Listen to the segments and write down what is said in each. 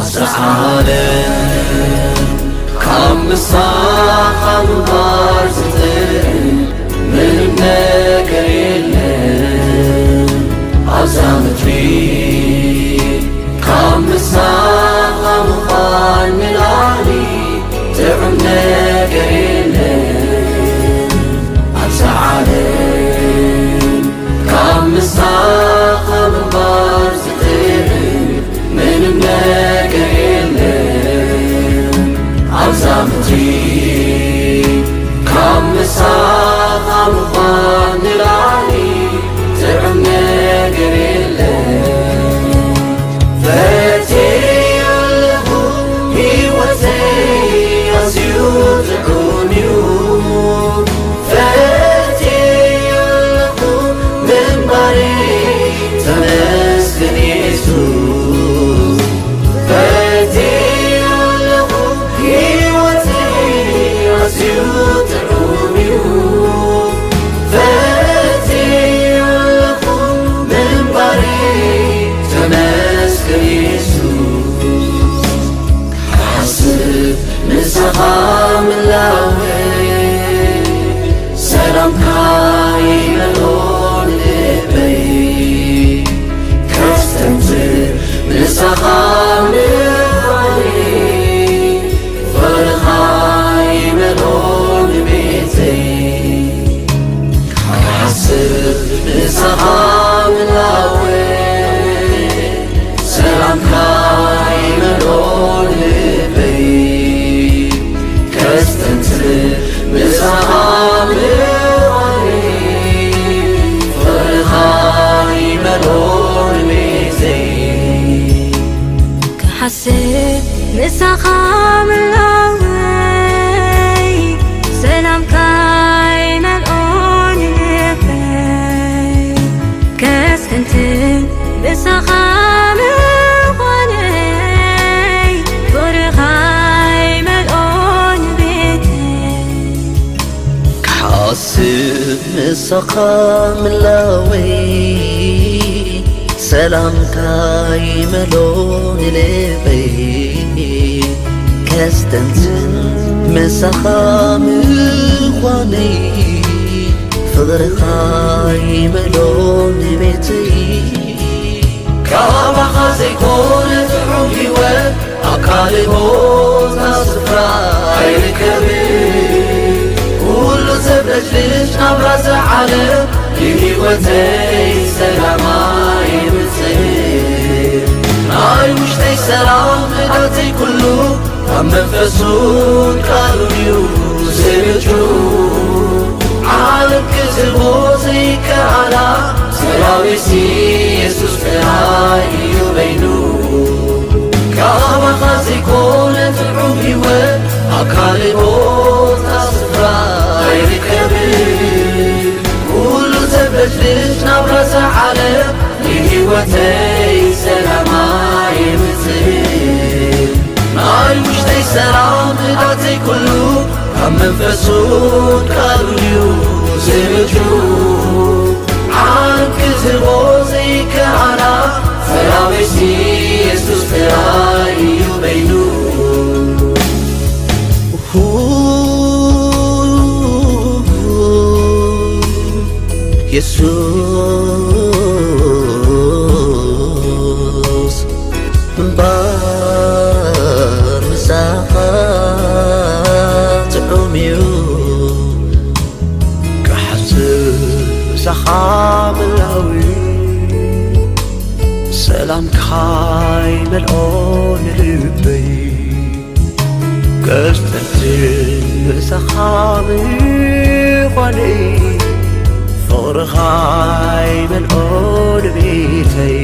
ዓለም ካብ ምሳኻ ምንባር ዝጥዕም ምንም ነገር የለን። ኣብዛ ምድሪ ካብ ምሳኻ ምዃን ንላዕሊ ጥዑም ነገር የለን። ኣብዛ ዓለም ካብ ምሳኻ ምንባር ዝጥዕም ምንም ነገር የለን። ኣብዛ ምድሪ ካብ ምሳኻ ምዃን ንላዕሊ ጥዑም ነገር የለን። ፈትየ ኣለኹ፣ ህይወተይ ኣዝዩ ጥዑም እዩ። ፈትየ ኣለኹ፣ ምንባረይ ተመስገን የሱስ። ፈትየ ኣለኹ፣ ህይወተይ ኣዝዩ ጥዑም እዩ። ፈትየ ኣለኹ፣ ምንባረይ ተመስገን የሱስ። ክሓስብ ምሳኻ ምላወይ፣ ሰላምካ ይመልኦ ልበይ። ከስተንትር ምሳኻ ምዃነይ፣ ፍቕርኻ ይመልኦ ንቤተይ። ክሓስብ ምሳኻ ምላወይ፣ ሰላምካ ይመልኦ ልበይ። ከስተንትር ምሳኻ ምዃነይ፣ ፍቕርኻ ይመልኦ ልቤተይ። ክሓስብ ምሳኻ ምላወይ፣ ሰላምካ ይመልኦ ልበይ። ከስተንትን ምሳኻ ምዃነይ፣ ፍቕርኻ ይመልኦ ቤተይ። ክሓስብ ምሳኻ ምላወይ፣ ሰላምካ ይመልኦ ልበይ። ከስተንትን ምሳኻ ምዃነይ፣ ፍቕርኻ ይመልኦ ቤተይ። ካባኻ ዘይኮነ ጥዑም ህይወት ኣብ ካልእ ቦታ ስፍራ ኣይርከብን። ኩሉ ዘብለጭልጭ ናብራ እዛ ዓለም ንህይወተይ ሰላም ኣየምጽእን። ናይ ውሽጠይ ሰላም ንብረተይ ኩሉ ካብ መንፈሱን ቃሉን እዩ ዝምንጩ። ዓለም ክትህቦ ዘይከኣላ ሰላሜሲ የሱስ ጥራይ እዩ በይኑ። ካባኻ ዘይኮነ ጥዑም ህይወት ኣብ ካልእ ቦታ ስፍራ ኣይርከብን። ኩሉ ዘብለጭልጭ ናብራ እዛ ዓለም ንህይወተይ ሰላም ኣየምጽእን። ናይ ውሽጠይ ሰላም ንብረተይ ኩሉ ካብ መንፈሱን ቃሉን እዩ ዝምንጩ። ዓለም ክትህቦ ዘይከኣላ ሰላሜሲ የሱስ ጥራይ እዩ በይኑ። የሱስ እምበር ምሳኻ ጥዑም እዩ። ክሓስብ ምሳኻ ምላዊ፣ ሰላምካ ይመልኦ ንልበይ። ከስተንትን ምሳኻ ምዃነይ፣ ፍቕርኻ ይመልኦ ንቤተይ።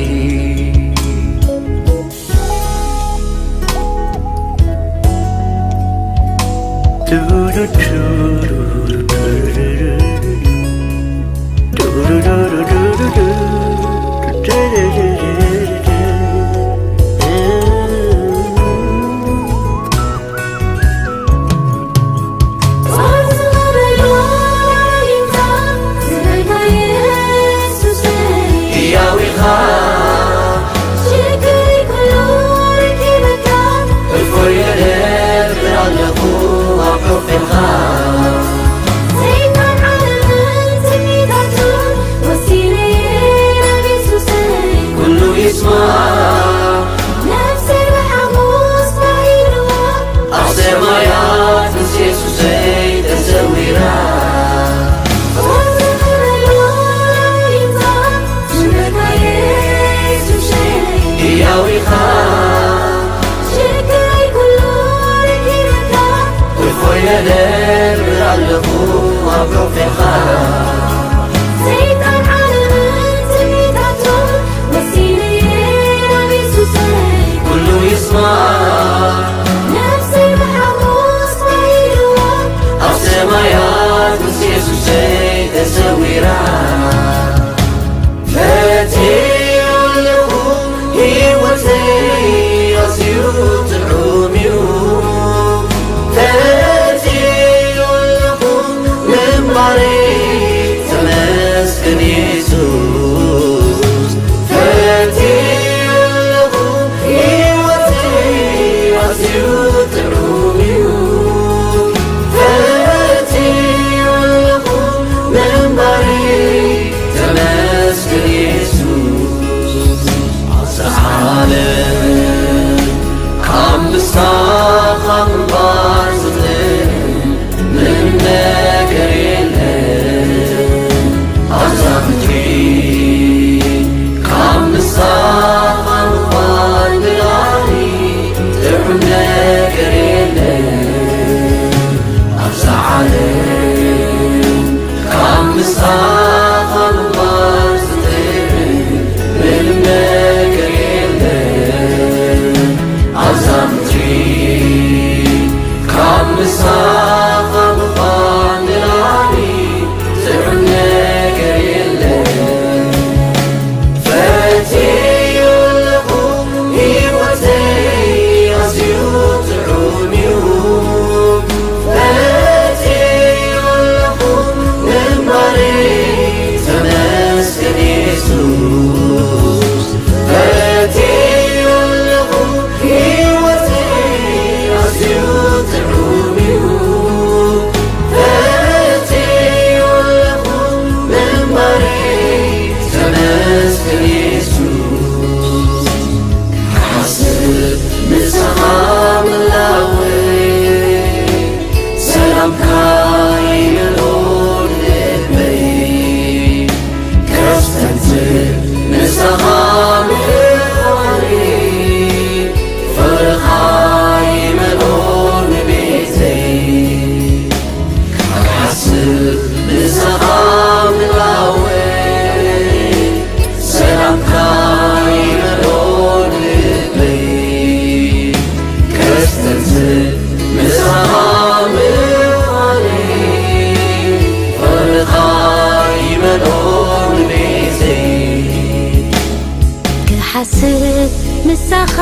ምሳኻ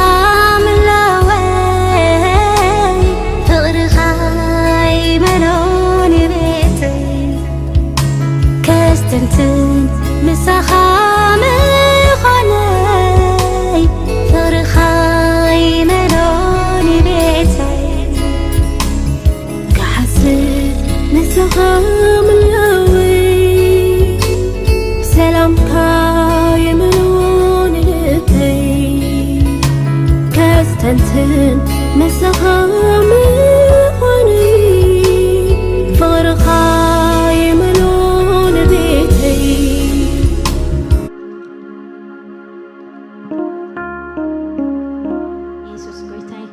ምለወይ ፍቕርኻ ይመሎ ንቤተይ ከስተንትን ምሳኻ ምዃነይ ፍቕርኻ ይመሎ ንቤተይ ክሓስብ ምሳኻ ምለወይ ሰላምካ ይመሎ ንልበይ ከስተንትን ምሳኻ ምዃነይ ፍቕርኻ ይመሎ ንቤተይ። የሱስ ጎይታይ፣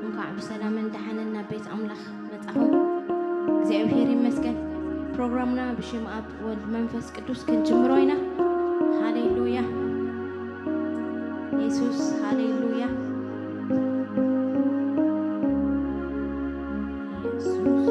እንኳዕ ብሰላምን ደሓንን ናብ ቤት ኣምላኽ መጻኹም። እግዚኣብሔር ይመስገን። ፕሮግራምና ብሽም ኣብ ወልድ መንፈስ ቅዱስ ክንጅምሮ ኢና። ሃሌሉያ የሱስ፣ ሃሌሉያ የሱስ።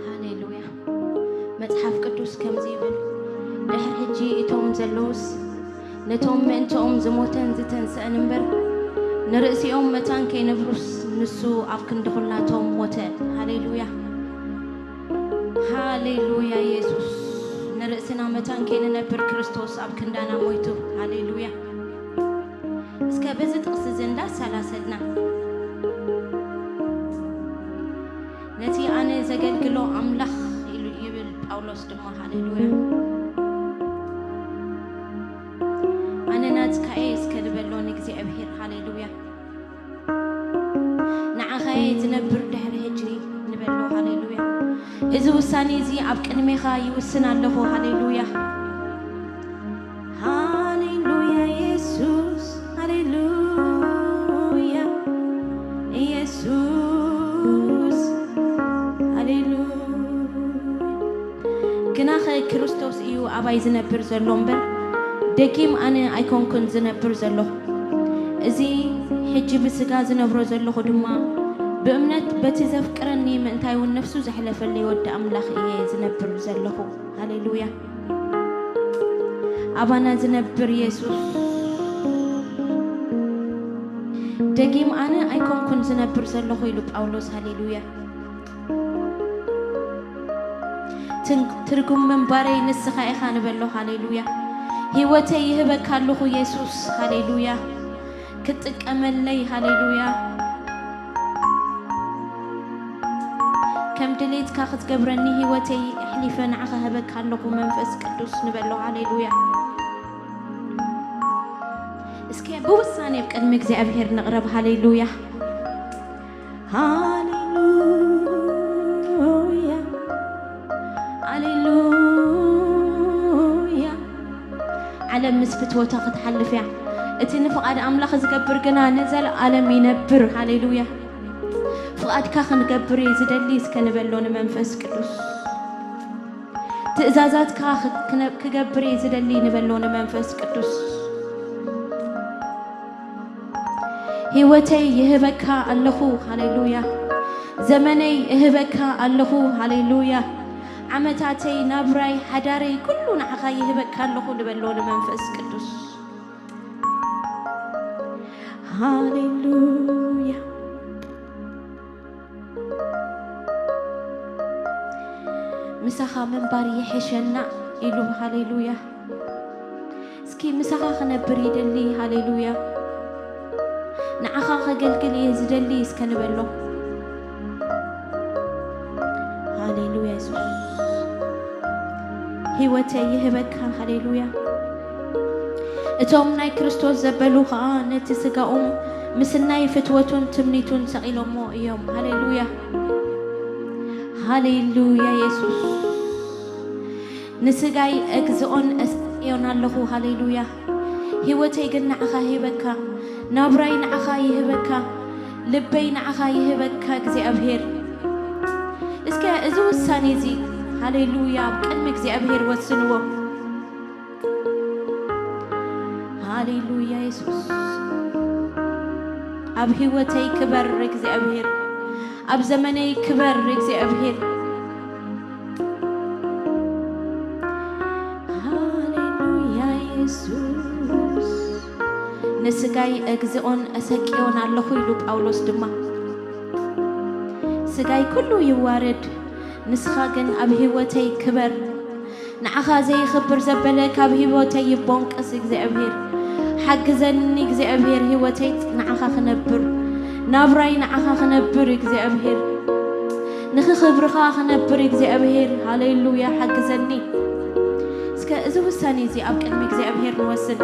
ሃሌሉያ። መጽሓፍ ቅዱስ ከምዚ ይብል፣ ድሕሪ ሕጂ እቶም ዘለዉስ ነቶም ምእንትኦም ዝሞተን ዝተንስአን እምበር፣ ንርእሲኦም መታን ከይነብሩስ፣ ንሱ ኣብ ክንዲ ኹላቶም ሞተ። ሃሌሉያ፣ ሃሌሉያ የሱስ። ንርእስና መታን ከይንነብር ክርስቶስ ኣብ ክንዳና ሞይቱ። ሃሌሉያ። እስከ በዚ ጥቕሲ እዚ እንዳሰላሰልና፣ ነቲ ኣነ ዘገልግሎ ኣምላኽ ኢሉ ይብል ጳውሎስ ድማ። ሃሌሉያ። ኣነ ናጽካ'የ እስከ ንበሎ ንእግዚኣብሔር። ሃሌሉያ። ንዓኻ'የ ዝነብር ድሕሪ ሕጂ ንበሎ። ሃሌሉያ። እዚ ውሳኔ እዚ ኣብ ቅድሜኻ ይውስን ኣለኹ። ሃሌሉያ። ሃሌሉያ የሱስ፣ ሃሌሉያ የሱስ፣ ሃሌሉያ። ግናኸ ክርስቶስ እዩ ኣባይ ዝነብር ዘሎ እምበር፣ ደጊም ኣነ ኣይኮንኩን ዝነብር ዘለኹ። እዚ ሕጂ ብስጋ ዝነብሮ ዘለኹ ድማ፣ ብእምነት በቲ ዘፍቅረኒ፣ ምእንታይውን ነፍሱ ዘሕለፈልይ ወዲ ኣምላኽ እየ ዝነብር ዘለኹ። ሃሌሉያ። ኣባና ዝነብር የሱስ። ደጊም ኣነ ኣይኮንኩን ዝነብር ዘለኹ ኢሉ ጳውሎስ። ሃሌሉያ። ትን-፣ ትርጉም ምንባረይ ንስኻ ኢኻ ንበሎ። ሃሌሉያ። ህይወተይ ይህበካ ኣለኹ የሱስ። ሃሌሉያ። ክትጥቀመለይ። ሃሌሉያ። ከም ድሌትካ ክትገብረኒ ህይወተይ ኣሕሊፈ ንዓኻ ህበካ ኣለኹ መንፈስ ቅዱስ ንበሎ። ሃሌሉያ። እስከ ብውሳኔ ኣብ ቅድሚ እግዚኣብሔር ንቕረብ። ሃሌሉያ። ሃሌሉያ፣ ሃሌሉያ። ዓለም ምስ ፍትወታ ክትሓልፍ እያ። እቲ ንፍቓድ ኣምላኽ ዝገብር ግና ንዘለኣለም ይነብር። ሃሌሉያ። ፍቓድካ ክንገብር እየ ዝደሊ እስከ ንበሎ ንመንፈስ ቅዱስ። ትእዛዛትካ ክ-፣ ክነ-፣ ክገብር እየ ዝደሊ ንበሎ ንመንፈስ ቅዱስ። ህይወተይ ይህበካ ኣለኹ። ሃሌሉያ። ዘመነይ እህበካ ኣለኹ። ሃሌሉያ። ዓመታተይ፣ ናብራይ፣ ሓዳረይ፣ ኩሉ ንዓኻ ይህበካ ኣለኹ ንበሎ ንመንፈስ ቅዱስ። ሃሌሉያ። ምሳኻ ምንባር ይሕሸና ኢሉ። ሃሌሉያ። እስኪ ምሳኻ ክነብር ይደሊ። ሃሌሉያ። ንዓኻ ከገልግል እየ ዝደሊ እስከ ንበሎ። ሃሌሉያ የሱስ። ህይወተይ ይህበካ። ሃሌሉያ። እቶም ናይ ክርስቶስ ዘበሉ ኸኣ ነቲ ስጋኦም ምስናይ ፍትወቱን ትምኒቱን ሰቒሎሞ እዮም። ሃሌሉያ። ሃሌሉያ የሱስ። ንስጋይ እግዚኦን ኣሰቅዮን ኣለኹ። ሃሌሉያ። ህይወተይ ግን ንዓኻ ሂበካ፣ ናብራይ ንዓኻ ይህበካ፣ ልበይ ንዓኻ ይህበካ እግዚኣብሔር። እስከ እዚ ውሳኔ እዚ፣ ሃሌሉያ፣ ኣብ ቅድሚ እግዚኣብሔር ወስንዎ። ሃሌሉያ የሱስ። ኣብ ህይወተይ ክበር እግዚኣብሔር፣ ኣብ ዘመነይ ክበር እግዚኣብሔር። ሃሌሉያ የሱስ። ንስጋይ እግዚኦን ኣሰቅዮን ኣለኹ ኢሉ ጳውሎስ ድማ፣ ስጋይ ኩሉ ይዋረድ፣ ንስኻ ግን ኣብ ህይወተይ ክበር። ንዓኻ ዘይኽብር ዘበለ ካብ ህይወተይ ይቦንቅስ እግዚኣብሔር። ሓግዘኒ እግዚኣብሔር፣ ህይወተይ ንዓኻ ክነብር፣ ናብራይ ንዓኻ ክነብር እግዚኣብሔር። ንኽኽብርኻ ክነብር እግዚኣብሔር። ሃሌሉያ፣ ሓግዘኒ። እስከ እዚ ውሳኔ እዚ ኣብ ቅድሚ እግዚኣብሔር ንወስን።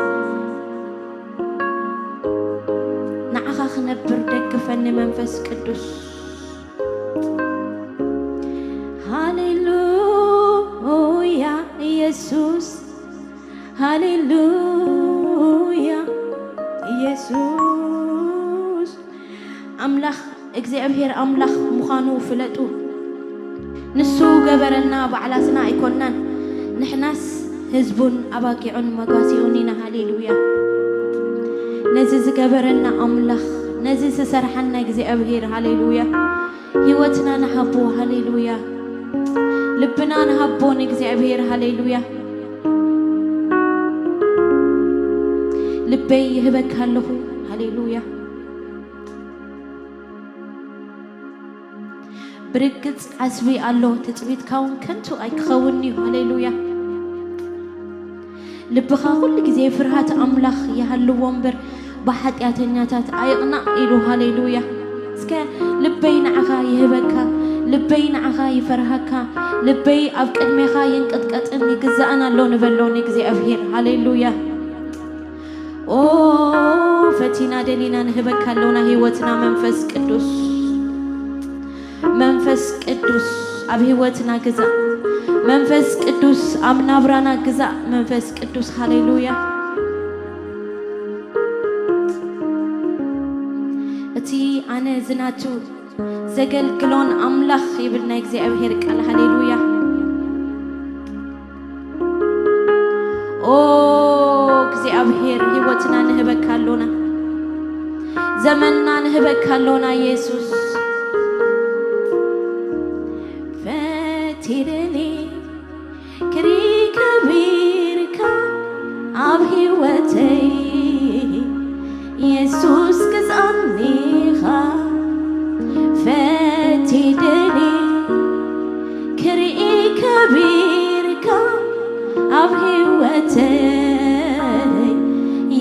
ንዓኻ ክነብር ደግፈኒ መንፈስ ቅዱስ። ሃሌሉያ የሱስ፣ ሃሌሉያ የሱስ። ኣምላኽ እግዚኣብሔር ኣምላኽ ምዃኑ ፍለጡ። ንሱ ገበረና፣ ባዕላትና ኣይኮንናን። ንሕናስ ህዝቡን ኣባጊዑን መጓሲኡን ኢና። ሃሌሉያ። ነዚ ዝገበረና ኣምላኽ፣ ነዚ ዝሰርሓና እግዚኣብሔር፣ ሃሌሉያ። ህይወትና ንሃቦ፣ ሃሌሉያ። ልብና ንሃቦ ንእግዚኣብሔር፣ ሃሌሉያ። ልበይ ይህበካ ኣለኹ፣ ሃሌሉያ። ብርግጽ ዓስቢ ኣሎ፣ ትጽቢትካ እውን ከንቱ ኣይክኸውን እዩ፣ ሃሌሉያ። ልብኻ ኩሉ ግዜ ፍርሃት ኣምላኽ ይሃልዎ እምበር፣ ብሓጢኣተኛታት ኣይቕናእ ኢሉ። ሃሌሉያ። እስከ ልበይ ንዓኻ ይህበካ፣ ልበይ ንዓኻ ይፈርሃካ፣ ልበይ ኣብ ቅድሜኻ ይንቅጥቀጥን ይግዛእን ኣሎ ንበሎ ንእግዚኣብሔር። ሃሌሉያ። ኦ፣ ፈቲና ደሊና ንህበካ ኣሎና ህይወትና። መንፈስ ቅዱስ፣ መንፈስ ቅዱስ ኣብ ህይወትና ግዛእ። መንፈስ ቅዱስ ኣብ ናብራና ግዛእ። መንፈስ ቅዱስ፣ ሃሌሉያ። እቲ ኣነ ዝናቱ ዘገልግሎን ኣምላኽ ይብል ናይ እግዚኣብሔር ቃል። ሃሌሉያ። ኦ እግዚኣብሔር፣ ህይወትና ንህበካ ኣሎና፣ ዘመንና ንህበካ ኣሎና። የሱስ፣ ፈቲደሊ ክሪ ከቢርካ ኣብ ህይወተይ፣ የሱስ፣ ግዛእኒኻ ፈቲደሊ ክርኢ ከቢርካ ኣብ ህይወተይ፣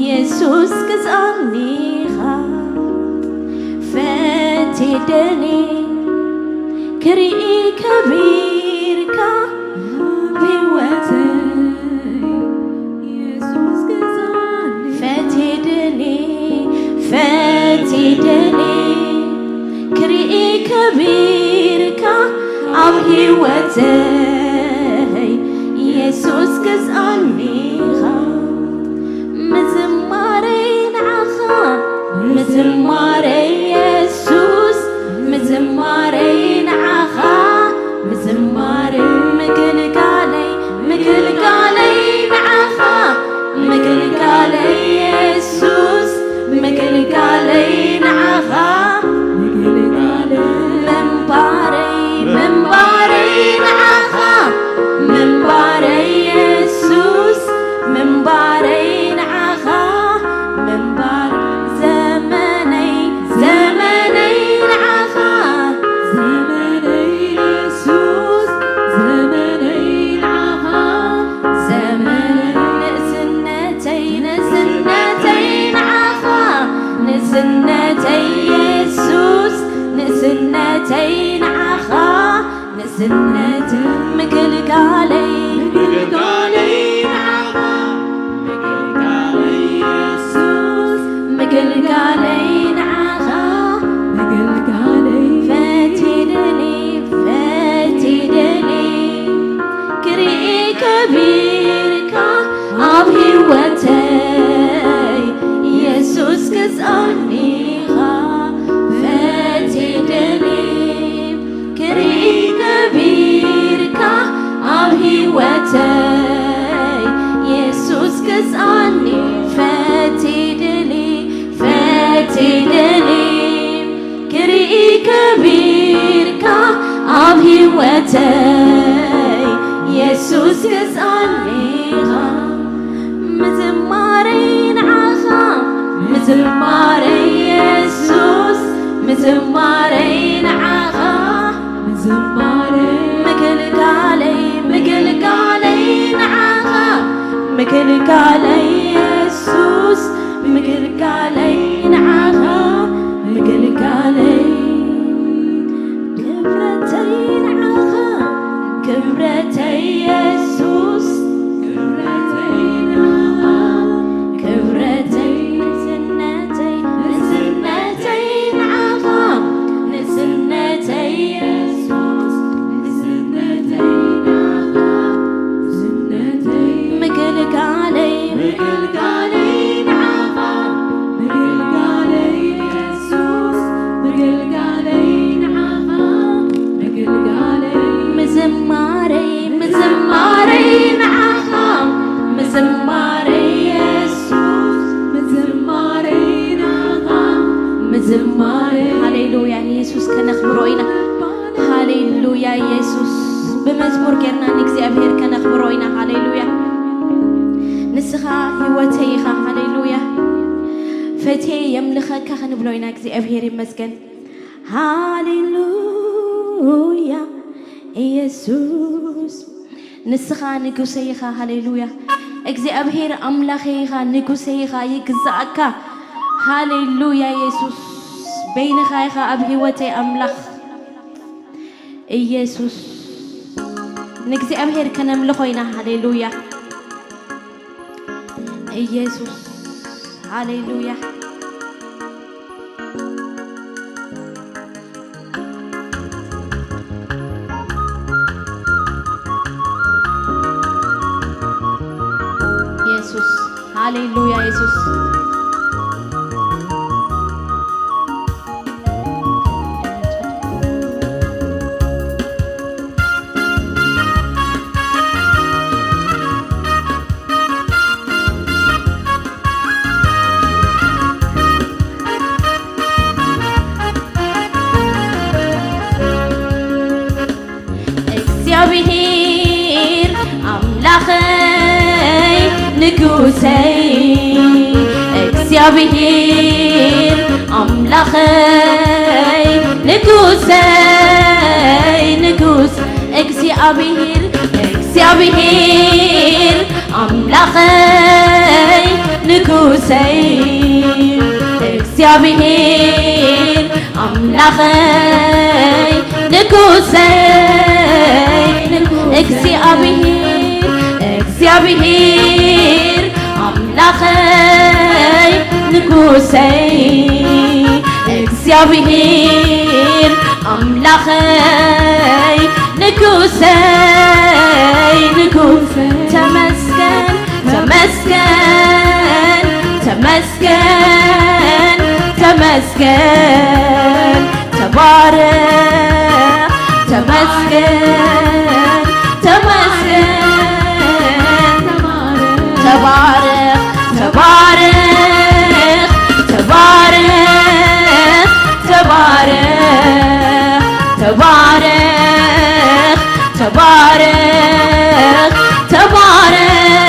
የሱስ፣ ግዛእኒኻ ፈቲደሊ ክርኢ ከቢርካ ኣብ ህይወተይ፣ የሱስ፣ ግዛእኒ ፈቲደሊ፣ ፈቲደሊ ክርኢ ከቢርካ ኣብ ህይወተይ፣ የሱስ፣ ግዛእኒኻ። ምዝማረይ ንዓኻ፣ ምዝማረይ የሱስ፣ ምዝማረይ ንዓኻ፣ ምዝማረይ፣ ምግልጋለይ፣ ምግልጋለይ ንዓኻ፣ ምግልጋለይ የሱስ፣ ምግልጋለይ ንዓኻ፣ ምንባረይ፣ ምንባረይ ንዓኻ፣ ምንባረይ የሱስ፣ ምንባረይ ንዓኻ፣ ምንባር ዘመነይ፣ ዘመነይ ንዓኻ፣ ዘመነይ የሱስ፣ ዘመነይ ንዓኻ፣ ዘመነይ ንእስነተይ፣ ንእስነተይ ንዓኻ፣ ንእስነተይ የሱስ፣ ንእስነተይ ንዓኻ፣ ንእስነተይ ምግልጋለይ፣ ምግልጋለይ ንዓኻ፣ ምግልጋለይ የሱስ፣ ምግልጋለይ ንዓኻ፣ ምግልጋለይ ፈቲደሊ፣ ፈቲደሊ ክርኢ ከቢ ህይወተይ የሱስ ግዝኣኒ። ፈትደሊ ፈትደሊ ክርኢ ከቢርካ ኣብ ህይወተይ የሱስ ግዝኣኒ ኢኻ። ምዝማረይ ንዓኻ ምዝማረይ የሱስ ምዝማረይ ንዓኻ ምዝማረይ ምግልጋለይ ምግልጋለይ ንዓኻ ምግልጋለይ የሱስ ምግልጋለይ ንዓኻ ምግልጋለይ ክብረተይ ንዓኻ ክብረተይ የሱስ ክብረተይ ንዓኻ ክብረተይ ንስነተይ ንስነተይ ንዓኻ ንስነተይ የሱስ ንስነተይ ንዓኻ ንስነተይ ምግልጋለይ ምግልጋለይ ንዓኻ ምግልጋለይ የሱስ ምግልጋለይ ንዓኻ ምግልጋለይ ምዝማረይ ምዝማረይ ንዓኻ ምዝማረይ የሱስ ምዝማረይ ንዓኻ ምዝማረይ ሃሌሉያ ንየሱስ ከነኽብሮ ኢና ሃሌሉያ የሱስ ብመዝሙር ጌርና ንእግዚኣብሔር ከነኽብሮ ኢና ሃሌሉያ ንስኻ ህይወተይ ኢኻ ሃሌሉያ ፈትየ የምልኸካ ክንብሎ ኢና እግዚኣብሔር ይመስገን ሃሌሉያ ኢየሱስ ንስኻ ንጉሰይ ኢኻ ሃሌሉያ እግዚኣብሔር ኣምላኸይ ኢኻ ንጉሰይ ኢኻ ይግዛኣካ ሃሌሉያ ኢየሱስ በይንኻ ኢኻ ኣብ ህይወተይ ኣምላኽ ኢየሱስ ንእግዚኣብሔር ከነምልኾ ኢና ሃሌሉያ ኢየሱስ ሃሌሉያ ኢየሱስ ሃሌሉያ ኢየሱስ እግዚኣብሔር ኣምላኸይ ንጉሰይ እግዚኣብሔር ኣምላኸይ ንጉሰይ ንጉስ እግዚኣብሔር እግዚኣብሔር ኣምላኸይ ንጉሰይ እግዚኣብሔር ኣምላኸይ ንጉሰይ እግዚኣብሔር እግዚኣብሔር ኣምላኸይ ንጉሰይ እግዚኣብሔር ኣምላኸይ ንጉሰይ ንጉሰይ ተመስገን ተመስገን ተመስገን ተመስገን ተባረኽ ተመስገን ተመስገን ተባረኽ ተባረኽ ተባረኽ ተባረኽ ተባረኽ ተባረኽ ተባረኽ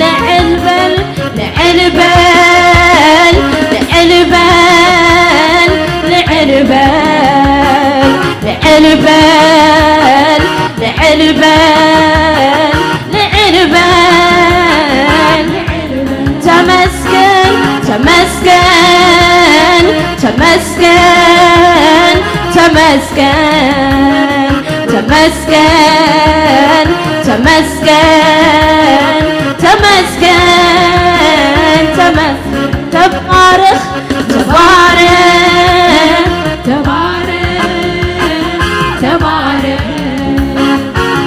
ልዕል በል ልዕል በል ልዕል በል ልዕል በል ልዕል በል ልዕል በል ልዕል በል ተመስገን ተመስገን ተመስገን ተመስገን ተመስገን ተመስገን ተመስገን ተመስገን ተባረኽ ተባረኽ ተባረኽ ተባረኽ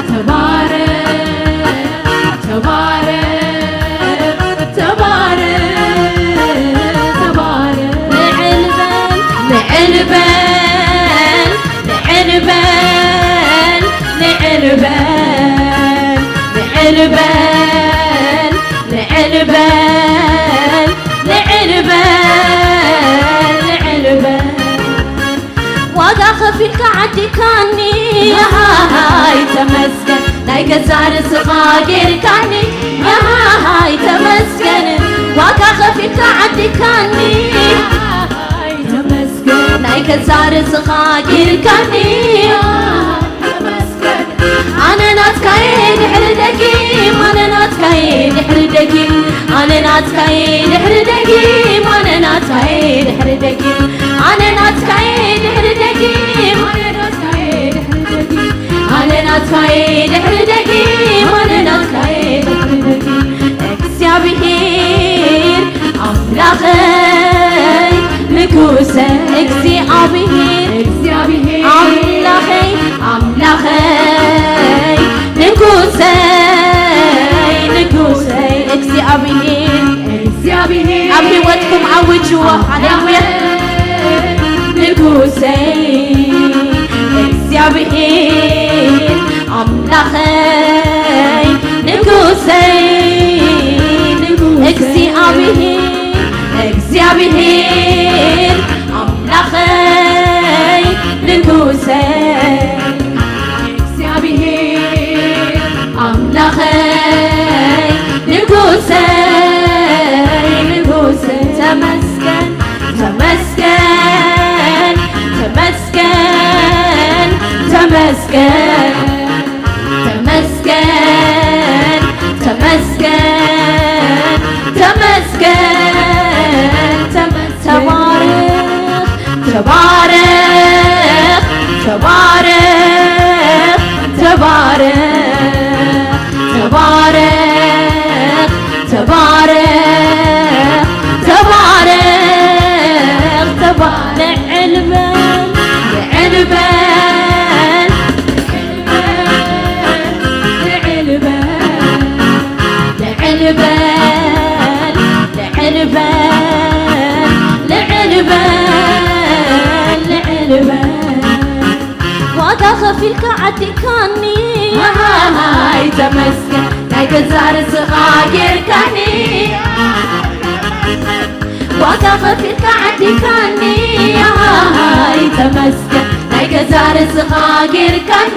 ተባረኽ ተባረኽ ተባረኽ ተባረኽ ልዕል በል ልዕል በል ልዕል በል ልዕል በል፣ ልዕል በል፣ ልዕል በል፣ ልዕል በል። ዋጋ ከፊልካ ዓዲካኒ፣ ያሃሃይ ተመስገን። ናይ ገዛ ርእስኻ ጌርካኒ፣ ያሃሃይ ተመስገን። ዋጋ ከፊልካ ዓዲካኒ፣ ያሃሃይ ተመስገን። ናይ ገዛ ርእስኻ ጌርካኒ፣ ያሃሃይ ተመስገን። ኣነ ናትካየ ድሕሪ ደጊም፣ ኣነ ናትካየ ድሕሪ ደጊም፣ ኣነ ናትካየ ድሕሪ ደጊም፣ ኣነ ናትካየ ድሕሪ ደጊም፣ ኣነ ናትካየ ድሕሪ ደጊም፣ ኣነ ናትካየ ድሕሪ ደጊም፣ ኣነ ናትካየ ድሕሪ ደጊም፣ ኣነ ናትካየ ድሕሪ ደጊም። እግዚኣብሔር ኣምላኸይ ንጉሰ እግዚኣብሔር፣ እግዚኣብሔር ኣምላኸይ፣ ኣምላኸይ ንጉሰይ፣ ንጉሰይ እግዚኣብሔር፣ እግዚኣብሔር ኣብ ህይወትኩም ኣውጅዎ። ሃሌሉያ። ንጉሰይ እግዚኣብሔር ኣምላኸይ ንጉሰይ፣ ንጉሰይ እግዚኣብሔር፣ እግዚኣብሔር ኣምላኸይ ንጉሰይ፣ እግዚኣብሔር ኣምላኸይ ንጉሰይ፣ ንጉሰይ ተመስገን፣ ተመስገን፣ ተመስገን፣ ተመስገን። ተመስገን፣ ተመስገን፣ ተመስገን፣ ተመ-፣ ተባረኽ፣ ተባረኽ፣ ተባረኽ፣ ተባረኽ፣ ተባረኽ፣ ተባረኽ፣ ተባረኽ፣ ተባ-፣ ልዕል በል፣ ልዕል በል፣ ልዕል በል፣ ልዕል በል፣ ልዕል በል፣ ልዕል በል። ዋጋ ከፊልካ ዓዲካኒ፣ ሃሃሃይ ተመስገን፣ ናይ ገዛ ርእስኻ ጌርካኒ። ዋጋ ከፊልካ ዓዲካኒ፣ ኣሃሃይ ተመስገን፣ ናይ ገዛ ርእስኻ ጌርካኒ፣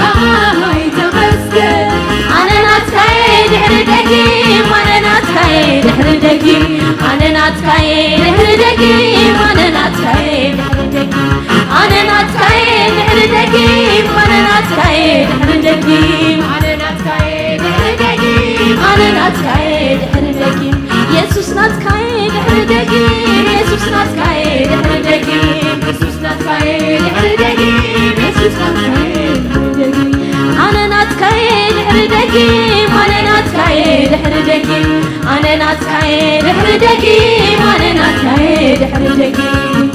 ኣሃሃይ ተመስገን። ኣነ ናትካየ ድሕሪ ደጊም፣ ኣነ ናትካየ ድሕሪ ደጊም፣ ኣነ ናትካየ ድሕሪ ደጊም፣ ኣነ ናትካየ ድሕሪ ደጊም፣ ኣነ ናትካየ ድሕሪ ደጊም፣ ኣነ ናትካየ ድሕሪ ደጊም፣ ኣነ ናትካየ ድሕሪ ደጊም፣ ኣነ ናትካየ ድሕሪ ደጊም፣ የሱስ ናትካየ ድሕሪ ደጊም፣ የሱስ ናትካየ ድሕሪ ደጊም፣ የሱስ ናትካየ ድሕሪ ደጊም፣ የሱስ ናትካየ ድሕሪ ደጊም፣ ኣነ ናትካየ ድሕሪ ደጊም፣ ኣነ ናትካየ ድሕሪ ደጊም፣ ኣነ ናትካየ ድሕሪ ደጊም፣ ኣነ ናትካየ ድሕሪ ደጊም።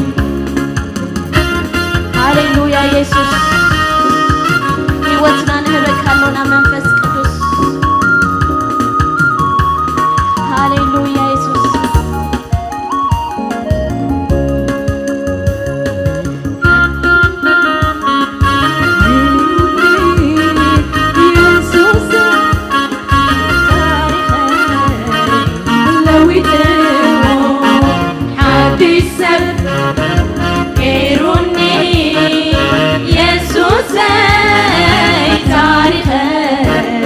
ሃሌሉያ የሱስ፣ ህይወትና ንህበካ ኣሎና መንፈስ ቅዱስ። ሃሌሉያ የሱስ። የሱስ ታሪኸይ ለዊጥዎ ሓድሽ ሰብ ገይሩኒ የሱሰይ ታሪኸይ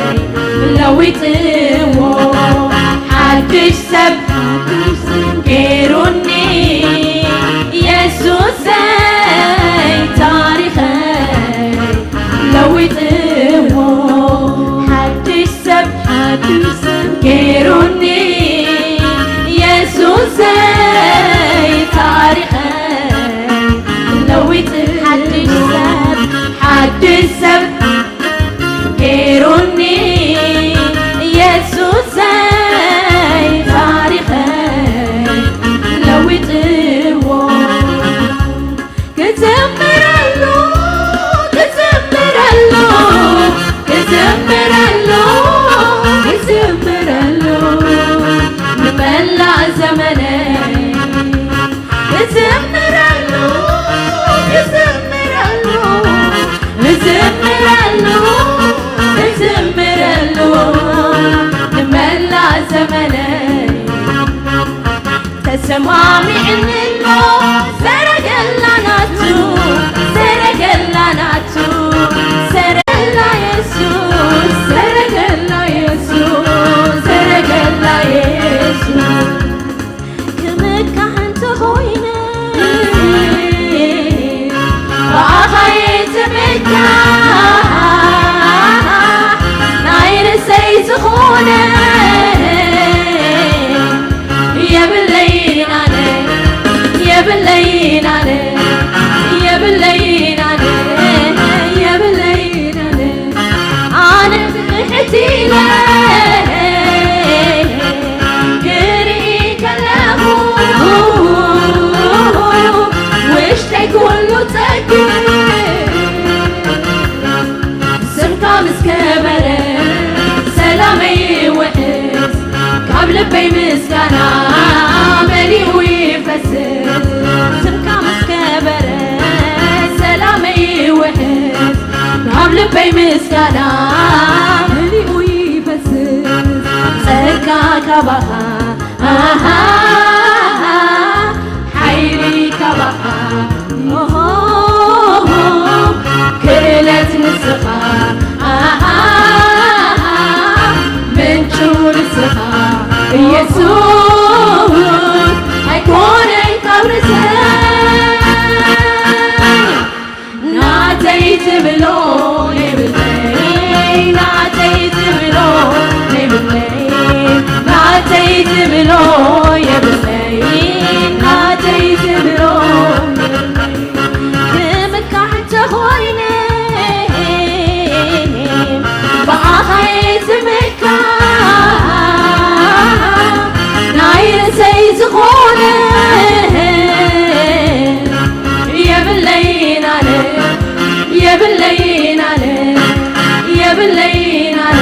የብለይን ኣነ፣ የብለይን ኣነ፣ የብለይን ኣነ፣ የብለይን ኣነ። ኣነ ትሕት ኢለ ክርኢ ከለኹ ውሽጠይ ኩሉ ጸግብ። ስምካ ምስ ከበረ ሰላመይ ይውሕስ፣ ካብ ልበይ ምስጋና መሊኡ ይፈስስ። ስምካ ምስ ከበረ ሰላመይ ይውሕስ፣ ካብ ልበይ ምስጋና መሊኡ ይፈስስ። ጸጋ ካባኻ ኣሃ፣ ሓይሊ ካባኻ ኦሆ፣ ክእለት ንስኻ ኣሃ፣ ምንጩ ንስኻ ኢየሱስ ኣይኮነን ካብ ርእሰይ። ናተይ ትብሎ የብለይ፣ ናተይ ትብሎ የብለይ፣ ናተይ ትብሎ የብለይ፣ ናተይ ትብሎ የብለይ። ክምካሕ እንተኾይነ ብኣኻ እየ ዝምካሕ፣ ናይ ርእሰይ ዝኾነ የብለይን ኣነ፣ የብለይን ኣነ፣ የብለይን ኣነ፣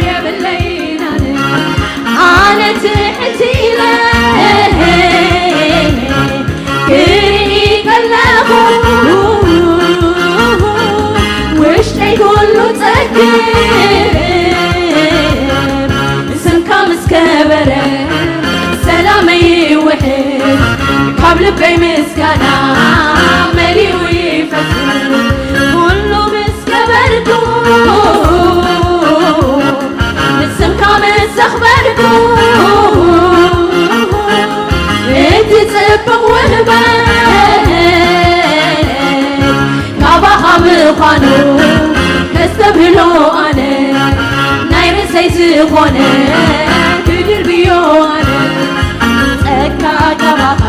የብለይን ኣነ። ኣነ ትሕት ኢለ ክርኢ ከለኹ ውሽጠይ ኩሉ ጸግብ። ስምካ ምስ ከበረ ሰላመይ ይውሕድ፣ ካብ ልበይ ምስጋና መሊኡ ይፈስስ። ኩሉ ምስ ከበርኩ፣ ንስምካ ምስ ኣኽበርኩ፣ እቲ ጽቡቕ ውህበት ካባኻ ምዃኑ ከስተብህሎ ኣነ፣ ናይ ርእሰይ ዝኾነ ክድርብዮ ኣነ። ጸጋ ካባኻ፣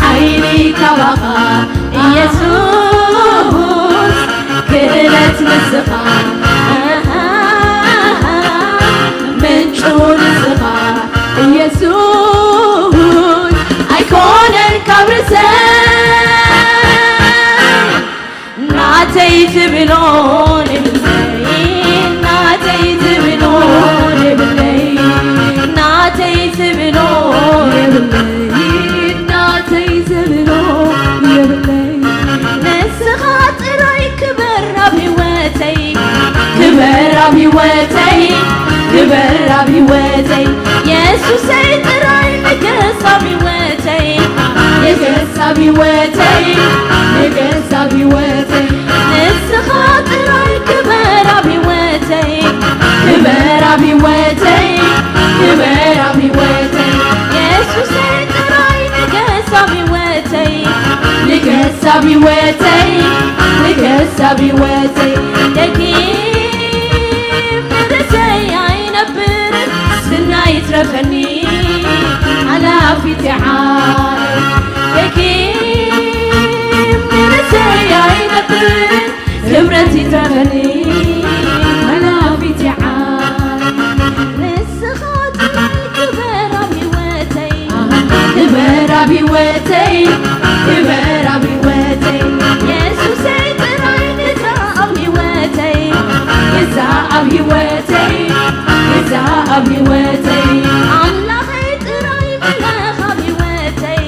ሓይሊ ካባኻ ኢየሱስ፣ ክእለት ንስኻ፣ ምንጩ ንስኻ ኢየሱስ፣ ኣይኮነን ካብ ርእሰይ። ናተይ ትብሎ የብለይ፣ ናተይ ትብሎ የብለይ፣ ናተይ ትብሎ የብለይ፣ ናተይ ትብሎ የብለይ። ንስኻ ጥራይ ክበር ኣብ ህይወተይ፣ ክበር ኣብ ህይወተይ፣ ክበር ኣብ ህይወተይ። የሱሰይ ጥራይ ንገስ ኣብ ህይወተይ፣ ንገስ ኣብ ህይወተይ፣ ንገስ ኣብ ህይወተይ። ንስኻ ጥራይ ክበር ኣብ ህይወተይ፣ ክበር ኣብ ህይወተይ፣ ክበር ኣብ ህይወተይ። የሱሰይ ጥራይ ንገስ ኣብ ህይወተይ፣ ንገስ ኣብ ህይወተይ፣ ንገስ ኣብ ህይወተይ። ደጊም ንርእሰይ ኣይነብርን፣ ስና ይትረፈኒ ሓላፊት ዓለም። ደጊም ንርእሰይ ኣይነብርን፣ ክብረት ይትረፈኒ ሓላፊት ዓለም። ንስኻ ጥራይ ክበር ኣብ ህይወተይ፣ ክበር ኣብ ህይወተይ፣ ክበር ኣብ ህይወተይ። የሱሰይ ጥራይ ግዛእ ኣብ ህይወተይ፣ ግዛእ ኣብ ህይወተይ፣ ግዛእ ኣብ ህይወተይ። ኣምላኸይ ጥራይ ምለኽ ኣብ ህይወተይ፣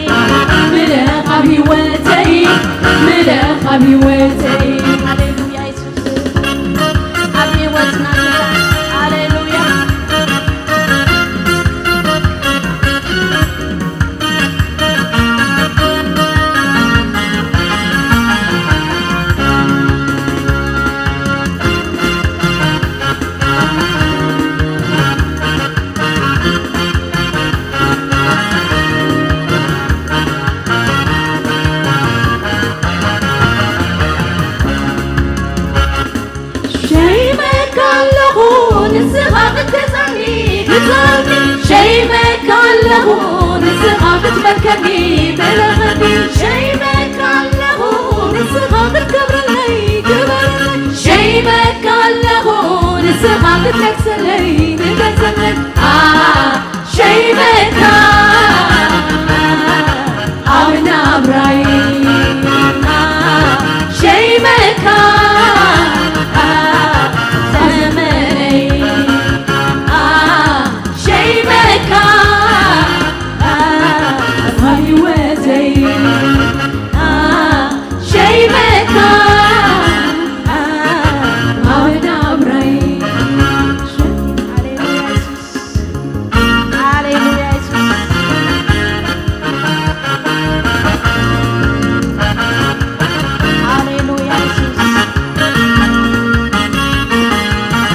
ምለኽ ኣብ ህይወተይ፣ ምለኽ ኣብ ህይወተይ። ሃሌሉያ የሱስ። ኣብ ህይወትና ግዛእ። ሃሌሉያ። ሸይመካ ኣለኹ ንስኻ ክትመልከኒ ምለኸኒ። ሸይመካ ኣለኹ ንስኻ ክትገብረለይ ግበረለይ። ሸይመካ ኣለኹ ንስኻ ክትነግሰለይ ንገሰለይ። አ፣ ሸይመካ ኣብ ናብራይ። አ፣ ሸይመካ ኣብ ዘመነይ። አ፣ ሸይመካ ኣብ ህይወተይ። አ፣ ሸይመካ ኣብ ናብራይ። ሃሌሉያ የሱስ። ሃሌሉያ የሱስ። ሃሌሉያ የሱስ።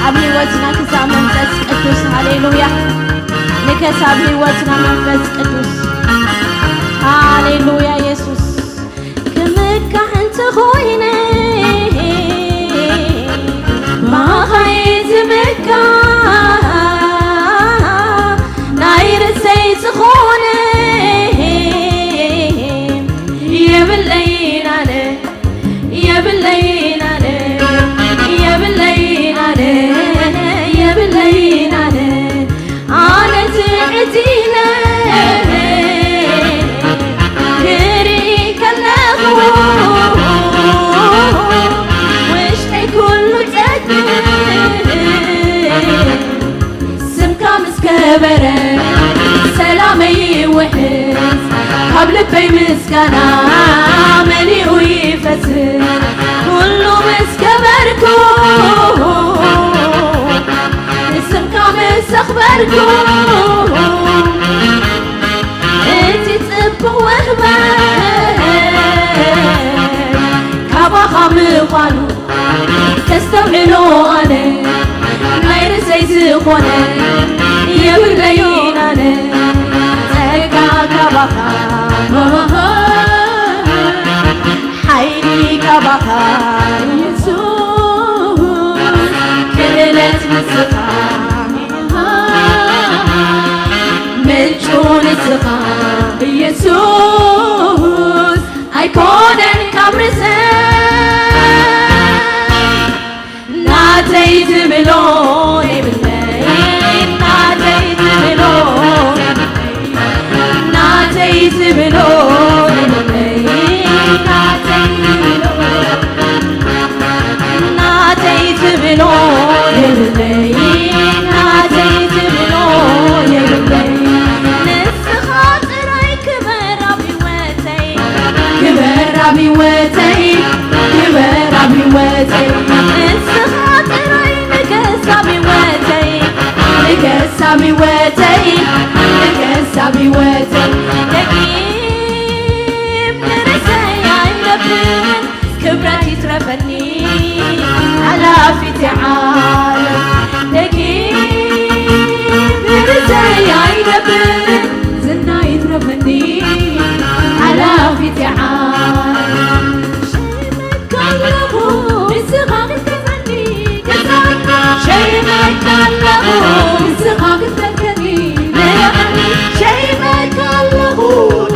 ኣብ ህይወትና ክሳብ መንፈስ ቅዱስ፣ ሃሌሉያ፣ ንከሳብ ህይወትና መንፈስ ቅዱስ። ሃሌሉያ የሱስ። ክምካሕ እንተኾይነ ብኣኻ'የ ዝምካሕ፣ ናይ ርእሰይ ዝኾነ የብለይን ኣነ፣ የብለይን ኣነ፣ የብለይን ኣነ፣ የብለይን ኣነ። ኣነ ትዕት ኢለ ክርኢ ከለኹ ውሽጠይ ኩሉ ጸግብ። ስምካ ምስ ከበረ ሰላመይ ይውሕዝ፣ ካብ ልበይ ምስጋና መሊኡ ይፈስስ። ኩሉ ምስ ከበርኩ፣ ንስምካ ምስ ኣኽበርኩ፣ እቲ ጽቡቕ ወህበት ካባኻ ምዃኑ ከስተውዕሎ ኣነ፣ ናይ ርእሰይ ዝኾነ የብለይን ኣነ። ጸጋ ካባኻ፣ ሓይሊ ካባኻ ኢየሱስ፣ ክእለት ንስኻ፣ ምንጩ ንስኻ ኢየሱስ፣ ኣይኮነን ካብ ርእሰይ። ናተይ ዝብሎ የብለይ፣ ናተይ ዝብሎ፣ ናተይ ዝብሎ የብለይ፣ ናተይ ዝብሎ፣ ናተይ ዝብሎ የብለይ፣ ናተይ ዝብሎ የብለይ። ንስኻ ጥራይ ክበር ኣብ ህይወተይ፣ ክበር ኣብ ህይወተይ፣ ክበር ኣብ ህይወተይ። ንስኻ ጥራይ ንገስ ኣብ ህይወተይ፣ ንገስ ኣብ ህይወተይ፣ ንገስ ኣብ ህይወተይ። ደጊም ንርእሰይ ኣይነብርን፣ ክብረት ይትረፈኒ ሓላፊት ዓለም። ደጊም ንርእሰይ ኣይነብርን፣ ዝና ይትረፈኒ ሓላፊት ዓለም። ሸይመካ ኣለኹ ንስኻ ክትገዛኒ፣ ገዛኒ። ሸይመካ ኣለኹ ንስኻ ክትመልከኒ፣ ምረቐኒ። ሸይመካ ኣለኹ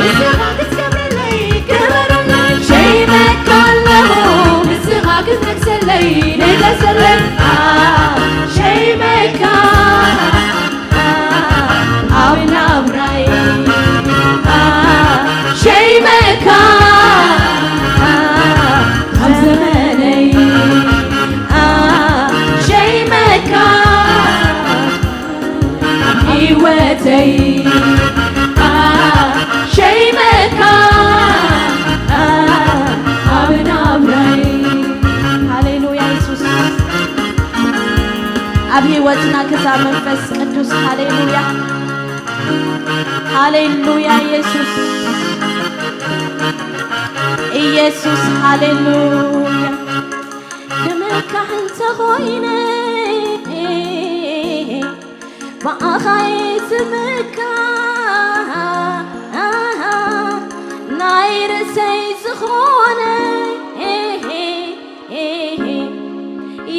ንስኻ ክትገብረለይ፣ ግበረለይ። ሸይመካ ኣለኹ ንስኻ ክትነግሰለይ፣ ንገሰለይ። አ፣ ሸይመካ ኣብ ናብራይ፣ ሸይመካ ኣብ ዘመነይ፣ ሸይመካ ኣብ ህይወተይ፣ ሸይመካ ኣብ ናብራይ። ሃሌሉያ የሱስ። ኣብ ህይወትና ክሳብ መንፈስ ቅዱስ። ሃሌሉያ፣ ሃሌሉያ፣ ኢየሱስ፣ ኢየሱስ፣ ሃሌሉያ። ክምካሕ እንተኾይነ ብኣኻ'የ ዝምካሕ፣ ናይ ርእሰይ ዝኾነ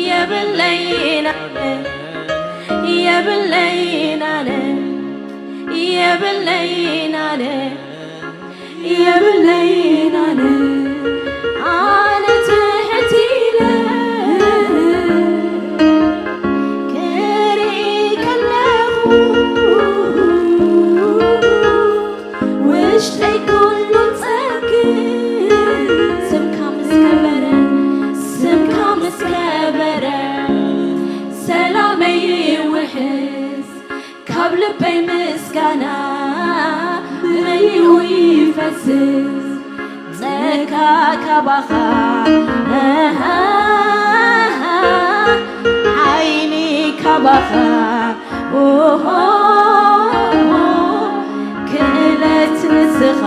የብለይን ኣነ፣ የብለይን ኣነ። የብለይን ኣነ፣ የብለይን ኣነ፣ ኣነ ትሕት ኢለ ክርኢ ከለኹ፣ ውሽጠይ ኩሉ ጸግብ። ስምካ ምስ ከበረ፣ ስምካ ምስ ከበረ፣ ሰላመይ ይውሕስ። ካብ ልበይ ምስጋና መሊኡ ይፈስስ። ጸጋ ካባኻ፣ ሓይሊ ካባኻ፣ ኦሆ፣ ክእለት ንስኻ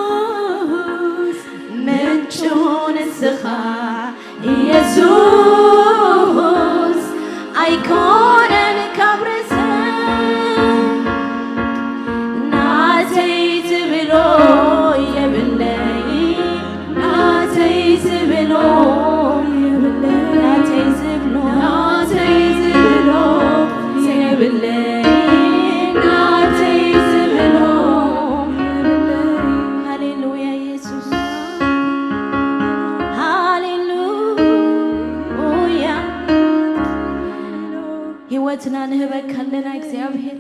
ኢየሱስ፣ ምንጩ ንስኻ ኢየሱስ፣ ኣይኮነን ካብ ርእሰይ። ናተይ ዝብሎ የብለይ፣ ናተይ ዝብሎ የብለይ፣ ናተይ ዝብሎ፣ ናተይ ዝብሎ የብለይ፣ ናተይ ዝብሎ። ሃሌሉያ ኢየሱስ፣ ሃሌሉያ። ህይወትና ንህበካ ኣለና እግዚኣብሔር፣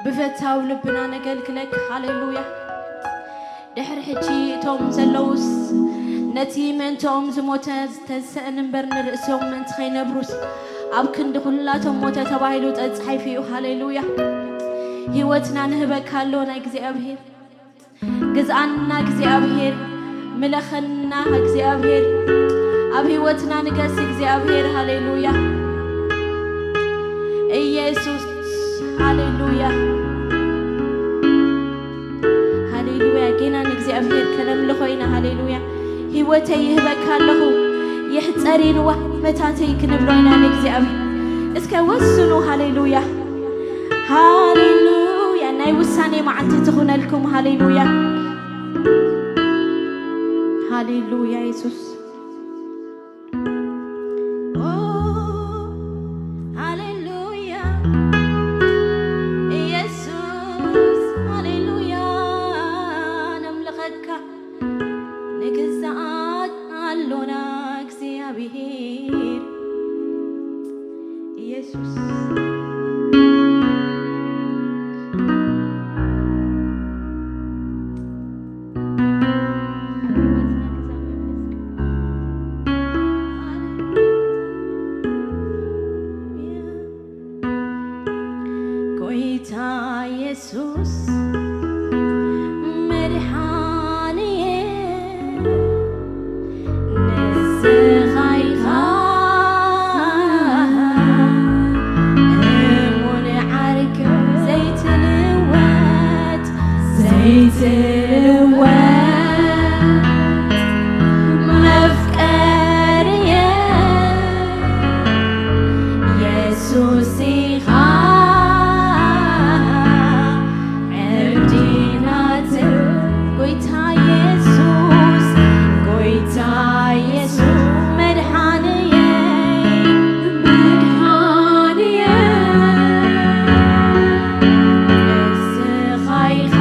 ብፈታው ልብና ነገልግለክ። ሃሌሉያ። ድሕሪ ሕጂ እቶም ዘለዉስ ነቲ ምእንትኦም ዝሞተ ዝተንስአን እምበር ንርእሶም ምእንቲ ከይነብሩስ ኣብ ክንዲ ኩላቶም ሞተ ተባሂሉ ተጻሒፉ እዩ። ሃሌሉያ። ህይወትና ንህበካ ኣለና እግዚኣብሔር። ግዝኣና እግዚኣብሔር፣ ምለኸና እግዚኣብሔር፣ ኣብ ህይወትና ንገስ እግዚኣብሔር። ሃሌሉያ ኢየሱስ፣ ሃሌሉያ፣ ሃሌሉያ። ጌና ንእግዚኣብሔር ከነምልኾ ኢና። ሃሌሉያ። ህይወተይ ይህበካ ኣለኹ፣ የሕጸሪን ዋህመታተይ ክንብሎ ኢና ንእግዚኣብሔር። እስከ ወስኑ። ሃሌሉያ፣ ሃሌሉያ። ናይ ውሳኔ መዓልቲ ትኹነልኩም። ሃሌሉያ፣ ሃሌሉያ። ኢየሱስ፣ ኦ፣ ሃሌሉያ። ኢየሱስ፣ ሃሌሉያ። ነምልኸካ፣ ንግዛኣት ኣሎና እግዚኣብሔር። ኢየሱስ፣ ጎይታ ኢየሱስ መድሓንየ፣ ንስኻ ኢኻ እሙን ዓርከይ፣ ዘይትልወጥ፣ ዘይትልወጥ መፍቀርየ፣ ኢየሱስ ኢኻ ዕርዲ ናተይ። ጎይታ ኢየሱስ፣ ጎይታ ኢየሱስ መድሓንየ፣ መድሓንየ፣ ንስኻ ኢኻ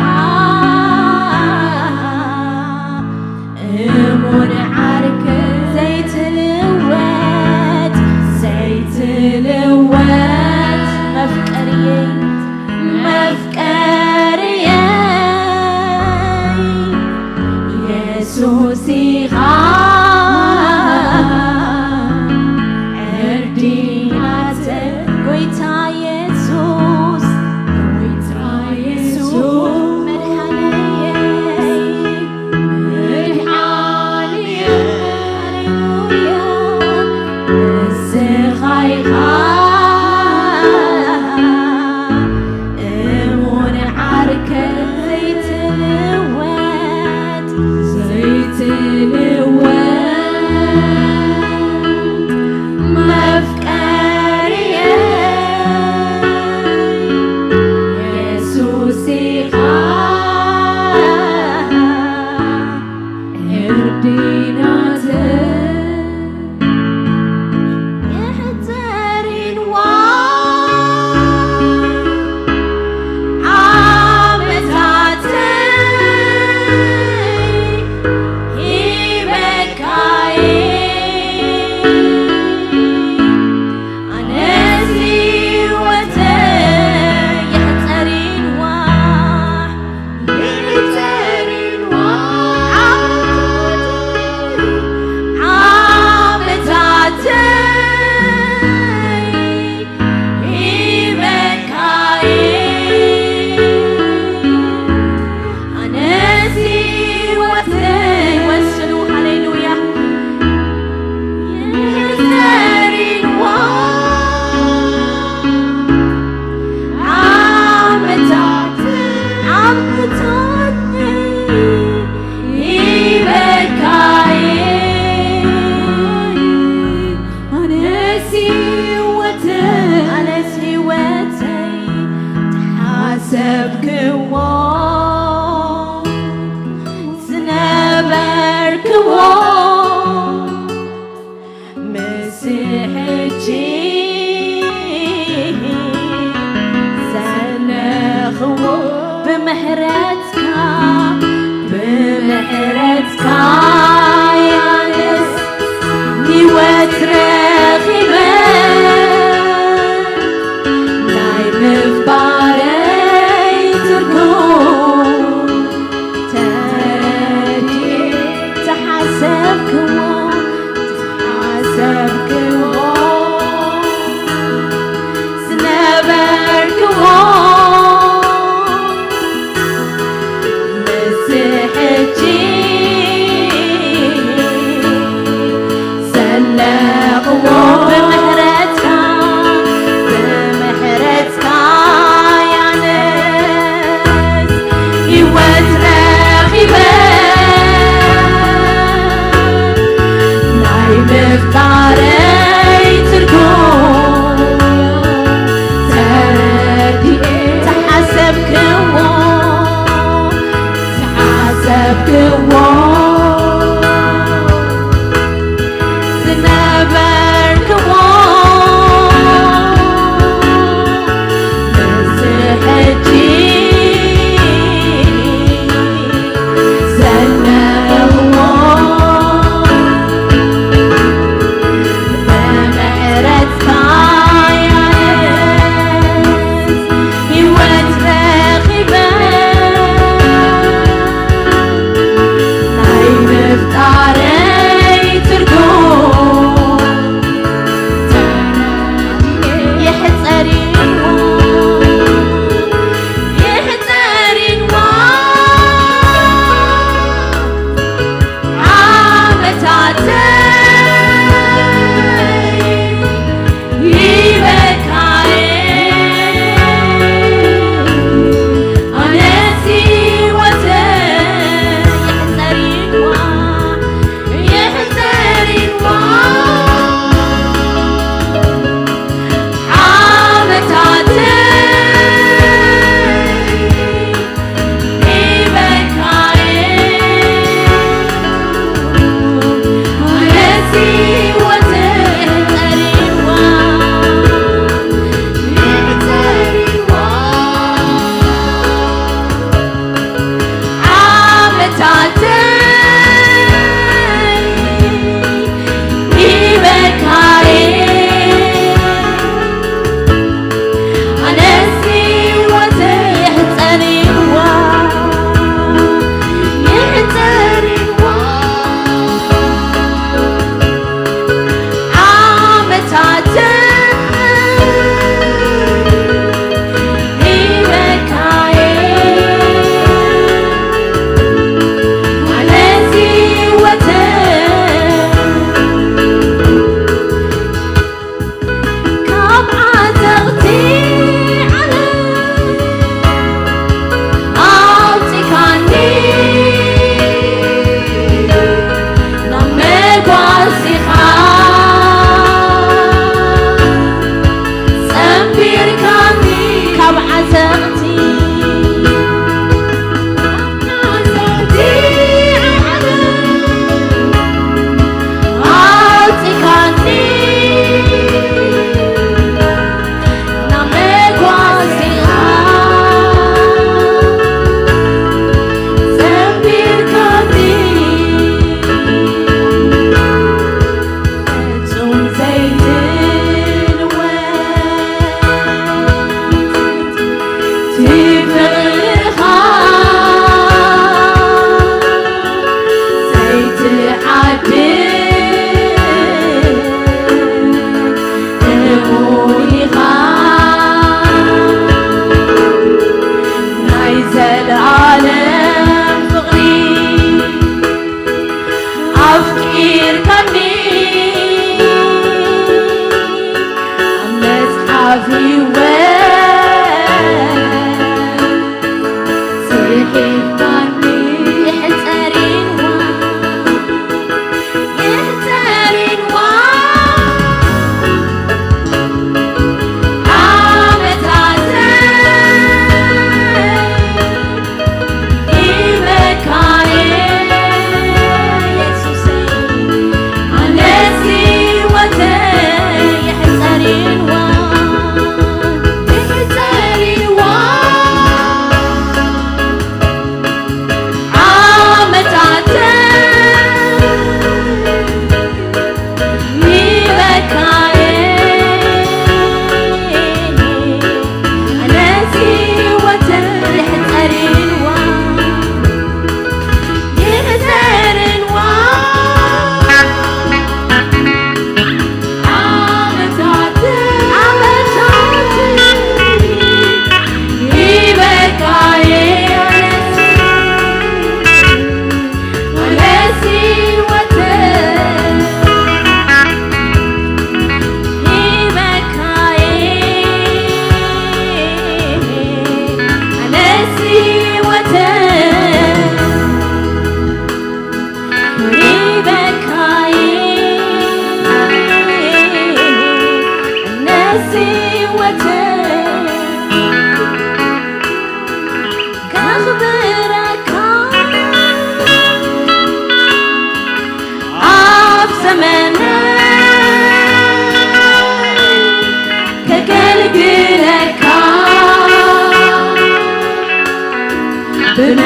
ምስ ሕጂ ዘለኽዎ ብምሕረትካ፣ ብምሕረትካ ያንስ ህይወት ረኺበ ናይ ምፍጣረይ ትርጉም ተረዲኤ ዝሓሰብክዎ፣ ዝሓሰብክዎ ዝነበርክዎ ምስ ሕጂ ዘለኽዎ ብምሕረትካ፣ ብምሕረትካ ያነስ ህይወት ረኺበ ናይ ምፍጣረይ ትርጉም ተረዲኤ ዝሓሰብክዎ፣ ዝሓሰብክዎ ዝነበርክዎ ምስ ሕጂ ዘለኽዎ ብምሕረትካ ያነስ ህይወት ረኺበ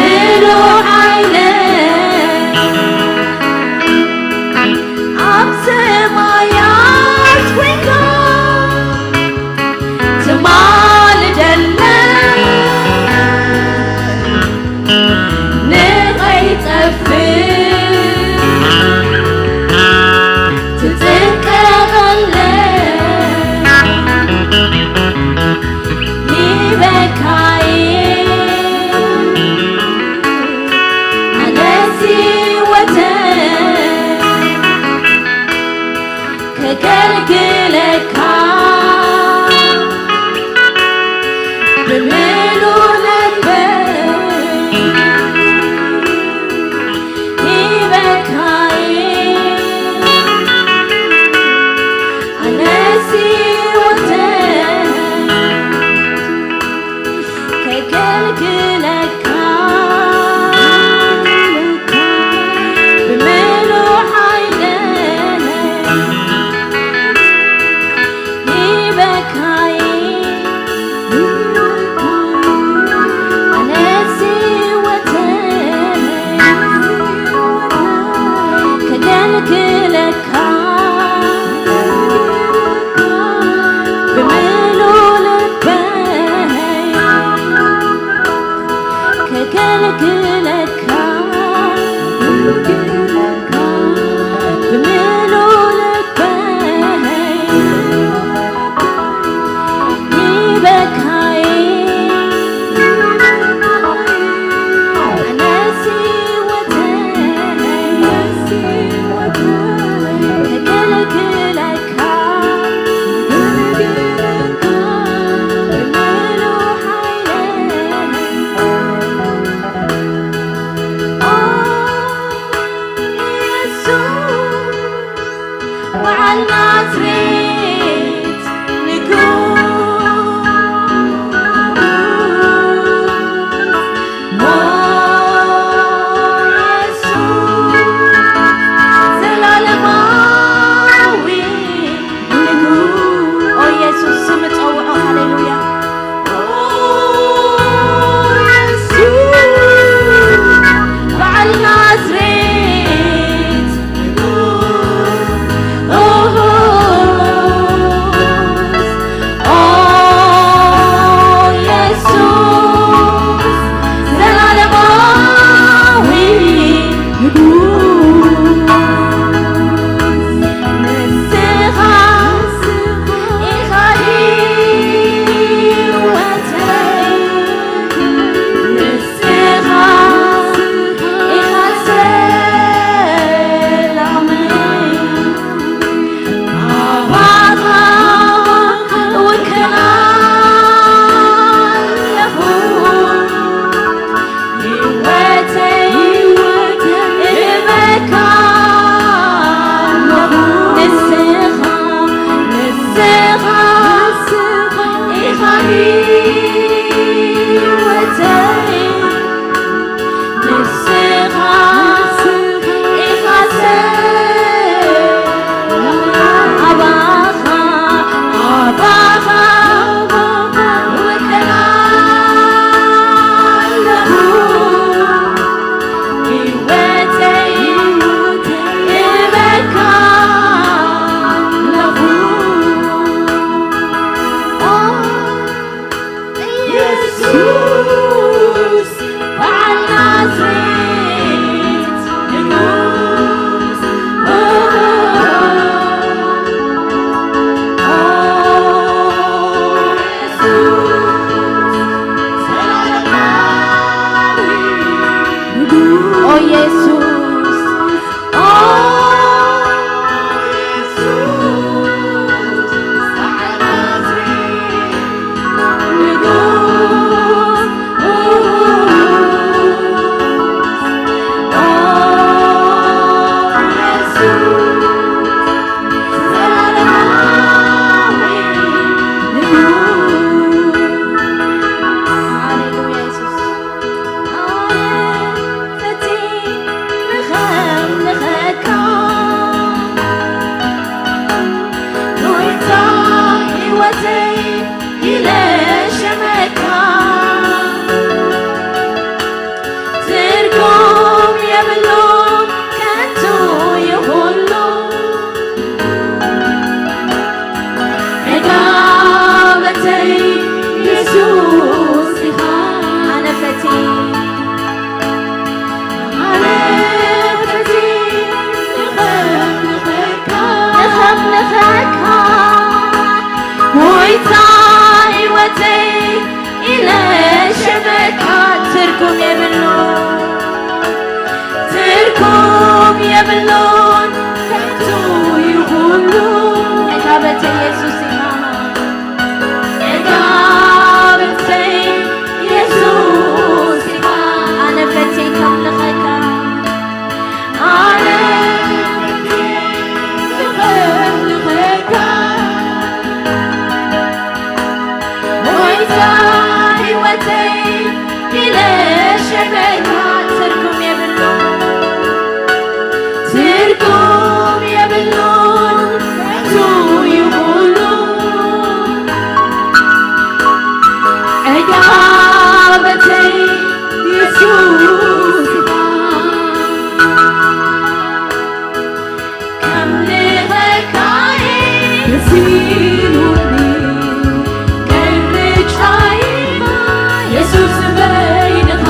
ምሉእ ሓይለ ኣብ ሰማያት ኮይንካ ትማልደለይ ንኸይጠፍእ ትጥንቀቐለይ። ይበካይ ኣነስ ህይወተይ ከገልግለካ ብምሉእ ልበይ። ይበካይ ኣነስ ህይወተይ ከገልግለካ ብምሉእ ሓይለይ። ይበካይ ኣነስ ህይወተይ ከገልግለካ ብምሉእ ልበይ ከገልግለካ ብምሉእ ልበይ። ይበካይ ኣነስ ህይወተይ ከገልግለካ ብምሉእ ሓይለይ። ኦ የሱስ በዓል ናዝሬት ንጉስ ሞየሱ ዘላለማዊ ንጉስ። ኦ የሱስ ስም ጸውዖ። ሃሌሉያ። በዓል ናዝሬት ንጉስ፣ ኦ የሱስ፣ ዘላለማዊ ንጉስ፣ ንስኻ ኢኻ ህይወተይ፣ ንስኻ ኢኻ ሰላመይ፣ ኣባኻ እውክል ኣለኹ። ህይወተይ እህበካ ኣለኹ። ንስኻ፣ ንስኻ ኢኻ ህይወተይ፣ ንስኻ ኢኻ ሰላም። ኣባኻ፣ ኣባኻ እውክል ኣለኹ። ህይወተይ እህበካ ኣለኹ። ኦ የሱስ በዓል ናዝሬት ንጉስ፣ ኦ የሱስ ዘላለማዊ ንጉስ፣ ኦ የሱስ በዓል ናዝሬት ንጉስ፣ ኦ የሱስ ዘላለማዊ ንጉስ። ሃሌሉያ የሱስ። ኣነ ፈቲነ ኸምልኸካ የብሉን ከንቱ እዩ ኩሉ። ዕጋበተይ የሱስ ኢኻ። ኣነ ፈትየ፣ ኣነ ፈትየ ንኸምልኸካ። ንኸምልኸካ። ጎይታ ህይወተይ ኢለ ሸመካ ትርጉም የብሉ፣ ትርጉም የብሉን ከንቱ እዩ ኩሉ። ዕጋበተይ የሱስ ኢኻ፣ ዕጋበተይ የሱስ ኢኻ። ኣነ ፈትየ ከምልኸካ። ኣነ ክምልኸካ፣ ጎይታ ህይወተይ ኢለ ሸመካ ትርጉም የብሉ፣ ትርጉም የብሉን ከንቱ እዩ ኩሉ። ዕጋበተይ የሱስ ኢኻ። ከምልኸካ እየ ደስ ኢሉኒ፣ ምርጫይ ኢኻ የሱስ በይንኻ።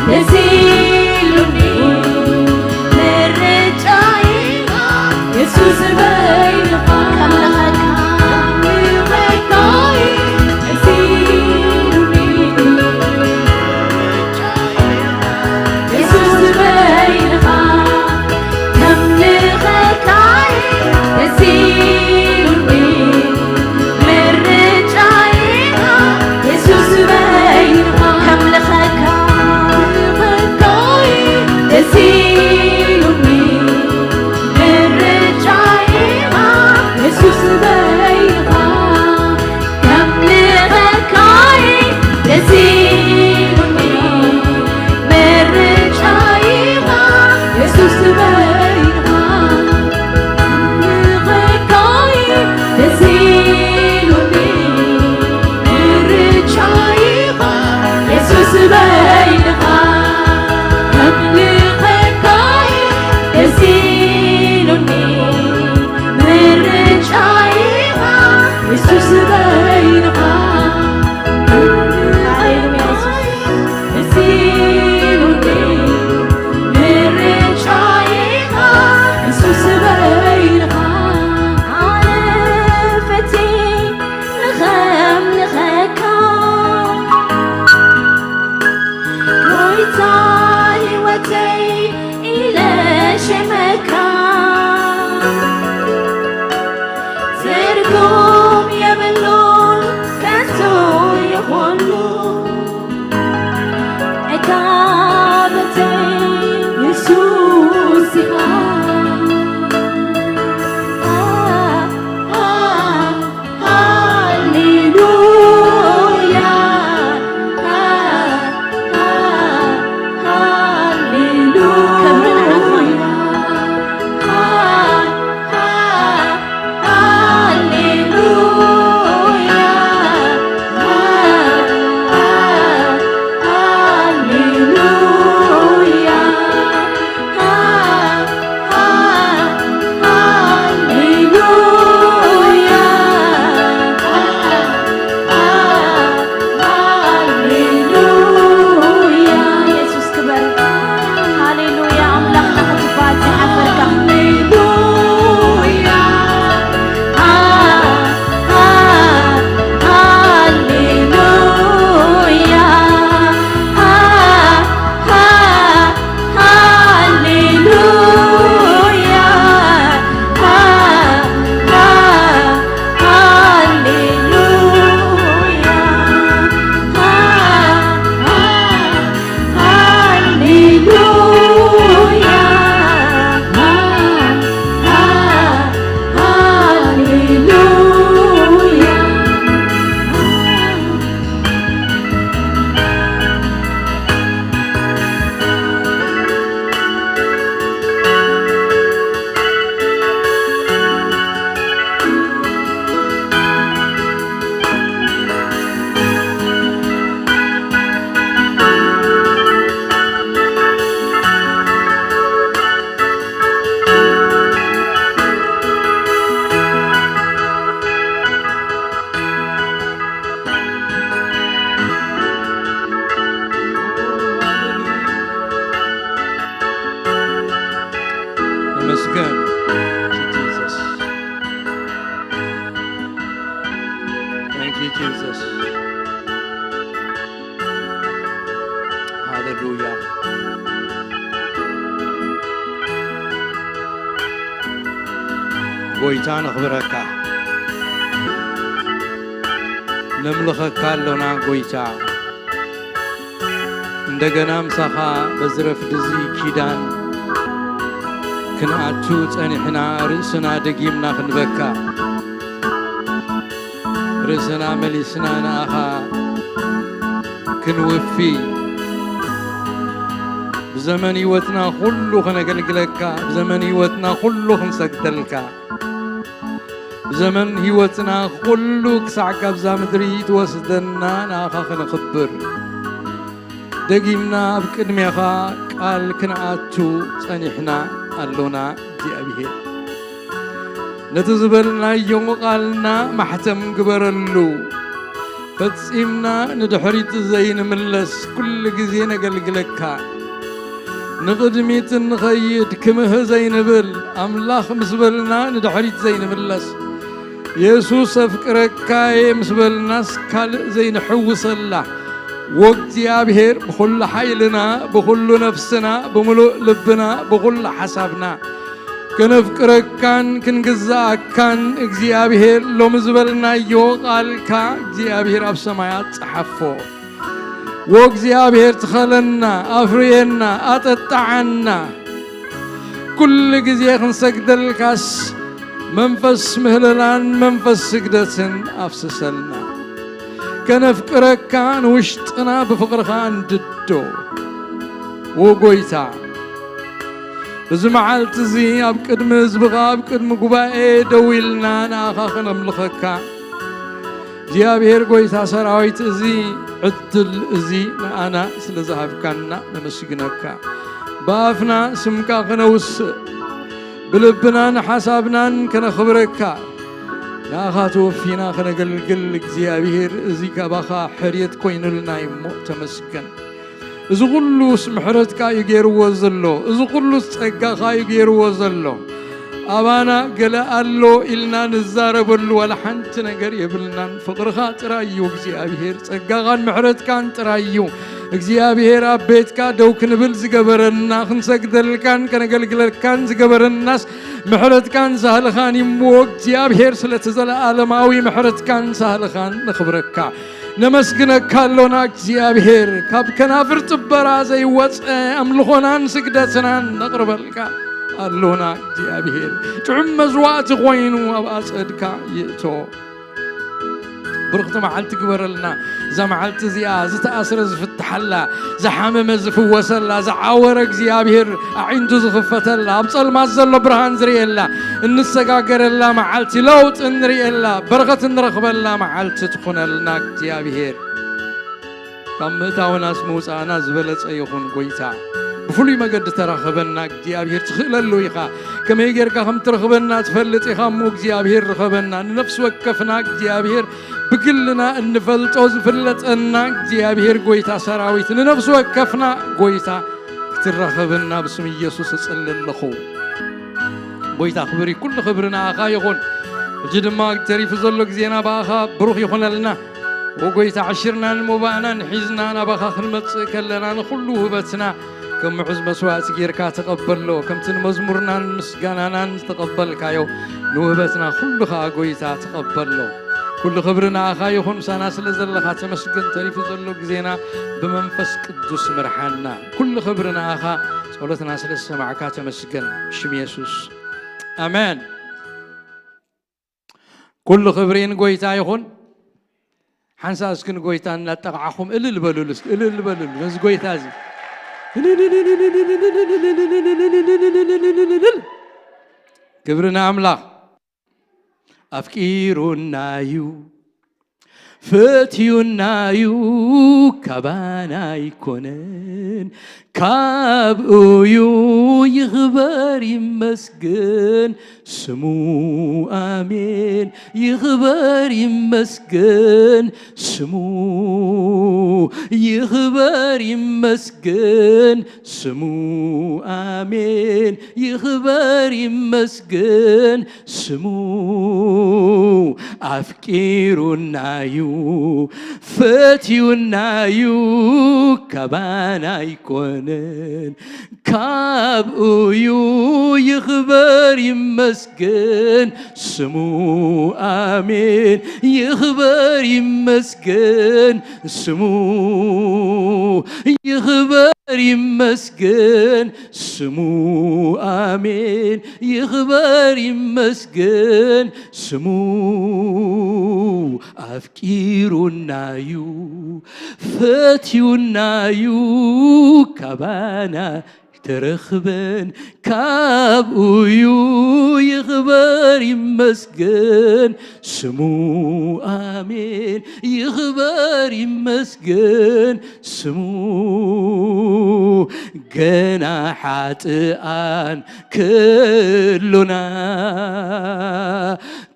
ደስ ኢሉኒ፣ ምርጫይ ኢኻ የሱስ በይንኻ። ከምልኸካ እየ ደስ ኢሉኒ፣ የሱስ በይንኻ። ከምልኸካ እየ ደስ ኢሉኒ፣ ምርጫይ ኢኻ የሱስ በይንኻ። ከምልኸካ፣ ከምልኸካ እየ ደስ ኢሉኒ፣ ምርጫይ ኢኻ የሱስ በይንኻ። ከምልኸካ እየ ደስ ኢሉኒ፣ ምርጫይ ኢኻ የሱስ በይንኻ። ከምልኸካ እየ ደስ ኢሉኒ፣ ምርጫይ ኢኻ የሱስ በይንኻ። ከምልኸካ እየ ደስ ኢሉኒ፣ ምርጫይ ኢኻ የሱስ በይንኻ። ሃሌሉያ የሱስ። ደስ ኢሉኒ፣ ምርጫይ ኢኻ የሱስ በይንኻ። ኣነ ፈትየ ንኸምልኸካ። ጎይታ ነኽብረካ፣ ነምልኸካ ኣሎና ጎይታ። እንደገና ምሳኻ በዚ ረፍዲ እዚ ኪዳን ክንኣቱ ጸኒሕና፣ ርእስና ደጊምና ክንበካ፣ ርእስና መሊስና ንኣኻ ክንውፊ፣ ብዘመን ህይወትና ኩሉ ከነገልግለካ፣ ብዘመን ህይወትና ኩሉ ክንሰግደልካ፣ ብዘመን ህይወትና ኩሉ ክሳዕ ካብዛ ምድሪ ትወስደና ንኣኻ ከነኽብር፣ ደጊምና ኣብ ቅድሜኻ ቃል ክንኣቱ ጸኒሕና ኣሎና። እግዚኣብሔር፣ ነቲ ዝበልናዮ ቃልና ማሕተም ግበረሉ። ፈጺምና ንድሕሪት ዘይንምለስ፣ ኩሉ ግዜ ነገልግለካ፣ ንቕድሚት እንኸይድ ክምህ ዘይንብል፣ ኣምላኽ ምስ በልና ንድሕሪት ዘይንምለስ፣ የሱስ ኣፍቅረካየ ምስ በልናስ ካልእ ዘይንሕውሰላ፣ ወእግዚኣብሔር ብኹሉ ሓይልና፣ ብኹሉ ነፍስና፣ ብምሉእ ልብና፣ ብኹሉ ሓሳብና ከነፍቅረካን ክንግዛኣካን እግዚኣብሔር ሎሚ ዝበልናዮ ቃልካ እግዚኣብሔር ኣብ ሰማያት ጸሓፎ። ወእግዚኣብሔር ትኸለና፣ ኣፍርየና፣ ኣጠጣዓና። ኩሉ ግዜ ክንሰግደልካስ መንፈስ ምህለላን መንፈስ ስግደትን ኣፍስሰልና። ከነፍቅረካ ንውሽጥና ብፍቕርኻ እንድዶ። ወጎይታ፣ እዚ መዓልቲ እዚ ኣብ ቅድሚ ህዝብኻ፣ ኣብ ቅድሚ ጉባኤ ደው ኢልና ንኣኻ ከነምልኸካ፣ እግዚኣብሔር ጎይታ ሰራዊት፣ እዚ ዕድል እዚ ንኣና ስለ ዝሃብካና ነመስግነካ። ብኣፍና ስምካ ከነውስእ፣ ብልብናን ሓሳብናን ከነኽብረካ፣ ንኣኻ ተወፊና ከነገልግል እግዚኣብሔር፣ እዚ ካባኻ ሕርየት ኮይኑልና እዩ እሞ ተመስገን። እዚ ኩሉስ ምሕረትካ እዩ ገይርዎ ዘሎ፣ እዚ ኩሉስ ጸጋኻ እዩ ገይርዎ ዘሎ። ኣባና ገለ ኣሎ ኢልና ንዛረበሉ ዋላ ሓንቲ ነገር የብልናን። ፍቕርኻ ጥራይ እዩ እግዚኣብሔር፣ ጸጋኻን ምሕረትካን ጥራይ እዩ እግዚኣብሔር ኣብ ቤትካ ደው ክንብል ዝገበረና፣ ክንሰግደልካን ከነገልግለካን ዝገበረናስ ምሕረትካን ሳህልኻን እዩ እሞ እግዚኣብሔር፣ ስለቲ ዘለኣለማዊ ምሕረትካን ሳህልኻን ነኽብረካ። ነመስግነካ ኣሎና እግዚኣብሔር፣ ካብ ከናፍር ጽበራ ዘይወጸ ኣምልኾናን ስግደትናን ነቕርበልካ ኣሎና እግዚኣብሔር። ጥዑም መስዋዕቲ ኮይኑ ኣብ ኣጸድካ ይእቶ። ብርኽቲ መዓልቲ ግበረልና። እዛ መዓልቲ እዚኣ ዝተኣስረ ዝፍትሓላ፣ ዝሓመመ ዝፍወሰላ፣ ዝዓወረ እግዚኣብሔር ኣዒንቱ ዝኽፈተላ፣ ኣብ ጸልማት ዘሎ ብርሃን ዝርእየላ፣ እንሰጋገረላ መዓልቲ፣ ለውጢ እንርእየላ፣ በረኸት እንረኽበላ መዓልቲ ትኹነልና እግዚኣብሔር። ካብ ምእታውናስ ምውጻእና ዝበለጸ ይኹን ጎይታ። ብፍሉይ መገዲ ተራኸበና እግዚኣብሔር፣ ትኽእለሉ ኢኻ። ከመይ ጌርካ ከም ትረኽበና ትፈልጥ ኢኻ እሞ እግዚኣብሔር ርኸበና። ንነፍሲ ወከፍና እግዚኣብሔር ብግልና እንፈልጦ ዝፍለጠና እግዚኣብሔር ጎይታ ሰራዊት ንነፍሲ ወከፍና ጎይታ ክትራኸበና ብስም ኢየሱስ እጽሊ ኣለኹ። ጎይታ ክብሪ፣ ኩሉ ክብሪ ንኣኻ ይኹን። ሕጂ ድማ ተሪፉ ዘሎ ግዜና ብኣኻ ብሩኽ ይኹነልና። ወጎይታ፣ ዕሽርናን ሞባእናን ሒዝና ናባኻ ክንመጽእ ከለና፣ ንኹሉ ውህበትና ከም ምዑዝ መስዋእቲ ጌርካ ተቐበሎ። ከምቲ ንመዝሙርናን ምስጋናናን ዝተቐበልካዮ፣ ንውህበትና ኩሉ ኸኣ ጎይታ ተቐበሎ። ኩሉ ክብሪ ንኣኻ ይኹን። ምሳና ስለ ዘለኻ ተመስገን። ተሪፉ ዘሎ ግዜና ብመንፈስ ቅዱስ ምርሓና። ኩሉ ክብሪ ንኣኻ። ጸሎትና ስለ ዝሰማዕካ ተመስገን። ብሽም የሱስ፣ ኣሜን። ኩሉ ክብሪ ንጎይታ ይኹን። ሓንሳእ እስኪ ንጎይታ እናጠቕዓኹም እልል በሉሉ፣ እስኪ እልል በሉሉ ነዚ ጎይታ እዚ። ክብሪ ንኣምላኽ። ኣፍቂሩናዩ፣ ፈትዩናዩ፣ ካባና ኣይኮነን፣ ካብኡዩ። ይኽበር ይመስገን ስሙ፣ ኣሜን። ይኽበር ይመስገን ስሙ፣ ይኽበር ይመስገን ስሙ፣ ኣሜን። ይኽበር ይመስገን ስሙ። ኣፍቂሩናዩ፣ ፈትዩናዩ፣ ካባና ኣይኮነን፣ ካብኡ እዩ። ይኽበር ይመስገን ስሙ፣ ኣሜን። ይኽበር ይመስገን ስሙ፣ ይኽበር ይመስገን ስሙ፣ ኣሜን። ይኽበር ይመስገን ስሙ፣ ኣፍቂሩናዩ፣ ፈትዩናዩ፣ ካባና ተረኽበን፣ ካብኡዩ። ይኽበር ይመስገን ስሙ፣ ኣሜን። ይኽበር ይመስገን ስሙ፣ ገና ሓጥኣን ከሎና፣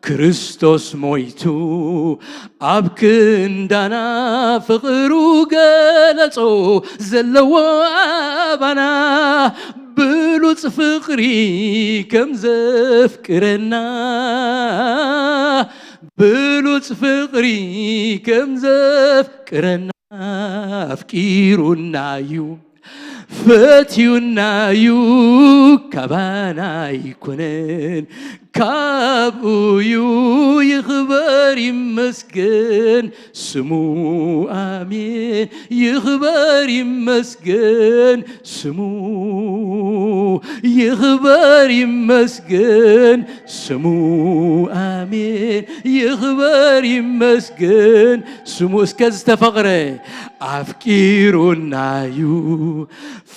ክርስቶስ ሞይቱ ኣብ ክንዳና፣ ፍቕሩ ገለጾ ዘለዎ ኣባና፣ ብሉጽ ፍቕሪ ከም ዘፍቅረና፣ ብሉጽ ፍቕሪ ከም ዘፍቅረና፣ ኣፍቂሩናዩ፣ ፈትዩናዩ፣ ካባና ኣይኮነን፣ ካብኡዩ። ይኽበር ይመስገን ስሙ፣ ኣሜን። ይኽበር ይመስገን ስሙ፣ ይኽበር ይመስገን ስሙ፣ ኣሜን። ይኽበር ይመስገን ስሙ። እስከ ዝተፈቕረ ኣፍቂሩናዩ፣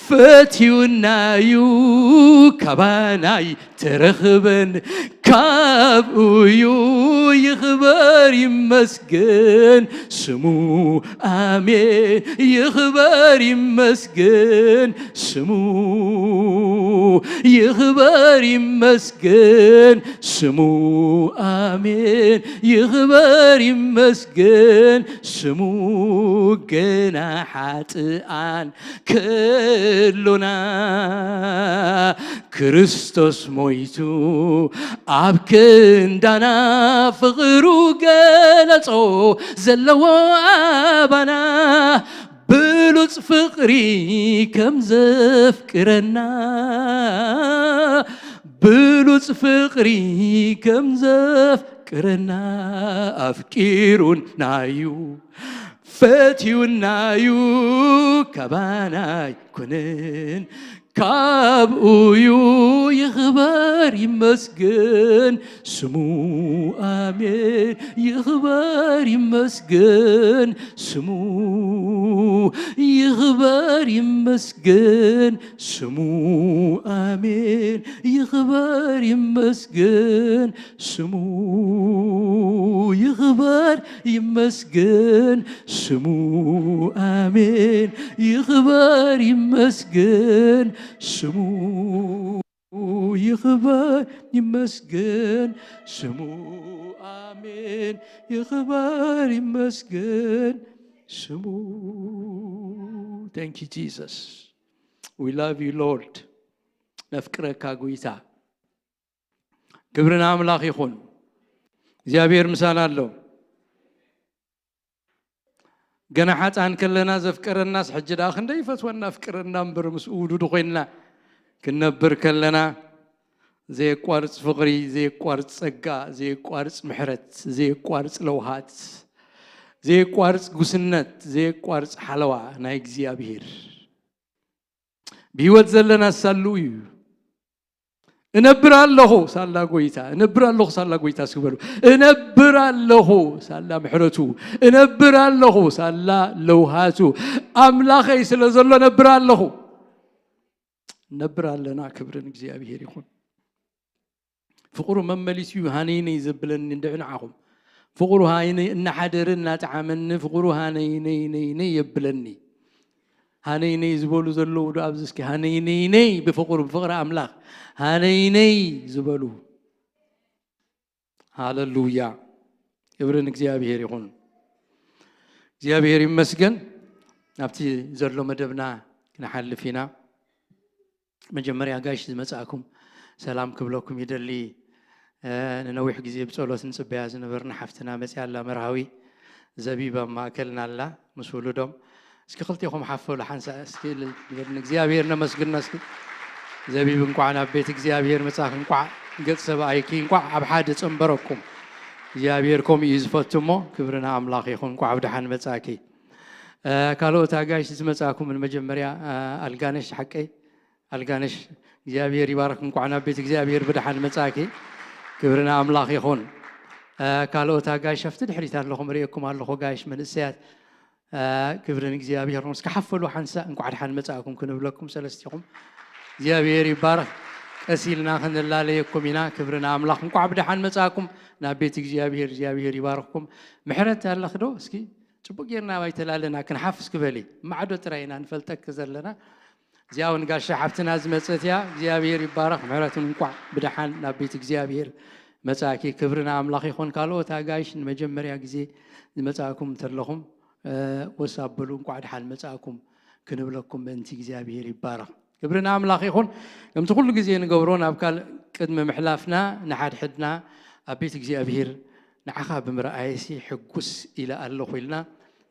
ፈትዩናዩ፣ ካባናይ ተረኽበን፣ ካብኡዩ። ይኽበር ይመስገን ስሙ፣ ኣሜን። ይኽበር ይመስገን ስሙ፣ ይኽበር ይመስገን ስሙ፣ ኣሜን። ይኽበር ይመስገን ስሙ፣ ገና ሓጥኣን ከሎና፣ ክርስቶስ ሞይቱ ኣብ ክንዳና፣ ፍቕሩ ገለጾ ዘለዎ ኣባና፣ ብሉጽ ፍቕሪ ከም ዘፍቅረና፣ ብሉጽ ፍቕሪ ከም ዘፍቅረና፣ ኣፍቂሩናዩ፣ ፈትዩናዩ፣ ካባና ኣይኮነን፣ ካብኡዩ። ይኽበር ይመስገን ስሙ፣ ኣሜን። ይኽበር ይመስገን ስሙ፣ ይኽበር ይመስገን ስሙ፣ ኣሜን። ይኽበር ይመስገን ስሙ፣ ይኽበር ይመስገን ስሙ፣ ኣሜን። ይኽበር ይመስገን ስሙ፣ ይኽበር ይመስገን ስሙ፣ ኣሜን። ይኽበር ይመስገን ስሙ። Thank you Jesus. We love you Lord. ነፍቅረካ ጎይታ። ክብሪ ንኣምላኽ ይኹን። እግዚኣብሔር ምሳና ኣሎ። ገና ሓፃን ከለና ዘፍቀረናስ፣ ሕጂ ደኣ ክንደይ ይፈትወና፣ ኣፍቅረና እምበር፣ ምስኡ ውዱድ ኮይንና ክንነብር ከለና፣ ዘየቋርፅ ፍቕሪ፣ ዘየቋርፅ ጸጋ፣ ዘየቋርፅ ምሕረት፣ ዘየቋርፅ ለውሃት፣ ዘየቋርፅ ጉስነት፣ ዘየቋርፅ ሓለዋ ናይ እግዚኣብሔር። ብህይወት ዘለና ሳሉ እዩ። እነብር ኣለኹ ሳላ ጎይታ፣ እነብር ኣለኹ ሳላ ጎይታ እስኪ በሉ። እነብር ኣለኹ ሳላ ምሕረቱ፣ እነብር ኣለኹ ሳላ ለውሃቱ። ኣምላኸይ ስለ ዘሎ እነብር ኣለኹ። እነብር ኣለና። ክብሪ ንእግዚኣብሔር ይኹን። ፍቕሩ መመሊሱ እዩ ሃነይነይ ዘብለኒ እንድዒ ንዓኹም። ፍቕሩ ሃይነይ እናሓደረ እናጠዓመኒ፣ ፍቕሩ ሃነይነይነይነይ የብለኒ። ሃነይነይ ዝበሉ ዘለዉ ዶ ኣብዚ እስኪ ሃነይነይነይ ብፍቕሩ፣ ብፍቕሪ ኣምላኽ ሃነይነይ ዝበሉ። ሃለሉያ። ክብሪ ንእግዚኣብሔር ይኹን። እግዚኣብሔር ይመስገን። ናብቲ ዘሎ መደብና ክንሓልፍ ኢና። መጀመርያ ጋሽ ዝመጻእኩም ሰላም ክብለኩም ይደሊ። እ፣ ንነዊሕ ግዜ ብጸሎት ንጽበያ ዝነበርና ሓፍትና መጽያ ኣላ መርሃዊ ዘቢብ ኣብ ማእከልና ኣላ ምስ ውሉዶም። እስኪ ክልቴኹም ሓፈሉ ሓንሳ እስኪ እልል ንበል። ንእግዚኣብሔር ነመስግኖ እስኪ። ዘቢብ፣ እንኳዕ ናብ ቤት እግዚኣብሔር መጻእኪ፣ እንኳዕ ገጽ ሰብኣይኪ፣ እንኳዕ ኣብ ሓደ ጸንበረኩም። እግዚኣብሔር ከምኡ እዩ ዝፈቱ እሞ፣ ክብሪ ንኣምላኽ ይኹን። እንኳዕ ብደሓን መጻእኪ። እ፣ ካልኦት ኣጋይሽ ዝመጻእኩም ንመጀመርያ፣ እ፣ ኣልጋነሽ ሓቀይ? ኣልጋነሽ፣ እግዚኣብሔር ይባርክ። እንኳዕ ናብ ቤት እግዚኣብሔር ብደሓን መጻእኪ። ክብሪ ንኣምላኽ ይኹን። እ፣ ካልኦት ኣጋይሽ ኣብቲ ድሕሪት ኣለኹም፣ ርእየኩም ኣለኹ፣ ኣጋይሽ መንእሰያት። እ፣ ክብሪ ንእግዚኣብሔር። እስኪ ሓፈሉ ሓንሳ፣ እንኳዕ ደሓን መጻእኩም ክንብለኩም ሰለስቲኹም። እግዚኣብሔር ይባረኽ። ቀስ ኢልና ክንላለየኩም ኢና። ክብሪ ንኣምላኽ። እንኳዕ ብደሓን መጻእኩም ናብ ቤት እግዚኣብሔር። እግዚኣብሔር ይባርኽኩም። ምሕረት ኣለኽ ዶ? እስኪ ጽቡቅ ጌርና ኣይተላለና፣ ክንሓፍ እስኪ በሊ። ማዕዶ ጥራይ ኢና ንፈልጠኪ ዘለና። እዚኣ እውን ጋሻ ሓፍትና ዝመጸት እያ። እግዚኣብሔር ይባረኽ። ምሕረቱን እንኳዕ ብደሓን ናብ ቤት እግዚኣብሔር መጻእኪ። ክብሪ ንኣምላኽ ይኹን። ካልኦት ኣጋይሽ ንመጀመርያ ግዜ ዝመጻእኩም እንተለኹም፣ እ፣ ወስ ኣበሉ፣ እንኳዕ ደሓን መጻእኩም ክንብለኩም ምእንቲ እግዚኣብሔር ይባረኽ። ክብሪ ንኣምላኽ ይኹን። ከምቲ ኩሉ ግዜ ንገብሮ፣ ናብ ካልእ ቅድሚ ምሕላፍና ንሓድሕድና ኣብ ቤት እግዚኣብሔር ንዓኻ ብምርኣየሲ ሕጉስ ኢለ ኣለኹ ኢልና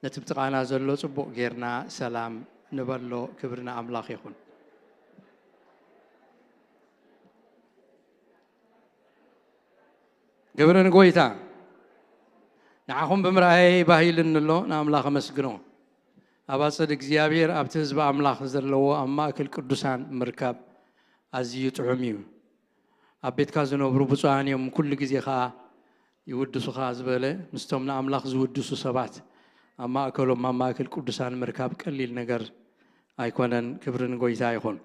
ነቲ ብጥቓና ዘሎ ጽቡቕ ጌርና ሰላም ንበሎ። ክብሪ ንኣምላኽ ይኹን። ክብሪ ንጎይታ። ንዓኹም ብምርኣየይ ባህ ኢሉኒ ኣሎ፣ ንኣምላኽ ኣመስግኖ። ኣብ ኣጸድ እግዚኣብሔር ኣብቲ ህዝቢ ኣምላኽ ዘለዎ ኣብ ማእከል ቅዱሳን ምርካብ ኣዝዩ ጥዑም እዩ። ኣብ ቤትካ ዝነብሩ ብፁዓን እዮም፣ ኩሉ ግዜ ኸኣ ይውድሱኻ ዝበለ፣ ምስቶም ንኣምላኽ ዝውድሱ ሰባት ኣብ ማእከሎም ኣብ ማእከል ቅዱሳን ምርካብ ቀሊል ነገር ኣይኮነን። ክብሪ ንጎይታ ይኹን።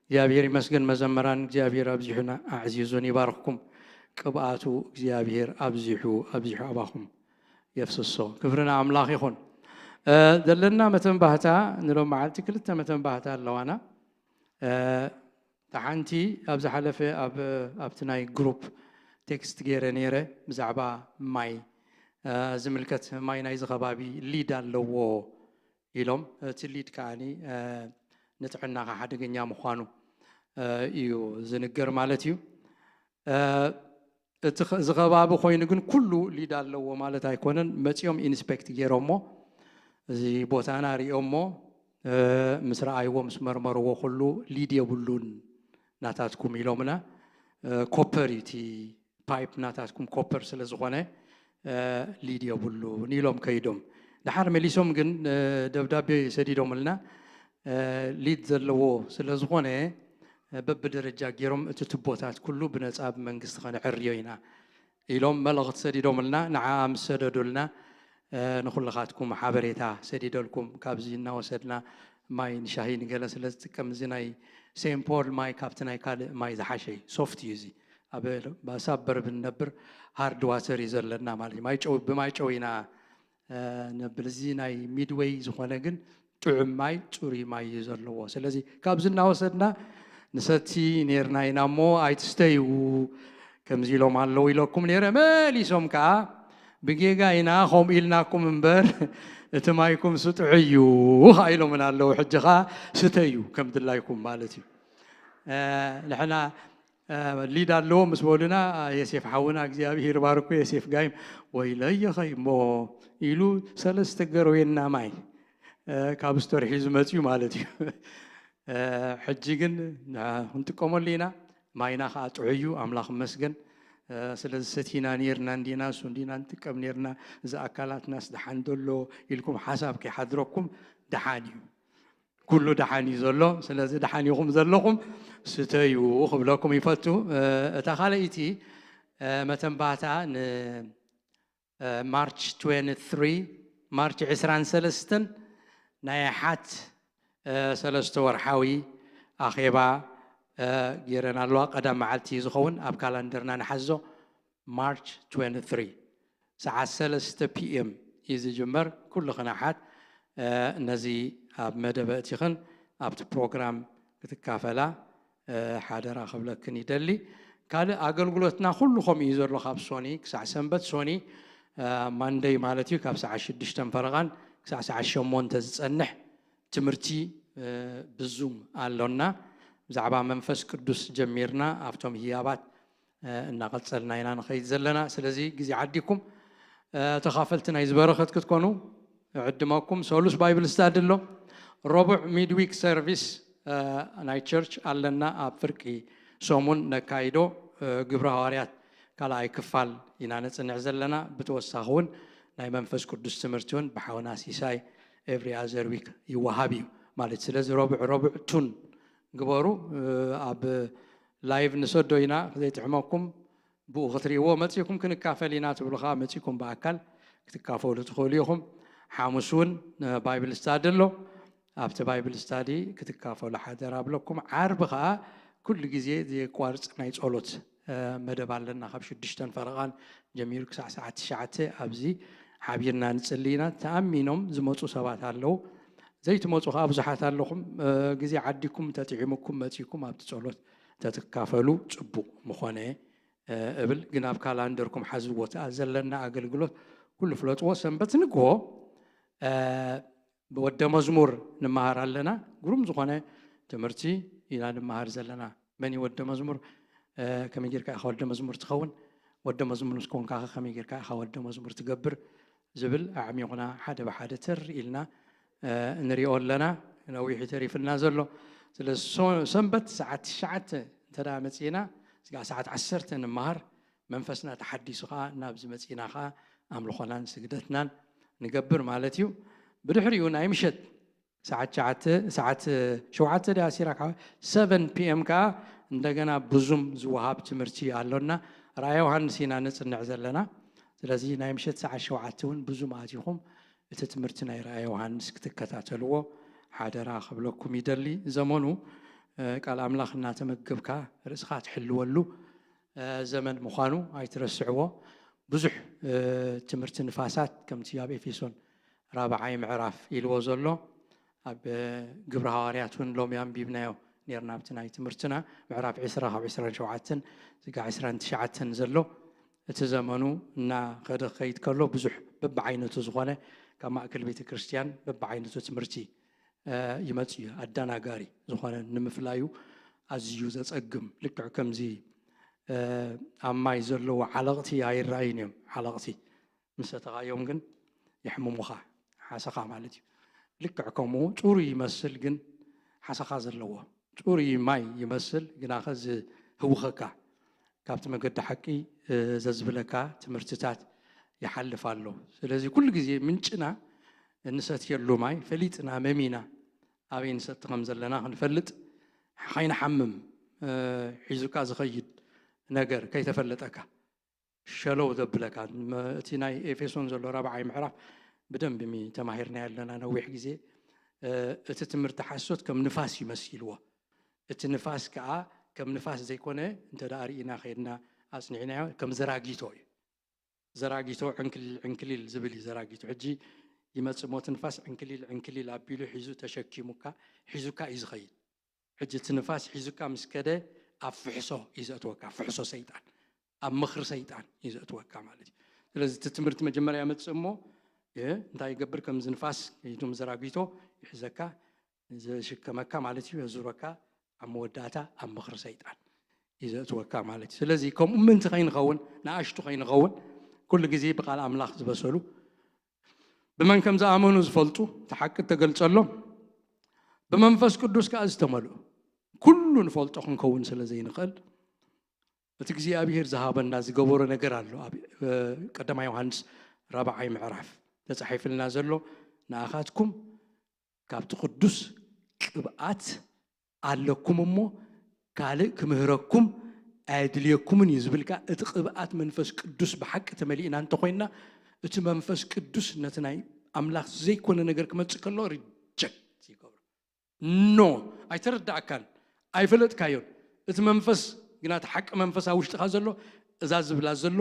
እግዚኣብሔር ይመስገን። መዘምራን እግዚኣብሔር ኣብዚሑ ኣዕዚዙን ይባርኽኩም። ቅብኣቱ እግዚኣብሔር ኣብዚሑ ኣብዚሑ ኣባኹም የፍስሶ። ክብሪ ንኣምላኽ ይኹን። እ፣ ዘለና መተንባህታ ንሎም መዓልቲ ክልተ መተንባህታ ኣለዋና። እ፣ እታ ሓንቲ ኣብ ዝሓለፈ ኣብ፣ ኣብቲ ናይ ግሩፕ ቴክስት ገይረ ነይረ ብዛዕባ ማይ፣ እ፣ ዝምልከት። ማይ ናይዚ ከባቢ ሊድ ኣለዎ ኢሎም፣ እቲ ሊድ ከኣኒ፣ እ፣ ንጥዕናኻ ሓደገኛ ምዃኑ፣ እ፣ እዩ ዝንገር ማለት እዩ። እ፣ እቲ ኸ-፣ እዚ ከባቢ ኮይኑ ግን ኩሉ ሊድ ኣለዎ ማለት ኣይኮነን። መጺኦም ኢንስፔክት ገይሮሞ፣ እዚ ቦታና ርእዮሞ፣ እ፣ ምስ ረኣይዎ፣ ምስ መርመርዎ ኩሉ ሊድ የብሉን ናታትኩም ኢሎምና። እ፣ ኮፐር እዩ እቲ ፓይፕ ናታትኩም ኮፐር ስለ ዝኾነ፣ እ፣ ሊድ የብሉን ኢሎም ከይዶም። ደሓር መሊሶም ግን፣ እ፣ ደብዳቤ ሰዲዶምልና፣ እ፣ ሊድ ዘለዎ ስለ ዝኾነ፣ እ፣ በብደረጃ ገይሮም እቲ ቱቦታት ኩሉ ብነጻ ብመንግስቲ ከነዕርዮ ኢና ኢሎም መልእኽቲ ሰዲዶምልና። ንዓ ምስ ሰደዱልና፣ እ፣ ንኹልኻትኩም ሓበሬታ ሰዲደልኩም፣ ካብዚ እናወሰድና ማይ ንሻሂ ንገለ ስለ ዝጥቀም፣ እዚ ናይ ሴንት ፖል ማይ ካብቲ ናይ ካልእ ማይ ዝሓሸ እዩ። ሶፍት እዩ እዚ። ኣብ ባሳበር ብንነብር ሃርድ ዋተር እዩ ዘለና ማለት እዩ። ማይ ጨው፣ ብማይ ጨው ኢና፣ እ፣ ነብል። እዚ ናይ ሚድዌይ ዝኾነ ግን ጥዑም ማይ፣ ጽሩይ ማይ እዩ ዘለዎ። ስለዚ ካብዚ እናወሰድና ንሰቲ ነይርና ኢና እሞ ኣይትስተዩ ከምዚ ኢሎም ኣለዉ ኢለኩም ነይረ። መሊሶም ከኣ ብጌጋ ኢና ከምኡ ኢልናኩም እምበር እቲ ማይኩም ስጥዑ እዩ ከኣ ኢሎምና ኣለዉ። ሕጂ ከኣ ስተዩ ከም ድላይኩም ማለት እዩ። እ፣ ንሕና፣ እ፣ ሊድ ኣለዎ ምስ በሉና፣ ዮሴፍ ሓውና እግዚኣብሔር ባርኩ፣ ዮሴፍ ጋይም፣ "ወይለየ ኸይ እሞ" ኢሉ ሰለስተ ገርዌና ማይ፣ እ፣ ካብ ስቶር ሒዙ መጽዩ ማለት እዩ። እ፣ ሕጂ ግን ን-፣ ክንጥቀመሉ ኢና። ማይና ኸዓ ጥዑይ እዩ፣ ኣምላኽ ይመስገን። እ፣ ስለዚ ሰቲና ኔርና እንዲና፣ እሱ እንዲና ንጥቀም ኔርና፣ እዚ ኣካላትናስ ደሓን ዶ ኣሎ ኢልኩም ሓሳብ ከይሓድረኩም፣ ደሓን እዩ። ኩሉ ደሓን እዩ ዘሎ። ስለዚ ደሓን ኢኹም ዘለኹም፣ ስተዩ ክብለኩም ይፈቱ። እ፣ እታ ካልኣይቲ፣ እ፣ መተንባህታ ን፣ እ፣ ማርች ትዌንቲ ትሪ፣ ማርች ዕስራን ሰለስተን ናይ ኣሓት፣ እ፣ ሰለስተ ወርሓዊ ኣኼባ፣ እ፣ ገይረን ኣለዋ። ቀዳም መዓልቲ እዩ ዝኸውን፣ ኣብ ካላንደርና ንሓዞ። ማርች ትዌንቲ ትሪ ሰዓት ሰለስተ ፒ ኤም እዩ ዝጅመር። ኩልኽን ኣሓት፣ እ፣ ነዚ ኣብ መደብ ኣእቲኽን ኣብቲ ፕሮግራም ክትካፈላ፣ እ፣ ሓደራ ክብለክን ይደሊ። ካልእ ኣገልግሎትና ኩሉ ከምኡ እዩ ዘሎ፣ ካብ ሶኒ ክሳዕ ሰንበት፣ ሶኒ፣ እ፣ ማንደይ ማለት እዩ፣ ካብ ሰዓት ሽዱሽተ ፈረቓን ክሳዕ ሰዓት ሸሞንተ ዝጸንሕ ትምህርቲ፣ እ፣ ብዙም ኣሎና። ብዛዕባ መንፈስ ቅዱስ ጀሚርና ኣብቶም ህያባት፣ እ፣ እናቐጸልና ኢና ንኸይድ ዘለና። ስለዚ ግዜ ዓዲኩም፣ እ፣ ተኻፈልቲ ናይዚ በረኸት ክትኮኑ ዕድመኩም። ሰሉስ ባይብል ስታዲ ኣሎ። ረቡዕ ሚድዊክ ሰርቪስ ናይ ቸርች ኣለና። ኣብ ፍርቂ ሰሙን ነካይዶ ግብረ ሃዋርያት ካልኣይ ክፋል ኢና ነፅንዕ ዘለና። ብተወሳኺ እውን ናይ መንፈስ ቅዱስ ትምህርቲ እውን ብሓውና ሲሳይ ኤቭሪ ኣዘር ዊክ ይወሃብ እዩ ማለት። ስለዚ ረቡዕ ረቡዕ ቱን ግበሩ። ኣብ ላይቭ ንሰዶ ኢና። ዘይጥዕመኩም ብኡ ክትርእይዎ መፂእኩም ክንካፈል ኢና ትብሉ ከዓ መፂእኩም ብኣካል ክትካፈሉ ትኽእሉ ኢኹም። ሓሙስ እውን ባይብል ስታዲ ኣሎ። ኣብቲ ባይብል ስታዲ ክትካፈሉ ሓደራ ኣብለኩም። ዓርቢ ከዓ ኩሉ ግዜ ዘየቋርፅ ናይ ጸሎት መደብ ኣለና። ካብ ሽዱሽተን ፈረቓን ጀሚሩ ክሳዕ ሰዓት ትሽዓተ ኣብዚ ሓቢርና ንጽሊ ኢና። ተኣሚኖም ዝመፁ ሰባት ኣለዉ። ዘይትመፁ ከዓ ብዙሓት ኣለኹም። ግዜ ዓዲኩም ተጥዒሙኩም መፂኩም ኣብቲ ጸሎት ተትካፈሉ ፅቡቕ ምኾነ እብል። ግን ኣብ ካላንደርኩም ሓዝዎ። እቲ ዘለና ኣገልግሎት ኩሉ ፍለጥዎ። ሰንበት ንግሆ ወደ መዝሙር ንመሃር ኣለና። ግሩም ዝኾነ ትምህርቲ ኢና ንመሃር ዘለና። መን እዩ ወደ መዝሙር? ከመይ ጌርካ ኢኻ ወደ መዝሙር ትኸውን? ወደ መዝሙር ምስ ኮንካ ከመይ ጌርካ ኢኻ ወደ መዝሙር ትገብር ዝብል ኣዕሚቑና ሓደ ብሓደ ተር ኢልና ንሪኦ ኣለና። ነዊሕ ተሪፍና ዘሎ። ስለዚ ሰንበት ሰዓት ትሽዓተ እንተ መፂና ስጋዕ ሰዓት ዓሰርተ ንመሃር። መንፈስና ተሓዲሱ ከዓ ናብዚ መፂና ከዓ ኣምልኾናን ስግደትናን ንገብር ማለት እዩ። ብድሕሪኡ ናይ ምሸት ሰዓት ትሽዓተ ሰዓት ሸውዓተ ዳሲራ ከዓ ሰቨን ፒ ኤም ከዓ እንደገና ብዙም ዝወሃብ ትምህርቲ ኣሎና። ራእየ ዮሃንስ ኢና ነፅንዕ ዘለና። ስለዚ ናይ ምሸት ሰዓት ሸውዓተ እውን ብዙም ኣቲኹም እቲ ትምህርቲ ናይ ራእየ ዮሃንስ ክትከታተልዎ ሓደራ ክብለኩም ይደሊ። ዘመኑ ቃል ኣምላኽ እናተመገብካ ርእስኻ ትሕልወሉ ዘመን ምዃኑ ኣይትረስዕዎ። ብዙሕ ትምህርቲ ንፋሳት ከምቲ ኣብ ኤፌሶን ራብዓይ ምዕራፍ ኢልዎ ዘሎ ኣብ ግብሪ ሃዋርያት እውን ሎሚ ኣንቢብናዮ ነርና ኣብቲ ናይ ትምህርትና ምዕራፍ ዕስራ ካብ ዕስራን ሸውዓተን ስጋ ዕስራን ትሽዓተን ዘሎ እቲ ዘመኑ እናኸደ ክኸይድ ከሎ ብዙሕ በብዓይነቱ ዝኾነ ካብ ማእከል ቤተ ክርስቲያን በብዓይነቱ ትምህርቲ ይመጽእ እዩ። ኣደናጋሪ ዝኾነ ንምፍላዩ ኣዝዩ ዘጸግም። ልክዕ ከምዚ ኣብ ማይ ዘለዉ ዓለቕቲ ኣይረኣዩን እዮም። ዓለቕቲ ምስ ሰተኻዮም ግን የሕምሙኻ። ሓሰኻ ማለት እዩ። ልክዕ ከምኡ ጽሩይ ይመስል ግን ሓሰኻ ዘለዎ ጽሩይ ማይ ይመስል ግናኸ ዝህውኸካ ካብቲ መገዲ ሓቂ ዘዝብለካ ትምህርትታት ይሓልፍ ኣሎ። ስለዚ ኩሉ ግዜ ምንጭና እንሰትየሉ ማይ ፈሊጥና መሚና ኣበይ ንሰቲ ከም ዘለና ክንፈልጥ ከይንሓምም ሒዙካ ዝኸይድ ነገር ከይተፈለጠካ ሸለው ዘብለካ እቲ ናይ ኤፌሶን ዘሎ ራብዓይ ምዕራፍ ብደንብ ሚ ተማሂርና ኣለና ነዊሕ ግዜ። እቲ ትምህርቲ ሓሶት ከም ንፋስ ይመሲልዎ። እቲ ንፋስ ከዓ ከም ንፋስ ዘይኮነ እንተ ደኣ ርኢና ከይድና ኣጽኒዕናዮ ከም ዘራጊቶ እዩ። ዘራጊቶ ዕንክሊል ዕንክሊል ዝብል እዩ ዘራጊቶ። ሕጂ ይመጽእ ሞት ንፋስ ዕንክሊል ዕንክሊል ኣቢሉ ሒዙ ተሸኪሙካ ሒዙካ እዩ ዝኸይድ። ሕጂ እቲ ንፋስ ሒዙካ ምስ ከደ ኣብ ፍሕሶ እዩ ዘእትወካ፣ ፍሕሶ ሰይጣን፣ ኣብ ምኽሪ ሰይጣን እዩ ዘእትወካ ማለት እዩ። ስለዚ እቲ ትምህርቲ መጀመርያ ይመጽእ እሞ እንታይ ይገብር? ከምዚ ንፋስ ከይዱ ምስ ዘራጊቶ ይሕዘካ፣ ዝሽከመካ ማለት እዩ፣ የዙረካ፣ ኣብ መወዳእታ ኣብ ምኽሪ ሰይጣን እዩ ዘእትወካ ማለት እዩ። ስለዚ ከምኡ ምእንቲ ከይንኸውን፣ ንኣሽቱ ከይንኸውን፣ ኩሉ ግዜ ብቃል ኣምላኽ ዝበሰሉ ብመን ከም ዝኣመኑ ዝፈልጡ፣ እቲ ሓቂ እተገልጸሎም፣ ብመንፈስ ቅዱስ ከኣ ዝተመልኡ፣ ኩሉ ንፈልጦ ክንከውን ስለ ዘይንኽእል፣ እቲ እግዚኣብሔር ዝሃበና ዝገበሮ ነገር ኣሎ። ኣብ ቀዳማይ ዮሃንስ ራብዓይ ምዕራፍ ተጻሒፍልና ዘሎ፣ ንኣኻትኩም ካብቲ ቅዱስ ቅብኣት ኣለኩም እሞ ካልእ ክምህረኩም ኣየድልየኩምን እዩ ዝብል ከኣ፣ እቲ ቅብኣት መንፈስ ቅዱስ ብሓቂ ተመሊእና እንተኾይንና፣ እቲ መንፈስ ቅዱስ ነቲ ናይ ኣምላኽ ዘይኮነ ነገር ክመጽእ ከሎ ሪጀክት ይገብሮ። ኖ፣ ኣይተረዳእካን፣ ኣይፈለጥካዮን። እቲ መንፈስ ግና፣ እቲ ሓቂ መንፈስ ኣብ ውሽጥኻ ዘሎ፣ እዛ ዝብላ ዘሎ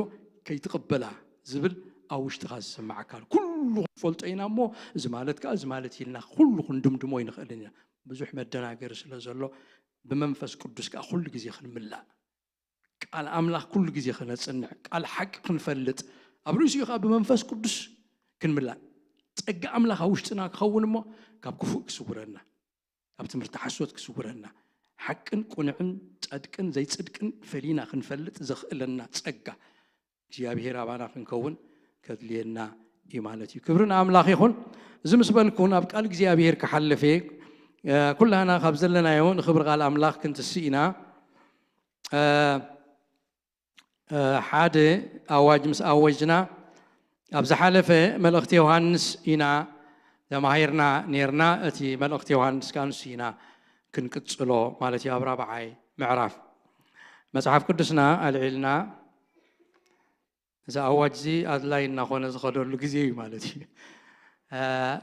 ከይትቕበላ ዝብል ኣብ ውሽጥኻ ዝስምዓካ ኣሎ። ኩሉ ክንፈልጦ ኢና እሞ፣ እዚ ማለት ከኣ እዚ ማለት ኢልና ኩሉ ክንድምድሞ ኣይንኽእልን ኢና። ብዙሕ መደናገሪ ስለ ዘሎ፣ ብመንፈስ ቅዱስ ከኣ ኩሉ ግዜ ክንምላእ፣ ቃል ኣምላኽ ኩሉ ግዜ ክነጽንዕ፣ ቃል ሓቂ ክንፈልጥ፣ ኣብ ርእሲኡ ከኣ ብመንፈስ ቅዱስ ክንምላእ፣ ጸጋ ኣምላኽ ኣብ ውሽጥና ክኸውን እሞ፣ ካብ ክፉእ ክስውረና፣ ካብ ትምህርቲ ሓሶት ክስውረና፣ ሓቅን ቅኑዕን ጸድቅን ዘይጽድቅን ፈሊና ክንፈልጥ ዘኽእለና ጸጋ እግዚኣብሔር ኣባና ክንከውን ከድልየና እዩ ማለት እዩ። ክብሪ ንኣምላኽ ይኹን። እዚ ምስ በልኩ ናብ ቃል እግዚኣብሔር ክሓልፍ እየ። እ፣ ኩላህና ካብ ዘለናዮ ንኽብሪ ቃል ኣምላኽ ክንትስእ ኢና። እ፣ እ፣ ሓደ ኣዋጅ ምስ ኣወጅና፣ ኣብ ዝሓለፈ መልእኽቲ ዮሃንስ ኢና ተማሂርና ኔርና። እቲ መልእኽቲ ዮሃንስ ከኣ ንሱ ኢና ክንቅጽሎ ማለት እዩ። ኣብ ራብዓይ ምዕራፍ መጽሓፍ ቅዱስና ኣልዒልና፣ እዚ ኣዋጅ እዚ ኣድላይ እናኾነ ዝኸደሉ ግዜ እዩ ማለት እዩ። እ፣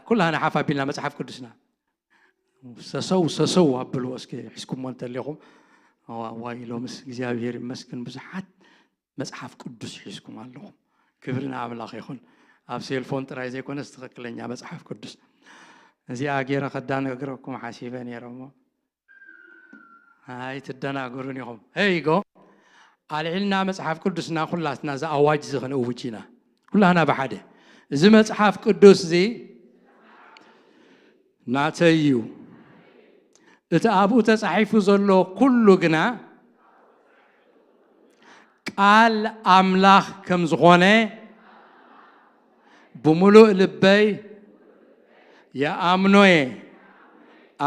ኩላህና ሓፍ ኣቢልና መጽሓፍ ቅዱስና ሰሰው ሰሰው ኣብልዎ እስኪ፣ ሒዝኩሞ እንተሊኹም። እዋ፣ እዋይ፣ ሎምስ እግዚኣብሔር ይመስገን፣ ብዙሓት መጽሓፍ ቅዱስ ሒዝኩም ኣለኹም። ክብሪ ንኣምላኽ ይኹን። ኣብ ሴልፎን ጥራይ ዘይኮነስ ትኽክለኛ መጽሓፍ ቅዱስ። እዚኣ ገይረ ከዳነግረኩም ሓሲበ ነይረ እሞ፣ ኣይትደናግሩን ኢኹም። ሄይ ጎ፣ ኣልዒልና መጽሓፍ ቅዱስና ኩላትና እዚ ኣዋጅ እዚ ክንእውጅ ኢና። ኩላህና ብሓደ፣ እዚ መጽሓፍ ቅዱስ እዚ ናተይ እዩ። እቲ ኣብኡ ተጻሒፉ ዘሎ ኩሉ ግና ቃል ኣምላኽ ከም ዝኾነ ብምሉእ ልበይ ይኣምኖ እየ።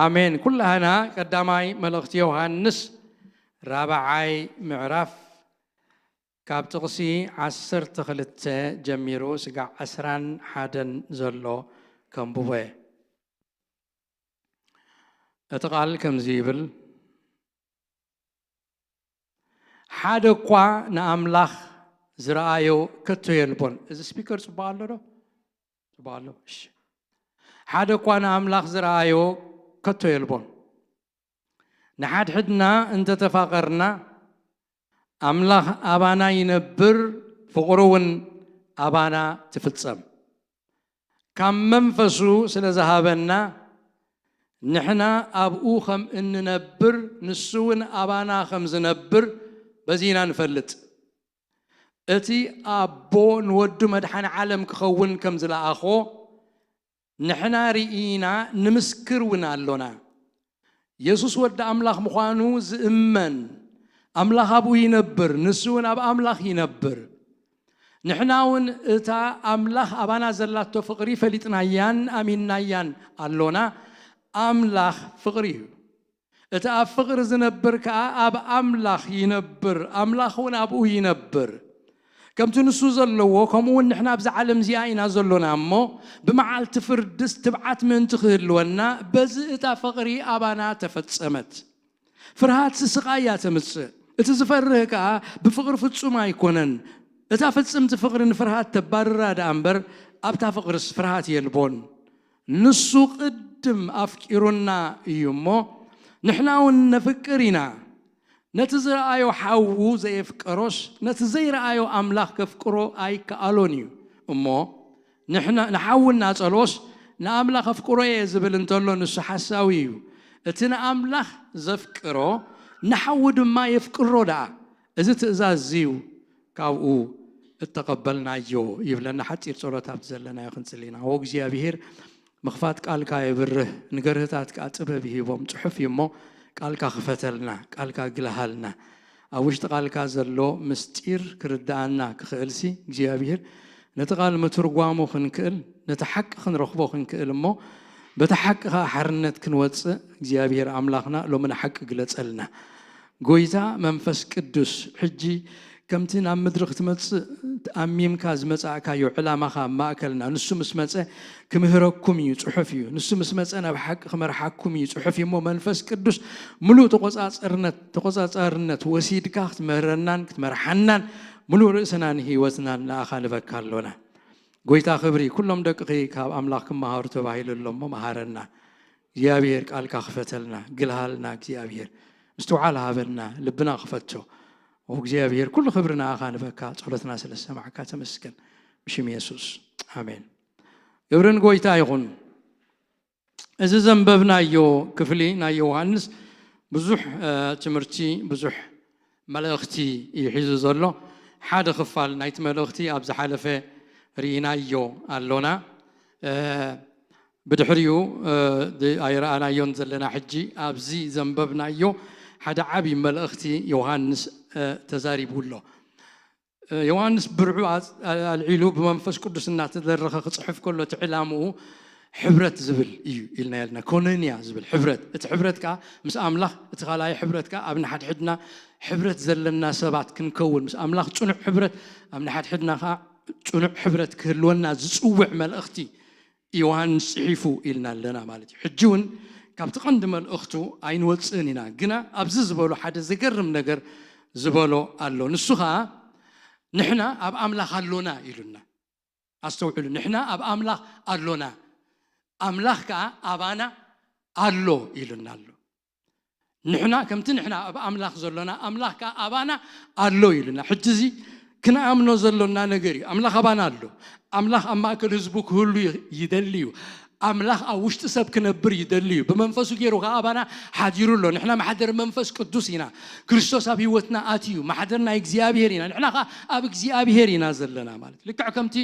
ኣሜን። ኩላህና ቀዳማይ መልእኽቲ ዮሃንስ ራብዓይ ምዕራፍ ካብ ጥቕሲ ዓሰርተ ክልተ ጀሚሩ ስጋዕ ዕስራን ሓደን ዘሎ ከንብቦ እየ። እቲ ቃል ከምዚ ይብል፣ ሓደ እኳ ንኣምላኽ ዝረኣዮ ከቶ የልቦን። እዚ ስፒከር ጽቡቕ ኣሎ ዶ? ጽቡቕ ኣሎ። እሺ። ሓደ እኳ ንኣምላኽ ዝረኣዮ ከቶ የልቦን። ንሓድሕድና እንተተፋቐርና፣ ኣምላኽ ኣባና ይነብር፣ ፍቕሩ እውን ኣባና ትፍጸም። ካብ መንፈሱ ስለ ዝሃበና፣ ንሕና ኣብኡ ከም እንነብር፣ ንሱ እውን ኣባና ከም ዝነብር በዚ ኢና ንፈልጥ። እቲ ኣቦ ንወዱ መድሓኒ ዓለም ክኸውን ከም ዝለኣኾ፣ ንሕና ርኢና ንምስክር እውን ኣሎና። የሱስ ወዲ ኣምላኽ ምዃኑ ዝእመን፣ ኣምላኽ ኣብኡ ይነብር፣ ንሱ እውን ኣብ ኣምላኽ ይነብር። ንሕና እውን እታ ኣምላኽ ኣባና ዘላቶ ፍቕሪ ፈሊጥናያን ኣሚንናያን ኣሎና። ኣምላኽ ፍቕሪ እዩ። እቲ ኣብ ፍቕሪ ዝነብር ከኣ ኣብ ኣምላኽ ይነብር፣ ኣምላኽ እውን ኣብኡ ይነብር። ከምቲ ንሱ ዘለዎ፣ ከምኡ እውን ንሕና ኣብዚ ዓለም እዚኣ ኢና ዘሎና እሞ፣ ብመዓልቲ ፍርድስ ትብዓት ምእንቲ ክህልወና፣ በዚ እታ ፍቕሪ ኣባና ተፈጸመት። ፍርሃት ስስቓይ እያ ተምጽእ። እቲ ዝፈርህ ከኣ ብፍቕሪ ፍጹም ኣይኮነን። እታ ፍጽምቲ ፍቕሪ ንፍርሃት ተባርራ ደኣ እምበር፣ ኣብታ ፍቕርስ ፍርሃት የልቦን። ንሱ ቅድም ኣፍቂሩና እዩ እሞ፣ ንሕና እውን ነፍቅር ኢና። ነቲ ዝረኣዮ ሓዉ ዘየፍቀሮስ፣ ነቲ ዘይረኣዮ ኣምላኽ ከፍቅሮ ኣይከኣሎን እዩ። እሞ፣ ንሕና፣ ንሓዉ እናጸልኦስ፣ ንኣምላኽ ኣፍቅሮ እየ ዝብል እንተሎ፣ ንሱ ሓሳዊ እዩ። እቲ ንኣምላኽ ዘፍቅሮ፣ ንሓዉ ድማ የፍቅሮ ደኣ። እዚ ትእዛዝ እዩ ካብኡ እተቐበልናዮ ይብለና። ሓጺር ጸሎት ኣብቲ ዘለናዮ ክንጽሊ ኢና። ኦ እግዚኣብሄር፣ ምኽፋት ቃልካ የብርህ፣ ንገርህታት ከኣ ጥበብ ይሂቦም። ጽሑፍ እዩ እሞ፣ ቃልካ ክፈተልና፣ ቃልካ ግልሃልና። ኣብ ውሽጢ ቃልካ ዘሎ ምስጢር ክርድኣና ክኽእልሲ፣ እግዚኣብሄር፣ ነቲ ቃል ምትርጓሙ ክንክእል፣ ነቲ ሓቂ ክንረኽቦ ክንክእል እሞ፣ በቲ ሓቂ ከኣ ሓርነት ክንወጽእ፣ እግዚኣብሄር ኣምላኽና፣ ሎሚ ንሓቂ ግለጸልና። ጎይታ መንፈስ ቅዱስ፣ ሕጂ ከምቲ ናብ ምድሪ ክትመጽእ ኣሚምካ ዝመጻእካዮ ዕላማኻ ኣብ ማእከልና፣ ንሱ ምስ መጸ ክምህረኩም እዩ፣ ጽሑፍ እዩ። ንሱ ምስ መጸ ናብ ሓቂ ክመርሓኩም እዩ፣ ጽሑፍ እዩ። እሞ መንፈስ ቅዱስ፣ ምሉእ ተቆጻጸርነት፣ ተቆጻጻርነት ወሲድካ ክትምህረናን ክትመርሓናን፣ ምሉእ ርእስናን ህይወትናን ንኣኻ ንበካ ኣሎና። ጎይታ ክብሪ፣ ኩሎም ደቅኺ ካብ ኣምላኽ ክመሃሩ ተባሂሉ ኣሎ እሞ መሃረና። እግዚኣብሔር ቃልካ ክፈተልና፣ ግልሃልና እግዚኣብሔር። ምስትውዓል ሃበና፣ ልብና ክፈቶ። ኦ እግዚኣብሔር፣ ኩሉ ክብሪ ንኣኻ ንበካ፣ ጸሎትና ስለ ዝሰማዕካ ተመስገን። ብሽም የሱስ፣ ኣሜን። ክብሪ ንጎይታ ይኹን። እዚ ዘንበብናዮ ክፍሊ ናይ ዮሃንስ ብዙሕ፣ እ፣ ትምህርቲ፣ ብዙሕ መልእኽቲ እዩ ሒዙ ዘሎ። ሓደ ክፋል ናይቲ መልእኽቲ ኣብ ዝሓለፈ ርኢናዮ ኣሎና። እ፣ ብድሕሪኡ፣ እ፣ ድ-፣ ኣይረኣናዮን ዘለና። ሕጂ ኣብዚ ዘንበብናዮ ሓደ ዓቢ መልእኽቲ ዮሃንስ፣ እ፣ ተዛሪቡ ኣሎ። ዮሃንስ ብርዑ ኣልዒሉ ብመንፈስ ቅዱስ እናተደረኸ ክፅሕፍ ከሎ እቲ ዕላምኡ ሕብረት ዝብል እዩ ኢልና ያልና። ኮኖንያ ዝብል ሕብረት፣ እቲ ሕብረት ከዓ ምስ ኣምላኽ፣ እቲ ካልኣይ ሕብረት ከዓ ኣብ ንሓድሕድና ሕብረት ዘለና ሰባት ክንከውን፣ ምስ ኣምላኽ ፅኑዕ ሕብረት፣ ኣብ ንሓድሕድና ከዓ ፅኑዕ ሕብረት ክህልወና ዝፅውዕ መልእኽቲ ዮሃንስ ፅሒፉ ኢልና ኣለና ማለት እዩ። ሕጂ እውን ካብቲ ቀንዲ መልእኽቱ ኣይንወፅእን ኢና። ግና ኣብዚ ዝበሎ ሓደ ዘገርም ነገር ዝበሎ ኣሎ። ንሱ ከዓ ንሕና ኣብ ኣምላኽ ኣሎና ኢሉና። ኣስተውዕሉ፣ ንሕና ኣብ ኣምላኽ ኣሎና፣ ኣምላኽ ከዓ ኣባና ኣሎ ኢሉና ኣሎ። ንሕና ከምቲ ንሕና ኣብ ኣምላኽ ዘሎና ኣምላኽ ከዓ ኣባና ኣሎ ኢሉና። ሕጂ እዚ ክንኣምኖ ዘሎና ነገር እዩ። ኣምላኽ ኣባና ኣሎ። ኣምላኽ ኣብ ማእከል ህዝቡ ክህሉ ይደሊ እዩ። ኣምላኽ ኣብ ውሽጢ ሰብ ክነብር ይደሊ እዩ። ብመንፈሱ ገይሩ ከዓ ኣባና ሓዲሩ ኣሎ። ንሕና ማሕደር መንፈስ ቅዱስ ኢና። ክርስቶስ ኣብ ህይወትና ኣትዩ፣ ማሕደር ናይ እግዚኣብሔር ኢና። ንሕና ከዓ ኣብ እግዚኣብሔር ኢና ዘለና ማለት እዩ። ልክዕ ከምቲ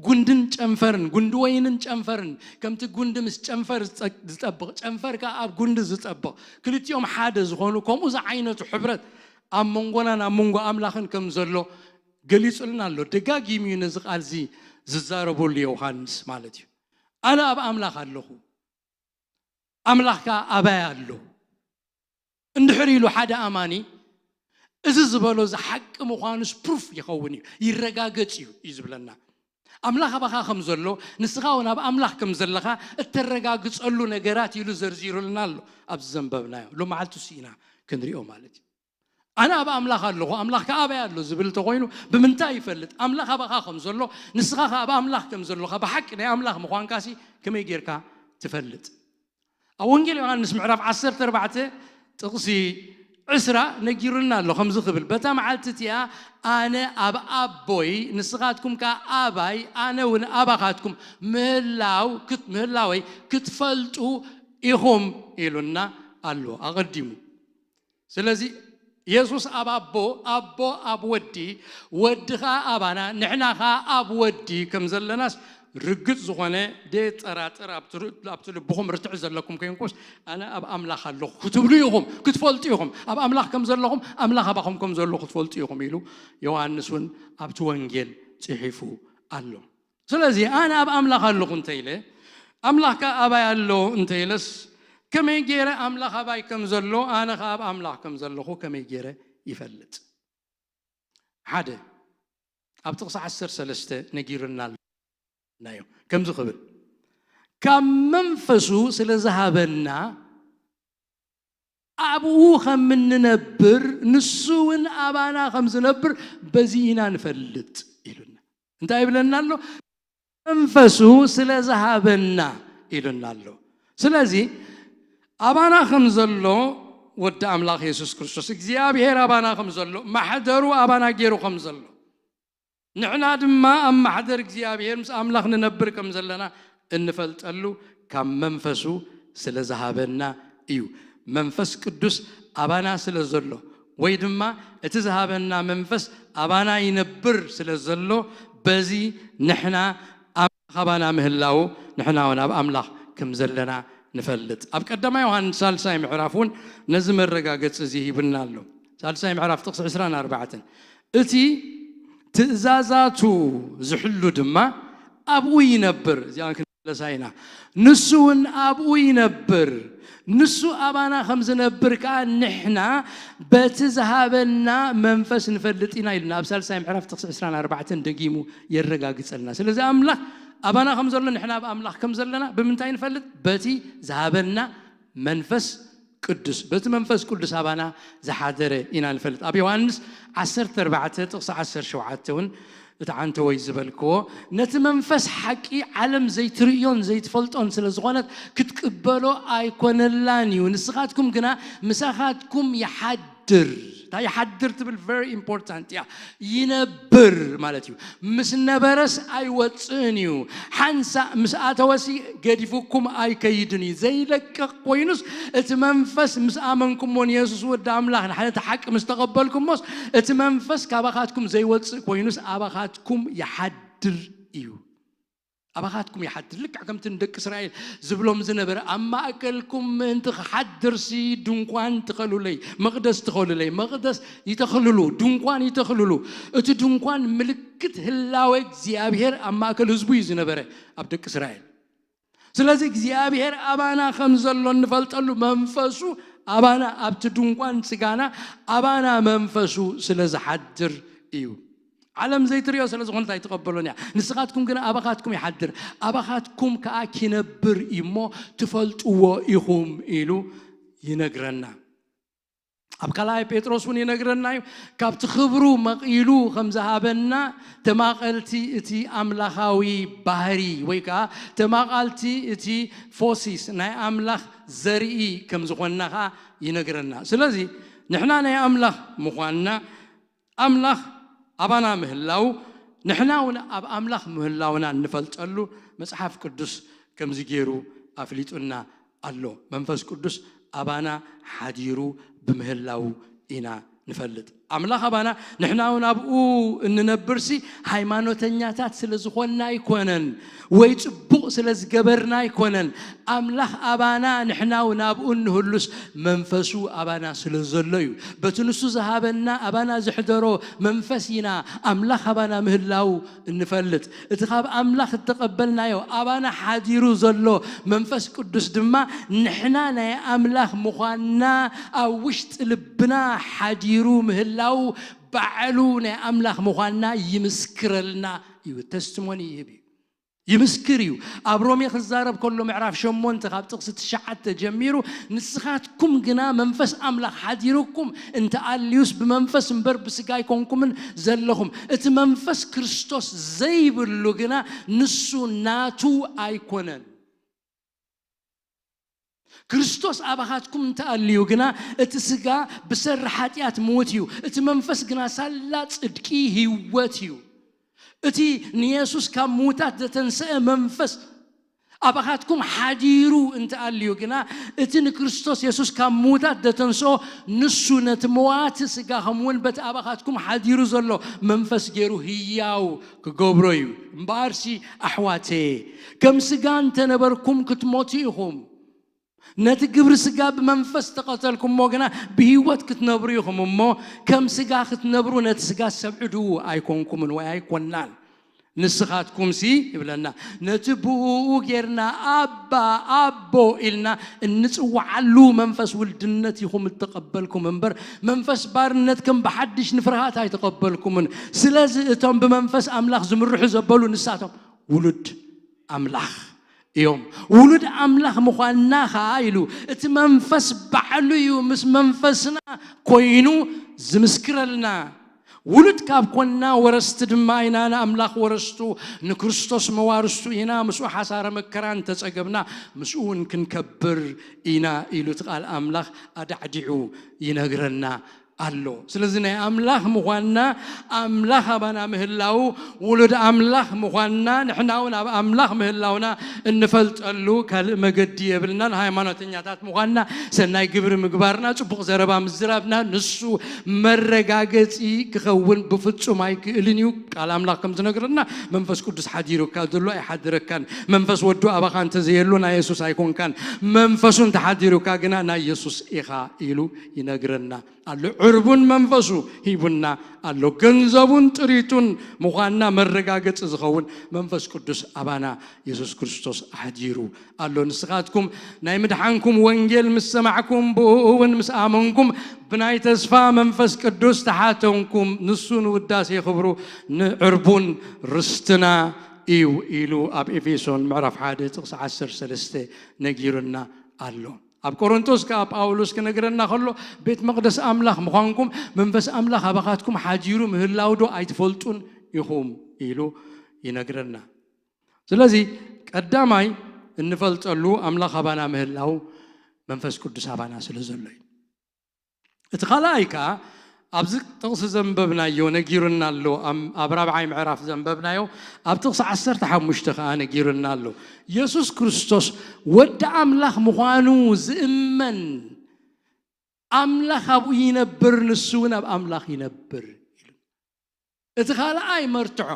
ጉንድን ጨንፈርን፣ ጉንዲ ወይንን ጨንፈርን፣ ከምቲ ጉንዲ ምስ ጨንፈር ዝጠብቕ፣ ጨንፈር ከዓ ኣብ ጉንዲ ዝጠብቕ፣ ክልቲኦም ሓደ ዝኾኑ፣ ከምኡ ዝዓይነቱ ሕብረት ኣብ መንጎናን ኣብ መንጎ ኣምላኽን ከም ዘሎ ገሊጹልና ኣሎ። ደጋጊሙ እዩ ነዚ ቃል እዚ ዝዛረበሉ ዮሃንስ ማለት እዩ። ኣነ ኣብ ኣምላኽ ኣለኹ፣ ኣምላኽ ከዓ ኣባይ ኣሎ እንድሕር ኢሉ ሓደ ኣማኒ፣ እዚ ዝበሎ እዚ ሓቂ ምዃኑስ ፕሩፍ ይኸውን እዩ፣ ይረጋገጽ እዩ እዩ ዝብለና። ኣምላኽ ኣባኻ ከም ዘሎ፣ ንስኻ እውን ኣብ ኣምላኽ ከም ዘለኻ እተረጋግጸሉ ነገራት ኢሉ ዘርዚሩልና ኣሎ። ኣብዚ ዘንበብናዮ ሎ መዓልቱ ስኢና ክንሪኦ ማለት እዩ። ኣነ ኣብ ኣምላኽ ኣለኹ፣ ኣምላኽ ከኣ ኣባይ ኣሎ ዝብል እንተኾይኑ ብምንታይ ይፈልጥ? ኣምላኽ ኣባኻ ከም ዘሎ፣ ንስኻ ከኣ ኣብ ኣምላኽ ከም ዘሎኻ፣ ብሓቂ ናይ ኣምላኽ ምዃንካሲ ከመይ ጌርካ ትፈልጥ? ኣብ ወንጌል ዮሃንስ ምዕራፍ ዓሰርተ ኣርባዕተ ጥቕሲ ዕስራ ነጊሩና ኣሎ፣ ከምዚ ክብል፣ በታ መዓልቲ እቲኣ ኣነ ኣብ ኣቦይ ንስኻትኩም ከኣ ኣባይ ኣነ እውን ኣባኻትኩም ምህላው ክት- ምህላወይ ክትፈልጡ ኢኹም ኢሉና ኣሎ ኣቐዲሙ። ስለዚ የሱስ ኣብ ኣቦ፣ ኣቦ ኣብ ወዲ፣ ወዲ ኸኣ ኣባና፣ ንሕና ኸኣ ኣብ ወዲ ከም ዘለናስ ርግጽ ዝኾነ ደየጠራጥር ኣብቲ ር- ኣብቲ ልብኹም ርትዕ ዘለኩም ኮይንኩስ ኣነ ኣብ ኣምላኽ ኣለኹ ክትብሉ ኢኹም ክትፈልጡ ኢኹም። ኣብ ኣምላኽ ከም ዘለኹም ኣምላኽ ኣባኹም ከም ዘሎ ክትፈልጡ ኢኹም ኢሉ ዮሃንስ እውን ኣብቲ ወንጌል ጽሒፉ ኣሎ። ስለዚ ኣነ ኣብ ኣምላኽ ኣለኹ እንተ ኢለ ኣምላኽ ከኣ ኣባይ ኣሎ እንተ ኢለስ ከመይ ገይረ ኣምላኽ ኣባይ ከም ዘሎ ኣነ ከኣ ኣብ ኣምላኽ ከም ዘለኹ ከመይ ገይረ ይፈልጥ? ሓደ ኣብ ጥቕሲ ዓሰርተ ሰለስተ ነጊሩና ኣሎ ናዮ ከምዚ ክብል ካብ መንፈሱ ስለ ዝሃበና ኣብኡ ከም እንነብር ንሱ እውን ኣባና ከም ዝነብር በዚ ኢና ንፈልጥ ኢሉና። እንታይ ይብለና ኣሎ? መንፈሱ ስለ ዝሃበና ኢሉና ኣሎ። ስለዚ ኣባና ከም ዘሎ ወዲ ኣምላኽ የሱስ ክርስቶስ እግዚኣብሔር ኣባና ከም ዘሎ ማሕደሩ ኣባና ገይሩ ከም ዘሎ ንሕና ድማ ኣብ ማሕደር እግዚኣብሔር ምስ ኣምላኽ ንነብር ከም ዘለና እንፈልጠሉ ካብ መንፈሱ ስለ ዝሃበና እዩ። መንፈስ ቅዱስ ኣባና ስለ ዘሎ ወይ ድማ እቲ ዝሃበና መንፈስ ኣባና ይነብር ስለ ዘሎ በዚ ንሕና ኣምላኽ ኣባና ምህላው ንሕና እውን ኣብ ኣምላኽ ከም ዘለና ንፈልጥ። ኣብ ቀዳማይ ዮሃንስ ሳልሳይ ምዕራፍ እውን ነዚ መረጋገፂ እዚ ሂብና ኣሎ። ሳልሳይ ምዕራፍ ጥቕሲ ዕስራን ኣርባዕተን እቲ ትእዛዛቱ ዝሕሉ ድማ ኣብኡ ይነብር። እዚኣ ክንመለሳ ኢና። ንሱ እውን ኣብኡ ይነብር። ንሱ ኣባና ከም ዝነብር ከኣ ንሕና በቲ ዝሃበና መንፈስ ንፈልጥ ኢና ኢልና ኣብ ሳልሳይ ምዕራፍ ጥቕሲ ዕስራን ኣርባዕተን ደጊሙ የረጋግጸልና። ስለዚ ኣምላኽ ኣባና ከም ዘሎ ንሕና ኣብ ኣምላኽ ከም ዘለና ብምንታይ ንፈልጥ? በቲ ዝሃበና መንፈስ ቅዱስ በቲ መንፈስ ቅዱስ ኣባና ዝሓደረ ኢና ንፈልጥ። ኣብ ዮሃንስ ዓሰርተ ኣርባዕተ ጥቕሲ ዓሰርተ ሸውዓተ እውን እቲ ዓንተወይ ዝበልክዎ ነቲ መንፈስ ሓቂ ዓለም ዘይትርእዮን ዘይትፈልጦን ስለ ዝኾነት ክትቅበሎ ኣይኮነላን እዩ። ንስኻትኩም ግና ምሳኻትኩም ይሓድር። እታ ይሓድር ትብል very important እያ። ይነብር ማለት እዩ። ምስ ነበረስ ኣይወፅእን እዩ። ሓንሳእ ምስ ኣተወሲ ገዲፉኩም ኣይከይድን እዩ። ዘይለቅቕ ኮይኑስ እቲ መንፈስ ምስ ኣመንኩሞ ንየሱስ ወዲ ኣምላኽ ንሓንቲ ሓቂ ምስ ተቐበልኩሞስ እቲ መንፈስ ካባኻትኩም ዘይወፅእ ኮይኑስ ኣባኻትኩም ይሓድር እዩ። ኣባኻትኩም ይሓድር። ልክዕ ከምቲ ንደቂ እስራኤል ዝብሎም ዝነበረ፣ ኣብ ማእከልኩም ምእንቲ ክሓድርሲ ድንኳን ትኸሉለይ፣ መቕደስ ትኸሉለይ። መቕደስ ይተኽልሉ፣ ድንኳን ይተኽልሉ። እቲ ድንኳን ምልክት ህላወ እግዚኣብሔር ኣብ ማእከል ህዝቡ እዩ ዝነበረ፣ ኣብ ደቂ እስራኤል። ስለዚ እግዚኣብሔር ኣባና ከም ዘሎ እንፈልጠሉ መንፈሱ ኣባና ኣብቲ ድንኳን ስጋና ኣባና መንፈሱ ስለ ዝሓድር እዩ። ዓለም ዘይትሪኦ ስለ ዝኾነት ኣይትቐበሎን እያ። ንስኻትኩም ግን ኣባኻትኩም ይሓድር፣ ኣባኻትኩም ከኣ ኪነብር እዩ እሞ ትፈልጥዎ ኢኹም ኢሉ ይነግረና። ኣብ ካልኣይ ጴጥሮስ እውን ይነግረና እዩ። ካብቲ ክብሩ መቒሉ ከም ዝሃበና ተማቐልቲ እቲ ኣምላኻዊ ባህሪ ወይ ከዓ ተማቓልቲ እቲ ፎሲስ ናይ ኣምላኽ ዘርኢ ከም ዝኾንና ከዓ ይነግረና። ስለዚ ንሕና ናይ ኣምላኽ ምዃንና ኣምላኽ ኣባና ምህላው ንሕና እውን ኣብ ኣምላኽ ምህላውና እንፈልጠሉ መጽሓፍ ቅዱስ ከምዚ ገይሩ ኣፍሊጡና ኣሎ። መንፈስ ቅዱስ ኣባና ሓዲሩ ብምህላው ኢና ንፈልጥ። ኣምላኽ ኣባና ንሕና እውን ኣብኡ እንነብርሲ ሃይማኖተኛታት ስለ ዝኾንና ኣይኮነን፣ ወይ ጽቡቕ ስለ ዝገበርና ኣይኮነን። ኣምላኽ ኣባና ንሕና እውን ኣብኡ እንህሉስ መንፈሱ ኣባና ስለ ዘሎ እዩ። በቲ ንሱ ዝሃበና ኣባና ዘሕደሮ መንፈስ ኢና ኣምላኽ ኣባና ምህላው እንፈልጥ። እቲ ካብ ኣምላኽ እተቐበልናዮ ኣባና ሓዲሩ ዘሎ መንፈስ ቅዱስ ድማ ንሕና ናይ ኣምላኽ ምዃንና ኣብ ውሽጢ ልብና ሓዲሩ ምህላው ባዕሉ ናይ ኣምላኽ ምዃንና ይምስክረልና እዩ። ተስቲሞኒ ይህብ እዩ። ይምስክር እዩ። ኣብ ሮሜ ክዛረብ ከሎ ምዕራፍ ሸሞንተ ካብ ጥቕሲ ትሽዓተ ጀሚሩ ንስኻትኩም ግና መንፈስ ኣምላኽ ሓዲሩኩም እንተኣልዩስ ብመንፈስ እምበር ብስጋ ኣይኮንኩምን ዘለኹም። እቲ መንፈስ ክርስቶስ ዘይብሉ ግና ንሱ ናቱ ኣይኮነን። ክርስቶስ ኣባኻትኩም እንተኣልዩ ግና እቲ ስጋ ብሰሪ ሓጢኣት ምዉት እዩ፣ እቲ መንፈስ ግና ሳላ ጽድቂ ህይወት እዩ። እቲ ንየሱስ ካብ ምዉታት ዘተንስአ መንፈስ ኣባኻትኩም ሓዲሩ እንተኣልዩ ግና እቲ ንክርስቶስ የሱስ ካብ ምዉታት ዘተንስኦ ንሱ ነቲ መዋቲ ስጋኹም እውን በቲ ኣባኻትኩም ሓዲሩ ዘሎ መንፈስ ገይሩ ህያው ክገብሮ እዩ። እምበኣርሲ ኣሕዋተየ፣ ከም ስጋ እንተነበርኩም ክትሞቱ ኢኹም። ነቲ ግብሪ ስጋ ብመንፈስ ተቐተልኩሞ ግና ብህይወት ክትነብሩ ኢኹም እሞ፣ ከም ስጋ ክትነብሩ ነቲ ስጋ ሰብዕድዉ ኣይኮንኩምን ወይ ኣይኮናን። ንስኻትኩምሲ ይብለና፣ ነቲ ብእኡ ጌርና ኣባ ኣቦ ኢልና እንጽውዓሉ መንፈስ ውልድነት ኢኹም እተቐበልኩም እምበር፣ መንፈስ ባርነት ከም ብሓድሽ ንፍርሃት ኣይተቐበልኩምን። ስለዚ እቶም ብመንፈስ ኣምላኽ ዝምርሑ ዘበሉ ንሳቶም ውሉድ ኣምላኽ እዮም። ውሉድ ኣምላኽ ምዃንና ኸኣ ኢሉ እቲ መንፈስ ባዕሉ እዩ ምስ መንፈስና ኮይኑ ዝምስክረልና። ውሉድ ካብ ኮንና ወረስቲ ድማ ኢና፣ ንኣምላኽ ወረስቱ፣ ንክርስቶስ መዋርስቱ ኢና። ምስኡ ሓሳረ መከራ እንተጸገብና ምስኡ እውን ክንከብር ኢና ኢሉ እቲ ቃል ኣምላኽ ኣዳዕዲዑ ይነግረና ኣሎ። ስለዚ ናይ ኣምላኽ ምዃንና፣ ኣምላኽ ኣባና ምህላዉ፣ ውሉድ ኣምላኽ ምዃንና፣ ንሕና እውን ኣብ ኣምላኽ ምህላውና እንፈልጠሉ ካልእ መገዲ የብልናን። ሃይማኖተኛታት ምዃንና፣ ሰናይ ግብሪ ምግባርና፣ ጽቡቕ ዘረባ ምዝራብና ንሱ መረጋገጺ ክኸውን ብፍጹም ኣይክእልን እዩ። ቃል ኣምላኽ ከም ዝነግረና መንፈስ ቅዱስ ሓዲሩካ ዘሎ ኣይሓድረካን። መንፈስ ወዱ ኣባኻ እንተዘየሉ ናይ የሱስ ኣይኮንካን። መንፈሱ እንተሓዲሩካ ግና ናይ የሱስ ኢኻ ኢሉ ይነግረና ኣሎ። ዕርቡን መንፈሱ ሂቡና ኣሎ። ገንዘቡን ጥሪቱን ምዃንና መረጋገጺ ዝኸውን መንፈስ ቅዱስ ኣባና የሱስ ክርስቶስ ኣሕዲሩ ኣሎ። ንስኻትኩም ናይ ምድሓንኩም ወንጌል ምስ ሰማዕኩም፣ ብእኡ እውን ምስ ኣመንኩም፣ ብናይ ተስፋ መንፈስ ቅዱስ ተሓተምኩም፣ ንሱ ንውዳሴ ክብሩ ንዕርቡን ርስትና እዩ ኢሉ ኣብ ኤፌሶን ምዕራፍ ሓደ ጥቕሲ ዓሰርተ ሰለስተ ነጊሩና ኣሎ። ኣብ ቆሮንቶስ ከኣ ጳውሎስ ክነግረና ከሎ፣ ቤት መቕደስ ኣምላኽ ምዃንኩም መንፈስ ኣምላኽ ኣባኻትኩም ሓዲሩ ምህላው ዶ ኣይትፈልጡን ኢኹም ኢሉ ይነግረና። ስለዚ ቀዳማይ እንፈልጠሉ ኣምላኽ ኣባና ምህላው መንፈስ ቅዱስ ኣባና ስለ ዘሎ እዩ። እቲ ካልኣይ ከኣ ኣብዚ ጥቕሲ ዘንበብናዮ ነጊሩና ኣሎ። ኣብ፣ ኣብ ራብዓይ ምዕራፍ ዘንበብናዮ ኣብ ጥቕሲ ዓሰርተ ሓሙሽተ ከኣ ነጊሩና ኣሎ። የሱስ ክርስቶስ ወዲ ኣምላኽ ምዃኑ ዝእመን ኣምላኽ ኣብኡ ይነብር፣ ንሱ እውን ኣብ ኣምላኽ ይነብር ኢሉ። እቲ ካልኣይ መርትዖ፣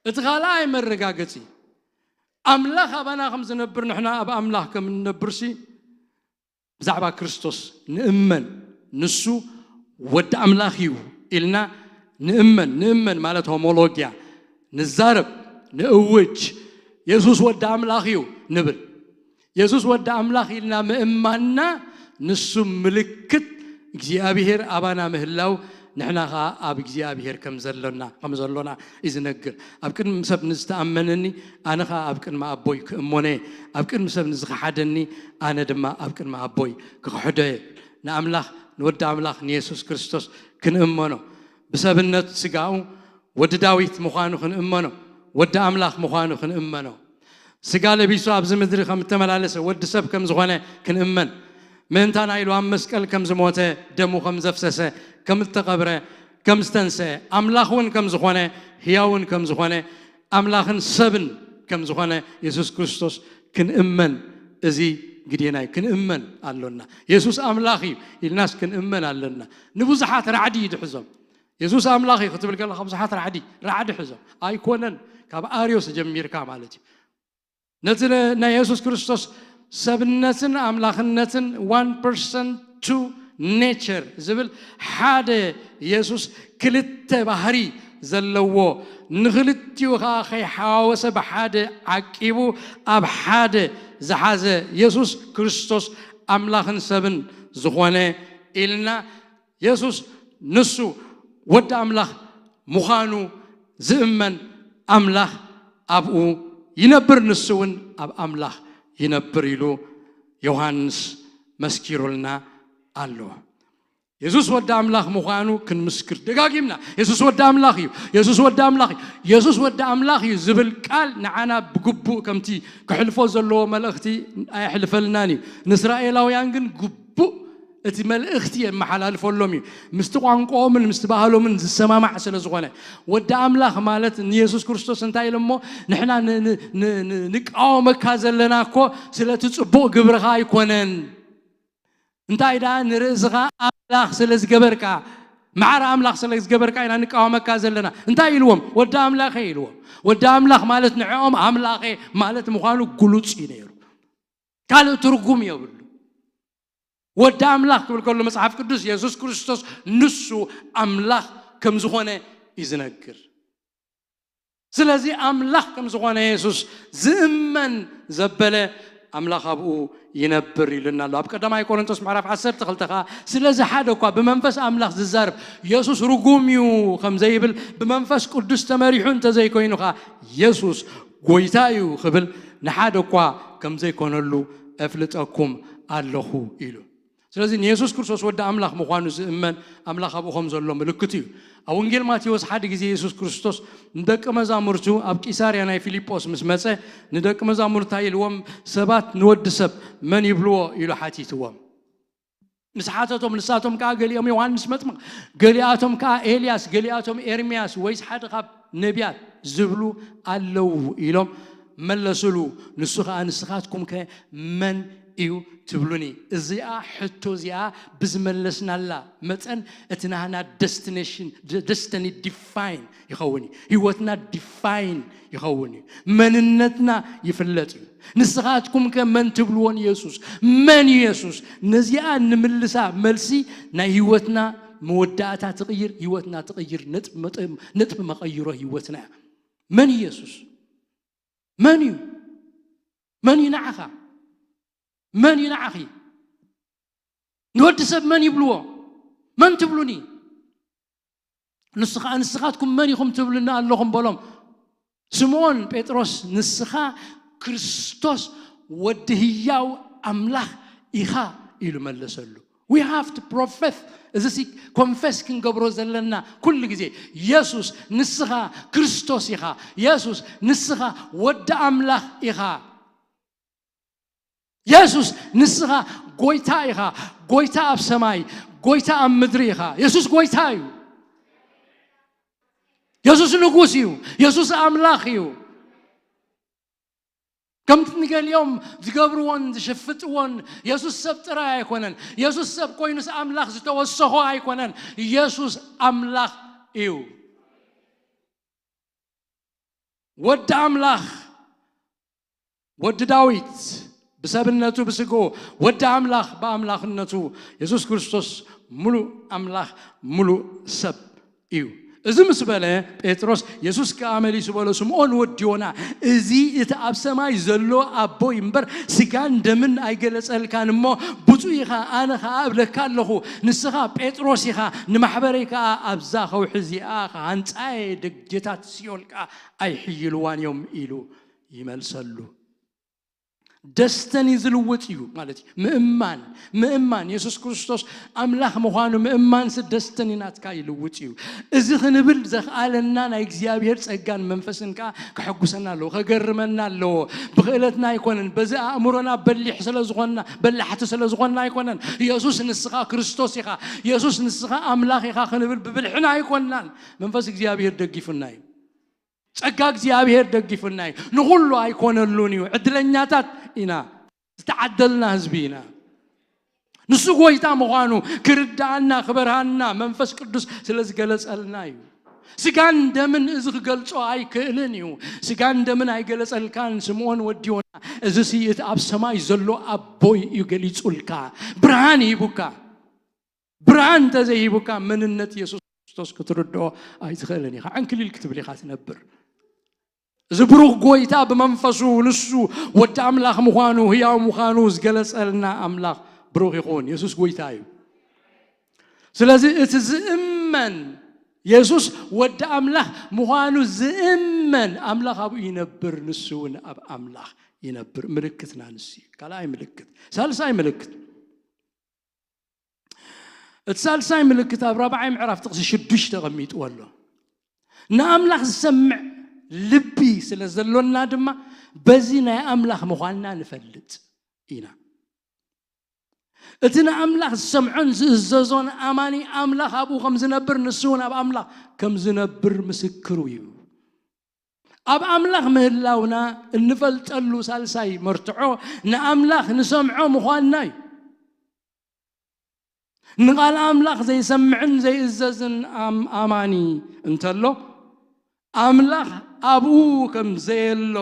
እቲ ካልኣይ መረጋገጺ፣ ኣምላኽ ኣባና ከም ዝነብር ንሕና ኣብ ኣምላኽ ከም እንነብርሲ ብዛዕባ ክርስቶስ ንእመን። ንሱ ወዲ ኣምላኽ እዩ ኢልና ንእመን። ንእመን ማለት ሆሞሎጊያ፣ ንዛረብ፣ ንእውጅ። የሱስ ወዲ ኣምላኽ እዩ ንብል። የሱስ ወዲ ኣምላኽ ኢልና ምእማንና ንሱ ምልክት እግዚኣብሔር ኣባና ምህላው፣ ንሕና ኸዓ ኣብ እግዚኣብሔር ከም ዘሎና፣ ከም ዘሎና እዩ ዝነግር። ኣብ ቅድሚ ሰብ ንዝተኣመነኒ ኣነ ኸዓ ኣብ ቅድሚ ኣቦይ ክእሞነ እየ። ኣብ ቅድሚ ሰብ ንዝኸሓደኒ ኣነ ድማ ኣብ ቅድሚ ኣቦይ ክኽሕዶ እየ። ንኣምላኽ፣ ንወዲ ኣምላኽ ንየሱስ ክርስቶስ ክንእመኖ፣ ብሰብነት ስጋኡ ወዲ ዳዊት ምዃኑ ክንእመኖ፣ ወዲ ኣምላኽ ምዃኑ ክንእመኖ፣ ስጋ ለቢሱ ኣብዚ ምድሪ ከም እተመላለሰ ወዲ ሰብ ከም ዝኾነ ክንእመን፣ ምእንታና ኢሉ ኣብ መስቀል ከም ዝሞተ፣ ደሙ ከም ዘፍሰሰ፣ ከም እተቐብረ፣ ከም ዝተንስአ፣ ኣምላኽ እውን ከም ዝኾነ፣ ህያውን ከም ዝኾነ፣ ኣምላኽን ሰብን ከም ዝኾነ የሱስ ክርስቶስ ክንእመን፣ እዚ ግዴና እዩ። ክንእመን ኣሎና። የሱስ ኣምላኽ እዩ ኢልናስ ክንእመን ኣለና። ንብዙሓት ራዕዲ እዩ ድሕዞም። የሱስ ኣምላኽ እዩ ክትብል ከለኻ ብዙሓት ራዕዲ፣ ራዕዲ ሕዞም። ኣይኮነን፣ ካብ ኣርዮስ ጀሚርካ ማለት እዩ። ነቲ ነ-፣ ናይ የሱስ ክርስቶስ ሰብነትን ኣምላኽነትን፣ one person two nature ዝብል፣ ሓደ የሱስ ክልተ ባህሪ ዘለዎ፣ ንኽልቲኡ ኸዓ ከይሓዋወሰ ብሓደ ዓቂቡ ኣብ ሓደ ዝሓዘ የሱስ ክርስቶስ ኣምላኽን ሰብን ዝኾነ ኢልና፣ የሱስ ንሱ ወዲ ኣምላኽ ምዃኑ ዝእመን፣ ኣምላኽ ኣብኡ ይነብር፣ ንሱ እውን ኣብ ኣምላኽ ይነብር ኢሉ ዮሃንስ መስኪሩልና ኣሎ። የሱስ ወዲ ኣምላኽ ምዃኑ ክንምስክር ደጋጊምና፣ የሱስ ወዲ ኣምላኽ እዩ፣ የሱስ ወዲ ኣምላኽ እዩ፣ የሱስ ወዲ ኣምላኽ እዩ ዝብል ቃል ንዓና ብግቡእ ከምቲ ክሕልፎ ዘለዎ መልእኽቲ ኣየሕልፈልናን እዩ። ንእስራኤላውያን ግን ግቡእ እቲ መልእኽቲ የመሓላልፈሎም እዩ። ምስቲ ቋንቋኦምን ምስቲ ባህሎምን ዝሰማማዕ ስለ ዝኾነ፣ ወዲ ኣምላኽ ማለት ንየሱስ ክርስቶስ እንታይ ኢሎሞ? ንሕና ን-፣ ን-፣ ን-፣ ን-፣ ንቃወመካ ዘለና እኮ ስለቲ ጽቡቕ ግብርኻ ኣይኮነን። እንታይ ደኣ ንርእስኻ ኣምላኽ ስለ ዝገበርካ፣ ማዕረ ኣምላኽ ስለ ዝገበርካ ኢና ንቃወመካ ዘለና። እንታይ ኢልዎም? ወዲ ኣምላኸ ኢልዎም። ወዲ ኣምላኽ ማለት ንዕኦም ኣምላኸ ማለት ምዃኑ ግሉጽ እዩ ነይሩ። ካልእ ትርጉም የብሉ። ወዲ ኣምላኽ ክብል ከሎ መጽሓፍ ቅዱስ የሱስ ክርስቶስ ንሱ ኣምላኽ ከም ዝኾነ እዩ ዝነግር። ስለዚ ኣምላኽ ከም ዝኾነ የሱስ ዝእመን ዘበለ ኣምላኽ ኣብኡ ይነብር ኢሉና ኣሎ። ኣብ ቀዳማይ ቆሮንቶስ ምዕራፍ ዓሰርተ ክልተ ኸዓ፣ ስለዚ ሓደ እኳ ብመንፈስ ኣምላኽ ዝዛረብ የሱስ ርጉም እዩ ከም ዘይብል፣ ብመንፈስ ቅዱስ ተመሪሑ እንተዘይኮይኑ ኸዓ የሱስ ጐይታ እዩ ክብል ንሓደ እኳ ከም ዘይኮነሉ እፍልጠኩም ኣለኹ ኢሉ። ስለዚ ንየሱስ ክርስቶስ ወዲ ኣምላኽ ምዃኑ ዝእመን ኣምላኽ ኣብኡ ከም ዘሎ ምልክት እዩ። ኣብ ወንጌል ማቴዎስ ሓደ ግዜ የሱስ ክርስቶስ ንደቂ መዛሙርቱ ኣብ ቂሳርያ ናይ ፊልጶስ ምስ መጸ፣ ንደቂ መዛሙርቱ እንታይ ኢልዎም? ሰባት ንወዲ ሰብ መን ይብልዎ? ኢሉ ሓቲትዎም። ምስ ሓተቶም፣ ንሳቶም ከኣ ገሊኦም ዮሃንስ መጥምቕ፣ ገሊኣቶም ከኣ ኤልያስ፣ ገሊኣቶም ኤርምያስ ወይስ ሓደ ካብ ነቢያት ዝብሉ ኣለዉ ኢሎም መለሱሉ። ንሱ ከኣ ንስኻትኩም ከ መን እዩ ትብሉኒ? እዚኣ ሕቶ እዚኣ ብዝመለስናላ መጠን እቲ ናህና ደስቲኔሽን፣ ደ-፣ ደስተኒ ዲፋይን ይኸውን እዩ። ህይወትና ዲፋይን ይኸውን እዩ። መንነትና ይፍለጥ እዩ። ንስኻትኩም ከ መን ትብልዎ ንየሱስ? መን እዩ የሱስ? ነዚኣ ንምልሳ መልሲ ናይ ህይወትና መወዳእታ ትቕይር፣ ህይወትና ትቕይር፣ ነጥቢ መጠ-፣ ነጥቢ መቐይሮ ህይወትና እያ። መን እዩ የሱስ? መን እዩ? መን እዩ ንዓኻ? መን እዩ ንዓኺ? ንወዲ ሰብ መን ይብልዎ? መን ትብሉኒ? ንሱ ኸዓ ንስኻትኩም መን ኢኹም ትብሉኒ ኣለኹም በሎም። ስምዖን ጴጥሮስ ንስኻ ክርስቶስ ወዲ ህያው ኣምላኽ ኢኻ ኢሉ መለሰሉ። We have to profess፣ እዚ ሲ ኮንፈስ ክንገብሮ ዘለና ኩሉ ግዜ፣ የሱስ ንስኻ ክርስቶስ ኢኻ፣ የሱስ ንስኻ ወዲ ኣምላኽ ኢኻ። የሱስ ንስኻ ጎይታ ኢኻ። ጎይታ ኣብ ሰማይ፣ ጎይታ ኣብ ምድሪ ኢኻ። የሱስ ጎይታ እዩ። የሱስ ንጉስ እዩ። የሱስ ኣምላኽ እዩ። ከምቲ ንገሊኦም ዝገብርዎን ዝሽፍጥዎን፣ የሱስ ሰብ ጥራይ ኣይኮነን። የሱስ ሰብ ኮይኑስ ኣምላኽ ዝተወሰኾ ኣይኮነን። የሱስ ኣምላኽ እዩ። ወዲ ኣምላኽ ወዲ ዳዊት ብሰብነቱ ብስግኡ፣ ወዲ ኣምላኽ ብኣምላኽነቱ፣ የሱስ ክርስቶስ ምሉእ ኣምላኽ ምሉእ ሰብ እዩ። እዚ ምስ በለ፣ ጴጥሮስ፣ የሱስ ከኣ መሊሱ በሎ፣ ስምዖን ወዲ ዮና፣ እዚ እቲ ኣብ ሰማይ ዘሎ ኣቦይ እምበር ስጋን ደምን ኣይገለጸልካን እሞ፣ ብፁዕ ኢኻ፣ ኣነ ኸኣ እብለካ ኣለኹ፣ ንስኻ ጴጥሮስ ኢኻ፣ ንማሕበረይ ከኣ ኣብዛ ኸውሒ እዚኣ ኸሃንጻ እየ፣ ደጀታት ሲኦል ከኣ ኣይሕይልዋን እዮም ኢሉ ይመልሰሉ። ደስተኒ ዝልውጥ እዩ ማለት እዩ። ምእማን፣ ምእማን የሱስ ክርስቶስ ኣምላኽ ምዃኑ ምእማንሲ ደስተኒ ናትካ ይልውጥ እዩ። እዚ ክንብል ዘኽኣለና ናይ እግዚኣብሔር ጸጋን መንፈስን ከኣ ከሐጉሰና ኣለዎ፣ ከገርመና ኣለዎ። ብኽእለትና ኣይኮነን፣ በዚ ኣእምሮና በሊሕ ስለ ዝኾንና፣ በላሕቲ ስለ ዝኾንና ኣይኮነን። የሱስ ንስኻ ክርስቶስ ኢኻ፣ የሱስ ንስኻ ኣምላኽ ኢኻ ክንብል ብብልሕና ኣይኮንናን። መንፈስ እግዚኣብሔር ደጊፉና እዩ። ጸጋ እግዚኣብሔር ደጊፉና እዩ። ንኹሉ ኣይኮነሉን እዩ። ዕድለኛታት ኢና። ዝተዓደልና ህዝቢ ኢና። ንሱ ጎይታ ምዃኑ ክርድኣና፣ ክበርሃና መንፈስ ቅዱስ ስለ ዝገለጸልና እዩ። ስጋን ደምን እዚ ክገልጾ ኣይክእልን እዩ። ስጋን ደምን ኣይገለጸልካን ስምዖን ወዲ ዮና። እዚሲ እቲ ኣብ ሰማይ ዘሎ ኣቦይ እዩ ገሊጹልካ። ብርሃን ሂቡካ። ብርሃን እንተዘይሂቡካ መንነት የሱስ ክርስቶስ ክትርድኦ ኣይትኽእልን ኢኻ። ዕንክሊል ክትብል ኢኻ ትነብር። እዚ ብሩኽ ጎይታ ብመንፈሱ ንሱ ወዲ ኣምላኽ ምዃኑ፣ ህያው ምዃኑ ዝገለጸልና ኣምላኽ ብሩኽ ይኹን። የሱስ ጎይታ እዩ። ስለዚ እቲ ዝእመን የሱስ ወዲ ኣምላኽ ምዃኑ ዝእመን ኣምላኽ ኣብኡ ይነብር፣ ንሱ እውን ኣብ ኣምላኽ ይነብር። ምልክትና ንሱ እዩ። ካልኣይ ምልክት። ሳልሳይ ምልክት። እቲ ሳልሳይ ምልክት ኣብ ራብዓይ ምዕራፍ ጥቕሲ ሽዱሽተ ተቐሚጥዎ ኣሎ። ንኣምላኽ ዝሰምዕ ልቢ ስለ ዘሎና ድማ በዚ ናይ ኣምላኽ ምዃንና ንፈልጥ ኢና። እቲ ንኣምላኽ ዝሰምዖን ዝእዘዞን ኣማኒ ኣምላኽ ኣብኡ ከም ዝነብር ንሱ እውን ኣብ ኣምላኽ ከም ዝነብር ምስክሩ እዩ። ኣብ ኣምላኽ ምህላውና እንፈልጠሉ ሳልሳይ መርትዖ ንኣምላኽ ንሰምዖ ምዃንና እዩ። ንቓል ኣምላኽ ዘይሰምዕን ዘይእዘዝን ኣም-፣ ኣማኒ እንተሎ፣ ኣምላኽ ኣብኡ ከም ዘየሎ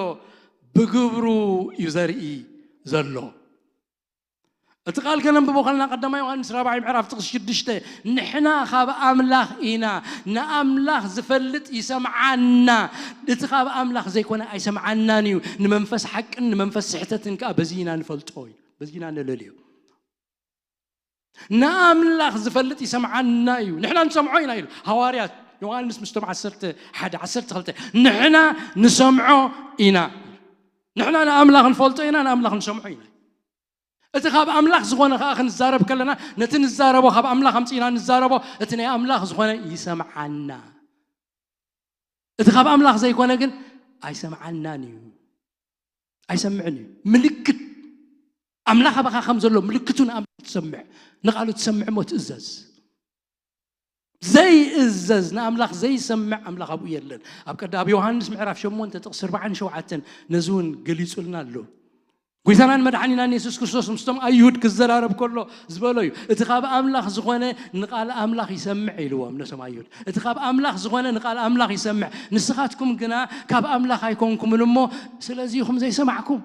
ብግብሩ እዩ ዘርኢ ዘሎ። እቲ ቃል ከነንብቦ ከለና ቀዳማይ ዮሃንስ ራብዓይ ምዕራፍ ጥቕሲ ሽዱሽተ፣ ንሕና ካብ ኣምላኽ ኢና፣ ንኣምላኽ ዝፈልጥ ይሰምዓና፣ እቲ ካብ ኣምላኽ ዘይኮነ ኣይሰምዓናን እዩ፣ ንመንፈስ ሓቅን ንመንፈስ ስሕተትን ከኣ በዚ ኢና ንፈልጦ እዩ፣ በዚ ኢና ነለልዮ። ንኣምላኽ ዝፈልጥ ይሰምዓና እዩ። ንሕና ንሰምዖ ኢና ኢሉ ሃዋርያት ዮሃንስ ምስቶም ዓሰርተ ሓደ፣ ዓሰርተ ክልተ፣ ንሕና ንሰምዖ ኢና። ንሕና ንኣምላኽ ንፈልጦ ኢና፣ ንኣምላኽ ንሰምዖ ኢና። እቲ ካብ ኣምላኽ ዝኾነ ከኣ ክንዛረብ ከለና፣ ነቲ ንዛረቦ ካብ ኣምላኽ ኣምጺእና ንዛረቦ፣ እቲ ናይ ኣምላኽ ዝኾነ ይሰምዓና። እቲ ካብ ኣምላኽ ዘይኮነ ግን ኣይሰምዓናን እዩ። ኣይሰምዕን እዩ። ምልክት ኣምላኽ ኣባኻ ከም ዘሎ ምልክቱ ንኣምላኽ ትሰምዕ፣ ንቓሉ ትሰምዕ እሞ ትእዘዝ። ዘይእዘዝ፣ ንኣምላኽ ዘይሰምዕ ኣምላኽ ኣብኡ የለን። ኣብ ቀዳ-፣ ኣብ ዮሃንስ ምዕራፍ ሸሞንተ ጥቕሲ ኣርባዓን ሸውዓተን ነዚ እውን ገሊጹልና ኣሎ። ጎይታናን መድሓኒናን የሱስ ክርስቶስ ምስቶም ኣይሁድ ክዘራረብ ከሎ ዝበሎ እዩ። እቲ ካብ ኣምላኽ ዝኾነ ንቓል ኣምላኽ ይሰምዕ ኢልዎም ነቶም ኣይሁድ። እቲ ካብ ኣምላኽ ዝኾነ ንቓል ኣምላኽ ይሰምዕ። ንስኻትኩም ግና ካብ ኣምላኽ ኣይኮንኩምን እሞ ስለዚ ኢኹም ዘይሰማዕኩም።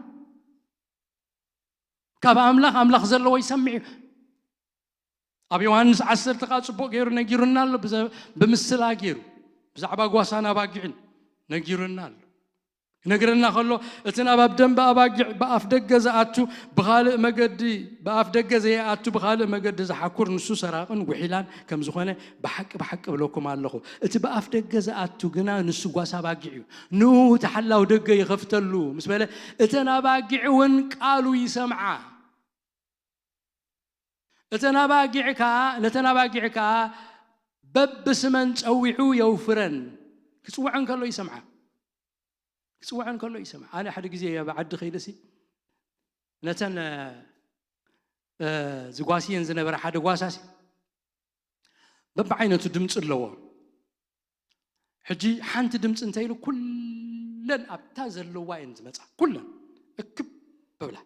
ካብ ኣምላኽ፣ ኣምላኽ ዘለዎ ይሰምዕ እዩ። ኣብ ዮሃንስ ዓሰርተ ከኣ ጽቡቕ ገይሩ ነጊሩና ኣሎ፣ ብዘ-፣ ብምስላ ገይሩ ብዛዕባ ጓሳን ኣባጊዕን ነጊሩና ኣሎ። ክነግረና ከሎ፣ እቲ ናብ ኣብ ደንበ ኣባጊዕ ብኣፍ ደገ ዝኣቱ ብኻልእ መገዲ፣ ብኣፍ ደገ ዘይኣቱ ብኻልእ መገዲ ዝሓኩር ንሱ ሰራቕን ጉሒላን ከም ዝኾነ ብሓቂ፣ ብሓቂ እብለኩም ኣለኹ። እቲ ብኣፍ ደገ ዝኣቱ ግና ንሱ ጓሳ ኣባጊዕ እዩ። ንኡ እቲ ሓላው ደገ ይኸፍተሉ ምስ በለ፣ እተን ኣባጊዕ እውን ቃሉ ይሰምዓ። እተን ኣባጊዕ ከኣ፣ ነተን ኣባጊዕ ከኣ በብስመን ጸዊዑ የውፍረን። ክጽውዐን ከሎ ይሰምዓ። ክጽውዐን ከሎ ይሰምዓ። ኣነ ሓደ ግዜ ኣብ ዓዲ ከይደሲ፣ ነተን፣ እ፣ እ፣ ዝጓስየን ዝነበረ ሓደ ጓሳሲ፣ በብዓይነቱ ድምፂ ኣለዎ። ሕጂ ሓንቲ ድምፂ እንተ ኢሉ፣ ኩለን ኣብታ ዘለዋ እየን ዝመፃ። ኩለን እክብ ብብላ።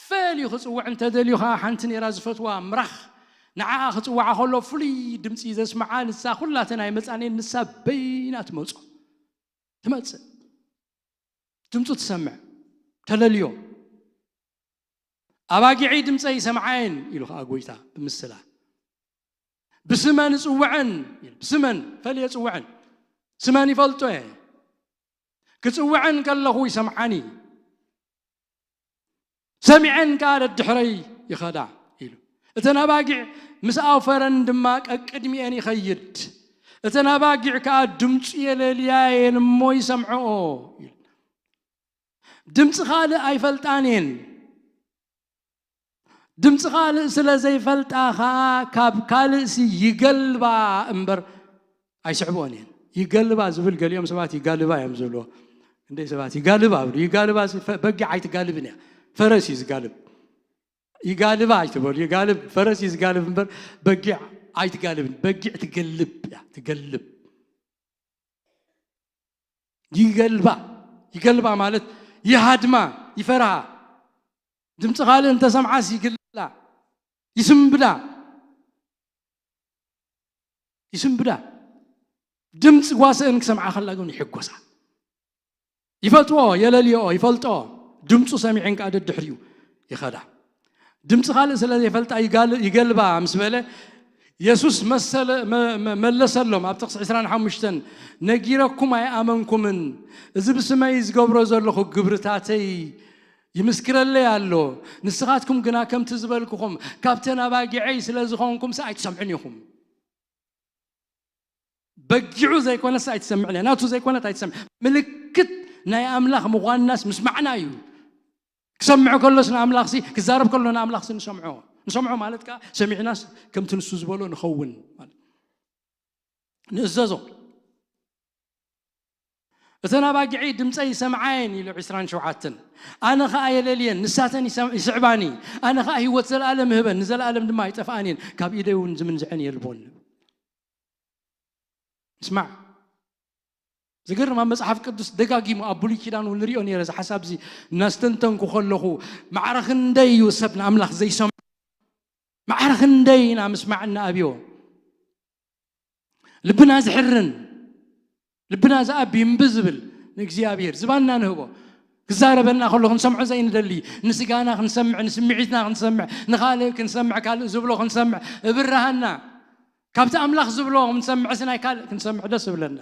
ፈልዩ ክፅውዕ እንተደልዩ ከዓ፣ ሓንቲ ነይራ ዝፈትዋ ምራኽ፣ ንዓኣ ክፅውዓ ከሎ ፍሉይ ድምፂ ዘስምዓ፣ ንሳ ኩላተን ኣይመፃን እየን፣ ንሳ በይና ትመፆ። ትመፅእ። ድምፁ ትሰምዕ። ተለልዮ። ኣባጊዐይ ድምፀይ ይሰምዓየን ኢሉ ከዓ ጎይታ ብምስላ። ብስመን እፅውዐን፣ ብስመን ፈልየ እፅውዐን፣ ስመን ይፈልጦ እየ። ክፅውዐን ከለኹ ይሰምዓኒ፣ ሰሚዐን ከዓ ደድሕረይ ይኸዳ ኢሉ። እተን ኣባጊዕ ምስ ኣውፈረን ድማ ቀቅድሚኤን ይኸይድ። እተን ኣባጊዕ ከዓ ድምፁ የለልያየን እሞ ይሰምዐኦ ኢሉ። ድምፂ ካልእ ኣይፈልጣን እየን። ድምፂ ካልእ ስለ ዘይፈልጣ ከዓ ካብ ካልእሲ ይገልባ እምበር ኣይስዕብኦን እየን። ይገልባ ዝብል ገሊኦም ሰባት ይጋልባ እዮም ዝብልዎ። እንደ ሰባት ይጋልባ ብሉ። ይጋልባ ሲ-፣ ፈ-፣ በጊዕ ኣይትጋልብን እያ። ፈረስ እዩ ዝጋልብ። ይጋልባ ኣይትበሉ። ይጋልብ፣ ፈረስ እዩ ዝጋልብ እምበር በጊዕ ኣይትጋልብን። በጊዕ ትገልብ እያ፣ ትገልብ። ይገልባ፣ ይገልባ ማለት ይሃድማ፣ ይፈርሃ። ድምፂ ካልእ እንተሰምዓስ ይግላ፣ ይስንብዳ፣ ይስንብዳ። ድምፂ ጓስአን ክሰምዓ ከላ ግን ይሕጎሳ። ይፈትዎ፣ የለልዮ፣ ይፈልጦ። ድምፁ ሰሚዐን ከዓ ደድሕሪኡ ይኸዳ። ድምፂ ካልእ ስለ ዘይፈልጣ ይጋል-፣ ይገልባ ምስ በለ፣ የሱስ መሰለ-፣ መ-፣ መ-፣ መለሰሎም ኣብ ጥቕሲ ዕስራን ሓሙሽተን፣ ነጊረኩም ኣይኣመንኩምን፣ እዚ ብስመይ ዝገብሮ ዘለኹ ግብርታተይ ይምስክረለይ ኣሎ። ንስኻትኩም ግና ከምቲ ዝበልኩኹም ካብተን ኣባጊዐይ ስለ ዝኾንኩምሲ ኣይትሰምዑን ኢኹም። በጊዑ ዘይኮነስ ኣይትሰምዕን እያ። ናቱ ዘይኮነት ኣይትሰምዕ። ምልክት ናይ ኣምላኽ ምዃንናስ ምስማዕና እዩ። ክሰምዕ ከሎስ ንኣምላኽሲ፣ ክዛረብ ከሎ ንኣምላኽሲ ንሰምዖ። ንሰምዖ ማለት ከኣ ሰሚዕናስ ከምቲ ንሱ ዝበሎ ንኸውን ማለት። ንእዘዞ። እተን ኣባጊዐይ ድምፀይ ይሰምዓየን ኢሉ ዕስራን ሸውዓተን። ኣነ ኸኣ የለልየን፣ ንሳተን ይሰም-፣ ይስዕባኒ። ኣነ ኸኣ ህይወት ዘለኣለም እህበን፣ ንዘለኣለም ድማ ኣይጠፍኣን እየን፣ ካብ ኢደይ እውን ዝምንዝዐን የልቦን። ስማዕ፣ ዝገርም፣ ኣብ መጽሓፍ ቅዱስ ደጋጊሙ፣ ኣብ ብሉይ ኪዳን እውን ንሪኦ ነይረ፣ እዚ ሓሳብ እዚ እናስተንተንኩ ከለኹ፣ ማዕረ ክንደይ እዩ ሰብ ንኣምላኽ ዘይሰምዖ? ማዕረ ክንደይ ኢና ምስማዕ እናኣብዮ? ልብና ዝሕርን፣ ልብና ዝኣቢ እምቢ ዝብል ንእግዚኣብሔር ዝባንና ንህቦ። ክዛረበና ከሎ ክንሰምዖ ዘይንደሊ፣ ንስጋና ክንሰምዕ፣ ንስምዒትና ክንሰምዕ፣ ንኻልእ ክንሰምዕ፣ ካልእ ዝብሎ ክንሰምዕ፣ እብርሃና። ካብቲ ኣምላኽ ዝብሎ ክንሰምዕስ ናይ ካልእ ክንሰምዕ ደስ ይብለና።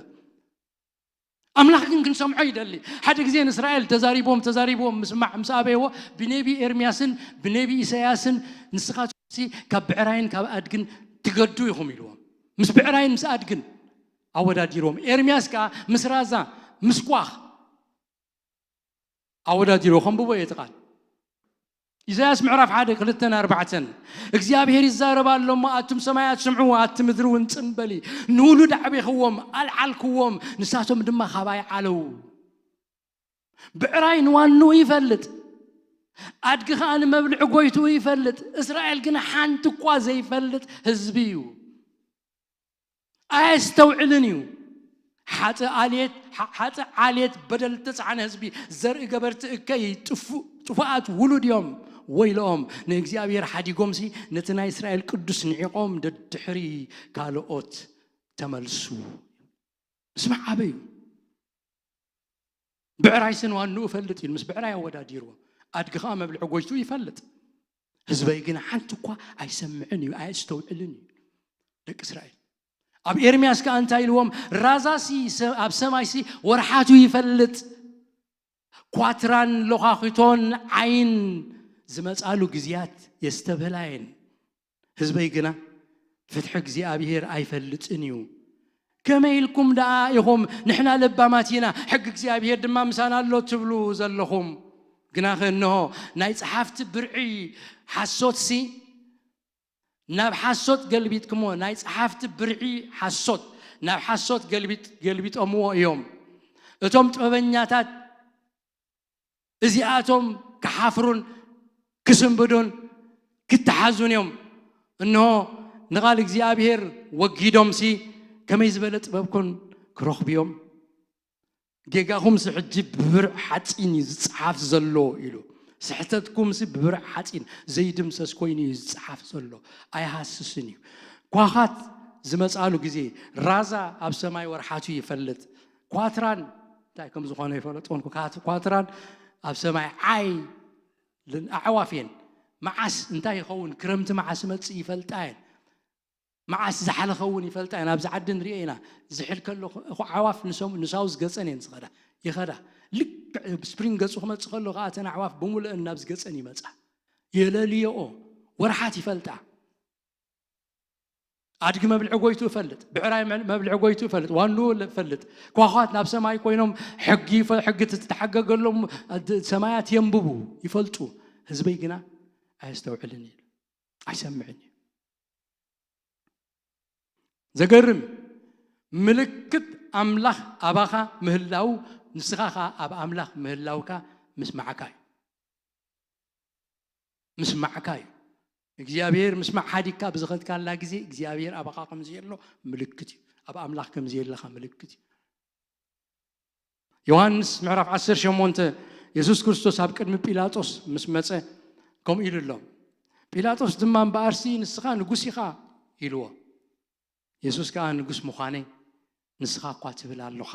ኣምላኽ ግን ክንሰምዖ ይደሊ። ሓደ ግዜ ንእስራኤል ተዛሪብዎም፣ ተዛሪብዎም ምስማዕ ምስ ኣበይዎ፣ ብነቢ ኤርምያስን ብነቢ ኢሳያስን ንስኻትኩምሲ ካብ ብዕራይን ካብ ኣድግን ትገዱ ኢኹም ኢልዎም። ምስ ብዕራይን ምስ ኣድግን ኣወዳዲርዎም። ኤርምያስ ከኣ ምስ ራዛ፣ ምስ ኳኽ ኣወዳዲርዎ። ከንብቦ እየ እቲ ቃል። ኢሳያስ ምዕራፍ ሓደ ክልተን ኣርባዕተን፣ እግዚኣብሔር ይዛረብ ኣሎ እሞ፣ ኣቱም ሰማያት ስምዑ፣ ኣቲ ምድሪ እውን ጽን በሊ። ንውሉድ ኣዕቤኽዎም፣ ኣልዓልክዎም፣ ንሳቶም ድማ ካባይ ዓለዉ። ብዕራይ ንዋንኡ ይፈልጥ፣ ኣድጊ ኸኣ ንመብልዒ ጎይትኡ ይፈልጥ። እስራኤል ግን ሓንቲ እኳ ዘይፈልጥ ህዝቢ እዩ። ኣየስተውዕልን እዩ። ሓጥእ ዓሌት፣ ሓ-፣ ሓጥእ ዓሌት በደል ዝተጻዕነ ህዝቢ፣ ዘርኢ ገበርቲ እከይ ጥፉ-፣ ጥፉኣት ውሉድ እዮም። ወይልኦም፣ ንእግዚኣብሔር ሓዲጎምሲ ነቲ ናይ እስራኤል ቅዱስ ንዒቖም ደድሕሪ ካልኦት ተመልሱ። ምስማዕ ዓበዩ። ብዕራይሲ ንዋንኡ እፈልጥ ኢሉ ምስ ብዕራይ ኣወዳዲርዎ። ኣድጊ ኸኣ መብልዒ ጎይትኡ ይፈልጥ። ህዝበይ ግን ሓንቲ እኳ ኣይሰምዕን እዩ፣ ኣየስተውዕልን እዩ። ደቂ እስራኤል። ኣብ ኤርምያስ ከኣ እንታይ ኢልዎም? ራዛሲ ሰ-፣ ኣብ ሰማይሲ ወርሓቱ ይፈልጥ። ኳትራን ሎኻኺቶን ዓይን ዝመጻሉ ግዜያት የስተብህላ እየን። ህዝበይ ግና ፍትሒ እግዚኣብሔር ኣይፈልጥን እዩ። ከመይ ኢልኩም ደኣ ኢኹም ንሕና ለባማት ኢና፣ ሕጊ እግዚኣብሔር ድማ ምሳና ኣሎ ትብሉ ዘለኹም? ግናኸ እንሆ ናይ ጸሓፍቲ ብርዒ ሓሶትሲ ናብ ሓሶት ገልቢጥኩምዎ፣ ናይ ጸሓፍቲ ብርዒ ሓሶት ናብ ሓሶት ገልቢጥ-፣ ገልቢጦምዎ እዮም። እቶም ጥበበኛታት እዚኣቶም ክሓፍሩን ክስንብዱን ክተሓዙን እዮም። እንሆ ንቓል እግዚኣብሔር ወጊዶምሲ ከመይ ዝበለ ጥበብ ኮን ክረኽቡ እዮም? ጌጋኹምሲ ሕጂ ብብርዕ ሓጺን እዩ ዝጸሓፍ ዘሎ ኢሉ። ስሕተትኩምሲ ብብርዕ ሓጺን ዘይድምሰስ ኮይኑ እዩ ዝጸሓፍ ዘሎ። ኣይሃስስን እዩ። ኳኻት ዝመጻሉ ግዜ ራዛ ኣብ ሰማይ ወርሓቱ ይፈልጥ። ኳትራን እንታይ ከም ዝኾነ ይፈለጥዎን ኳት-፣ ኳትራን ኣብ ሰማይ ዓይ ልን-፣ ኣዕዋፍ እየን። መዓስ እንታይ ይኸውን፣ ክረምቲ መዓስ ይመጽእ ይፈልጣ እየን። መዓስ ዝሓለኸ እውን ይፈልጣ እየን። ኣብዚ ዓዲ ንሪኦ ኢና። ዝሕል ከሎ ኹ-፣ ኣዕዋፍ ንሰም-፣ ንሳውዝ ገጸን እየን ዝኸዳ። ይኸዳ። ልክዕ ስፕሪንግ ገጹ ክመጽእ ከሎ ከዓ እተን ኣዕዋፍ ብምሉእን ናብዚ ገጸን ይመጻ። የለልዮኦ። ወርሓት ይፈልጣ። ኣድጊ መብልዒ ጎይቱ እፈልጥ፣ ብዕራይ መ-፣ መብልዒ ጎይቱ እፈልጥ፣ ዋንኡ እፈልጥ። ኳኳት ናብ ሰማይ ኮይኖም ሕጊ ይፈ-፣ ሕጊ ትተሓገገሎም፣ ኣድ-፣ ሰማያት የንብቡ፣ ይፈልጡ። ህዝበይ ግና ኣየስተውዕልን እዩ፣ ኣይሰምዕን እዩ። ዘገርም ምልክት ኣምላኽ ኣባኻ ምህላው፣ ንስኻ ኸኣ ኣብ ኣምላኽ ምህላውካ ምስማዕካ እዩ። ምስማዕካ እዩ። እግዚኣብሔር ምስማዕ ሓዲግካ ብዝኸድካላ ግዜ እግዚኣብሔር ኣባኻ ከም ዘየሎ ምልክት እዩ። ኣብ ኣምላኽ ከም ዘየለኻ ምልክት እዩ። ዮሃንስ ምዕራፍ ዓሰርተ ሸሞንተ የሱስ ክርስቶስ ኣብ ቅድሚ ጲላጦስ ምስ መጸ ከምኡ ኢሉ ኣሎ። ጲላጦስ ድማ እምበኣርሲ ንስኻ ንጉስ ኢኻ ኢልዎ። የሱስ ከኣ ንጉስ ምዃነይ ንስኻ እኳ ትብል ኣሎኻ።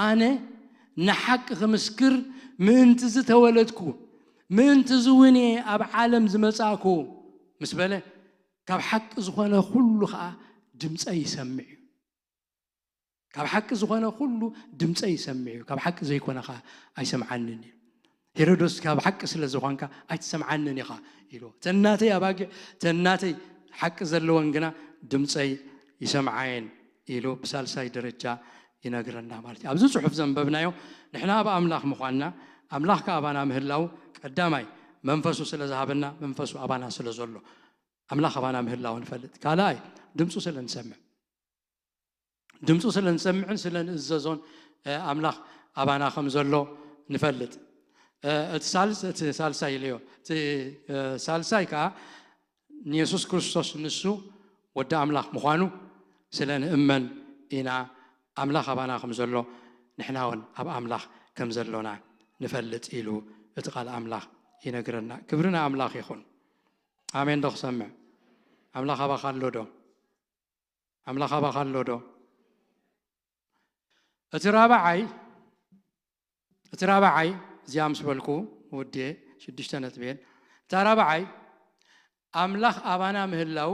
ኣነ ንሓቂ ክምስክር ምእንቲ ዝተወለድኩ፣ ምእንቲ ዝውን እየ ኣብ ዓለም ዝመጻእኩ ምስ በለ፣ ካብ ሓቂ ዝኾነ ኩሉ ኸኣ ድምጸይ ይሰምዕ እዩ። ካብ ሓቂ ዝኾነ ኩሉ ድምጸይ ይሰምዕ እዩ፣ ካብ ሓቂ ዘይኮነ ኸኣ ኣይሰምዓንን እዩ። ሄሮዶስ ካብ ሓቂ ስለ ዝኾንካ ኣይትሰምዓንን ኢኻ ኢሉ። ተናተይ ኣባጊዕ ተናተይ ሓቂ ዘለወን ግና ድምጸይ ይሰምዓየን ኢሉ ብሳልሳይ ደረጃ ይነግረና ማለት እዩ። ኣብዚ ጽሑፍ ዘንበብናዮ ንሕና ኣብ ኣምላኽ ምዃንና ኣምላኽ ከኣ ኣባና ምህላው ቀዳማይ መንፈሱ ስለ ዝሃበና መንፈሱ ኣባና ስለ ዘሎ ኣምላኽ ኣባና ምህላው ንፈልጥ። ካልኣይ ድምፁ ስለ ንሰምዕ ድምፁ ስለ ንሰምዕን ስለ ንእዘዞን ኣምላኽ ኣባና ከም ዘሎ ንፈልጥ። እቲ ሳልስ እቲ ሳልሳይ ኢለዮ እቲ ሳልሳይ ከዓ ንየሱስ ክርስቶስ ንሱ ወዲ ኣምላኽ ምዃኑ ስለ ንእመን ኢና ኣምላኽ ኣባና ከም ዘሎ ንሕና እውን ኣብ ኣምላኽ ከም ዘሎና ንፈልጥ ኢሉ እቲ ቃል ኣምላኽ ይነግረና። ክብሪ ንኣምላኽ ይኹን። ኣሜን ዶ ክሰምዕ? ኣምላኽ ኣባኻ ኣሎ ዶ? ኣምላኽ ኣባኻ ኣሎ ዶ? እቲ ራብዓይ እቲ ራብዓይ እዚኣ ምስ በልኩ ውዴ ሽዱሽተ ነጥብየን እታ ራብዓይ ኣምላኽ ኣባና ምህላው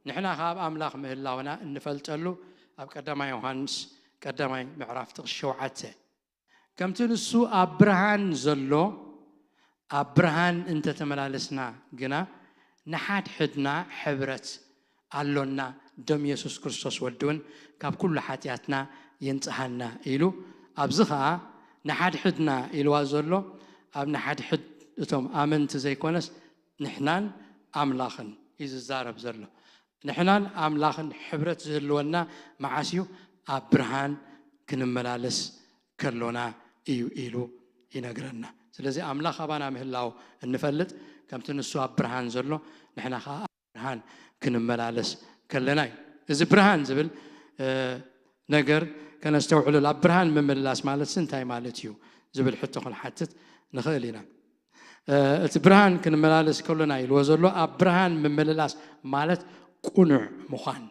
ንሕና ካብ ኣምላኽ ምህላውና እንፈልጠሉ ኣብ ቀዳማይ ዮሃንስ ቀዳማይ ምዕራፍ ጥቕሲ ሸውዓተ ከምቲ ንሱ ኣብ ብርሃን ዘሎ ኣብ ብርሃን እንተተመላለስና ግና ንሓድሕድና ሕብረት ኣሎና፣ ደም የሱስ ክርስቶስ ወዲ እውን ካብ ኩሉ ሓጢኣትና የንጽሃና ኢሉ። ኣብዚ ኸኣ ንሓድሕድና ኢልዋ ዘሎ ኣብ ንሓድሕድ እቶም ኣመንቲ ዘይኮነስ ንሕናን ኣምላኽን እዩ ዝዛረብ ዘሎ። ንሕናን ኣምላኽን ሕብረት ዝህልወና መዓስ እዩ? ኣብ ብርሃን ክንመላለስ ከሎና እዩ ኢሉ ይነግረና። ስለዚ ኣምላኽ ኣባና ምህላው እንፈልጥ ከምቲ ንሱ ኣብ ብርሃን ዘሎ ንሕና ከዓ ኣብ ብርሃን ክንመላለስ ከለና እዩ። እዚ ብርሃን ዝብል ነገር ከነስተውዕሉል ኣብ ብርሃን ምምልላስ ማለት እንታይ ማለት እዩ ዝብል ሕቶ ክንሓትት ንኽእል ኢና። እቲ ብርሃን ክንመላለስ ከሎና ኢልዎ ዘሎ ኣብ ብርሃን ምምልላስ ማለት ቁኑዕ ምዃን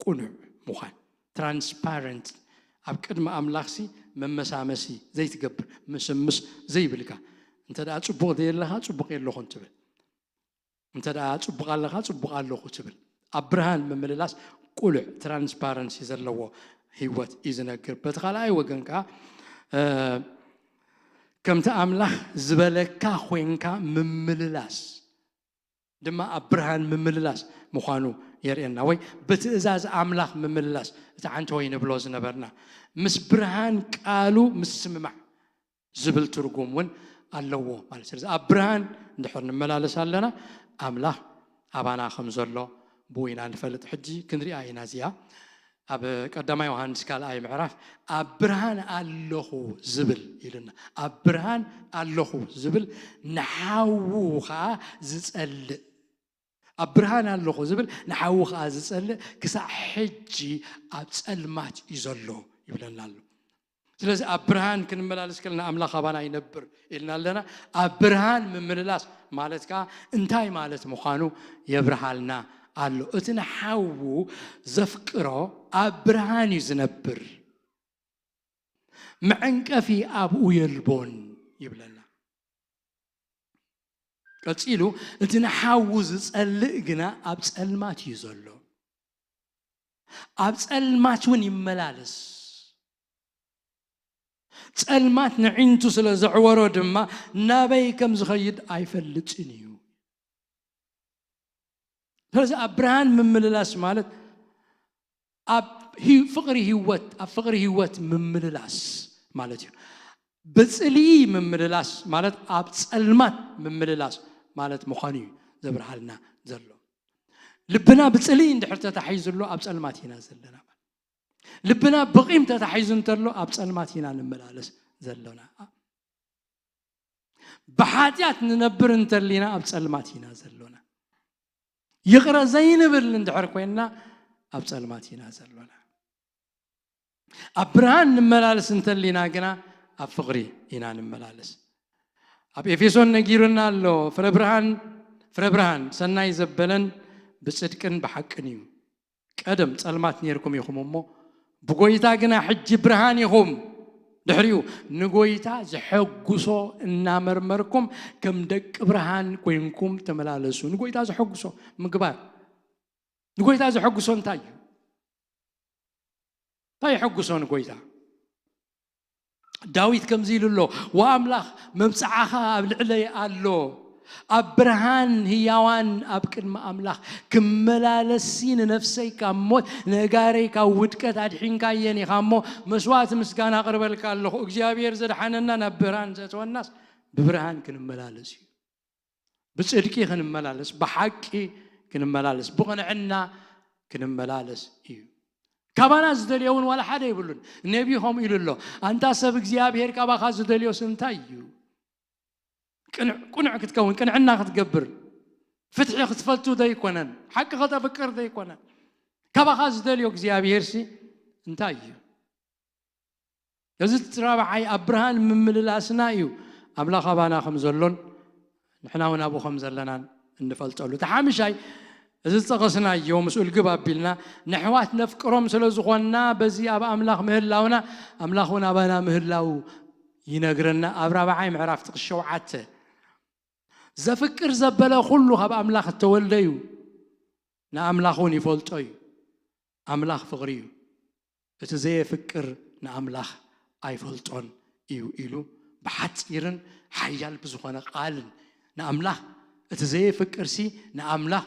ቁኑዕ ምዃን ትራንስፓረንት ኣብ ቅድሚ ኣምላኽሲ መመሳመሲ ዘይትገብር ምስምስ ዘይብልካ እንተ ደኣ ጽቡቕ ዘየለኻ ጽቡቕ የለኹን ትብል እንተ ደኣ ጽቡቕ ኣለኻ ጽቡቕ ኣለኹ ትብል ኣብ ብርሃን ምምልላስ ቁሉዕ ትራንስፓረንሲ ዘለዎ ህይወት እዩ ዝነግር በቲ ካልኣይ ወገን ከዓ ከምቲ ኣምላኽ ዝበለካ ኮይንካ ምምልላስ ድማ ኣብ ብርሃን ምምልላስ ምዃኑ የርእየና ወይ ብትእዛዝ ኣምላኽ ምምልላስ እቲ ዓንተ ወይ ንብሎ ዝነበርና ምስ ብርሃን ቃሉ ምስምማዕ ዝብል ትርጉም እውን ኣለዎ ማለት ስለዚ ኣብ ብርሃን እንድሕር ንመላለስ ኣለና ኣምላኽ ኣባና ከም ዘሎ ብኡ ኢና ንፈልጥ ሕጂ ክንሪኣ ኢና እዚኣ ኣብ ቀዳማይ ዮሃንስ ካልኣይ ምዕራፍ ኣብ ብርሃን ኣለኹ ዝብል ኢልና ኣብ ብርሃን ኣለኹ ዝብል ንሓዉ ከዓ ዝጸልእ ኣብ ብርሃን ኣለኹ ዝብል ንሓዉ ከዓ ዝጸልእ ክሳዕ ሕጂ ኣብ ጸልማት እዩ ዘሎ ይብለና ኣሎ ስለዚ ኣብ ብርሃን ክንመላለስ ከለና ኣምላኽ ኣባና ይነብር ኢልና ኣለና ኣብ ብርሃን ምምልላስ ማለት ከዓ እንታይ ማለት ምዃኑ የብርሃልና ኣሎ እቲ ንሓዉ ዘፍቅሮ ኣብ ብርሃን እዩ ዝነብር መዐንቀፊ ኣብኡ የልቦን ይብለና። ቀጺሉ፣ እቲ ንሓዉ ዝጸልእ ግና ኣብ ጸልማት እዩ ዘሎ፣ ኣብ ጸልማት እውን ይመላለስ። ጸልማት ንዒንቱ ስለ ዘዕወሮ ድማ ናበይ ከም ዝኸይድ ኣይፈልጥን እዩ። ስለዚ ኣብ ብርሃን ምምልላስ ማለት ኣብ ህይ- ፍቕሪ ህይወት፣ ኣብ ፍቕሪ ህይወት ምምልላስ ማለት እዩ። ብጽልኢ ምምልላስ ማለት ኣብ ጸልማት ምምልላስ ማለት ምዃኑ እዩ ዘብርሃልና ዘሎ። ልብና ብጽልኢ እንድሕር ተታሒዙ ኣሎ፣ ኣብ ጸልማት ኢና ዘለና። ልብና ብቂም ተታሒዙ እንተሎ፣ ኣብ ጸልማት ኢና ንመላለስ ዘሎና። ብሓጢኣት ንነብር እንተሊና፣ ኣብ ጸልማት ኢና ዘሎና። ይቕረ ዘይንብል እንድሕር ኮይንና፣ ኣብ ጸልማት ኢና ዘሎና። ኣብ ብርሃን ንመላለስ እንተሊና ግና፣ ኣብ ፍቕሪ ኢና ንመላለስ። ኣብ ኤፌሶን ነጊሩና ኣሎ፣ ፍረ ብርሃን፣ ፍረ ብርሃን ሰናይ ዘበለን ብጽድቅን ብሓቅን እዩ። ቀደም ጸልማት ኔርኩም ኢኹም እሞ፣ ብጎይታ ግና ሕጂ ብርሃን ኢኹም። ድሕሪኡ፣ ንጎይታ ዘሐጉሶ እናመርመርኩም፣ ከም ደቂ ብርሃን ኮይንኩም ተመላለሱ። ንጎይታ ዘሐጉሶ ምግባር። ንጎይታ ዘሐጉሶ እንታይ እዩ? እንታይ የሐጉሶ ንጎይታ? ዳዊት ከምዚ ኢሉ ኣሎ፣ "ወኣምላኽ መብጽዓኻ ኣብ ልዕለይ ኣሎ፣ ኣብ ብርሃን ህያዋን ኣብ ቅድሚ ኣምላኽ ክመላለሲ፣ ንነፍሰይ ካብ ሞት፣ ነጋረይ ካብ ውድቀት ኣድሒንካየን ኢኻ እሞ፣ መስዋዕቲ ምስጋና ኣቕርበልካ ኣለኹ። እግዚኣብሔር ዘድሓነና ናብ ብርሃን ዘእተወናስ ብብርሃን ክንመላለስ እዩ። ብጽድቂ ክንመላለስ፣ ብሓቂ ክንመላለስ፣ ብቕንዕና ክንመላለስ እዩ። ካባና ዝደልዮ እውን ዋላ ሓደ የብሉን። ነቢይ ከምኡ ኢሉ ኣሎ፣ ኣንታ ሰብ፣ እግዚኣብሔር ካባኻ ዝደልዮስ እንታይ እዩ? ቅንዕ- ቅኑዕ ክትከውን፣ ቅንዕና ክትገብር፣ ፍትሒ ክትፈቱ ዘይኮነን፣ ሓቂ ከተፍቅር ዘይኮነን፣ ካባኻ ዝደልዮ እግዚኣብሔርሲ እንታይ እዩ? እዚ እቲ ራብዓይ ኣብ ብርሃን ምምልላስና እዩ፣ ኣምላኽ ኣባና ከም ዘሎን ንሕና እውን ኣብኡ ከም ዘለናን እንፈልጠሉ። እቲ ሓምሻይ፣ እዚ ዝጠቐስናዮ ምስኡ ልግብ ኣቢልና፣ ነሕዋት ነፍቅሮም ስለ ዝኾንና፣ በዚ ኣብ ኣምላኽ ምህላውና፣ ኣምላኽ እውን ኣባና ምህላው ይነግረና። ኣብ ራብዓይ ምዕራፍ ጥቕሲ ሸውዓተ፣ "ዘፍቅር ዘበለ ኩሉ ካብ ኣምላኽ እተወልደ እዩ፣ ንኣምላኽ እውን ይፈልጦ እዩ። ኣምላኽ ፍቕሪ እዩ። እቲ ዘየፍቅር ንኣምላኽ ኣይፈልጦን እዩ" ኢሉ ብሓጺርን ሓያል ብዝኾነ ቃልን ንኣምላኽ፣ እቲ ዘየፍቅርሲ ንኣምላኽ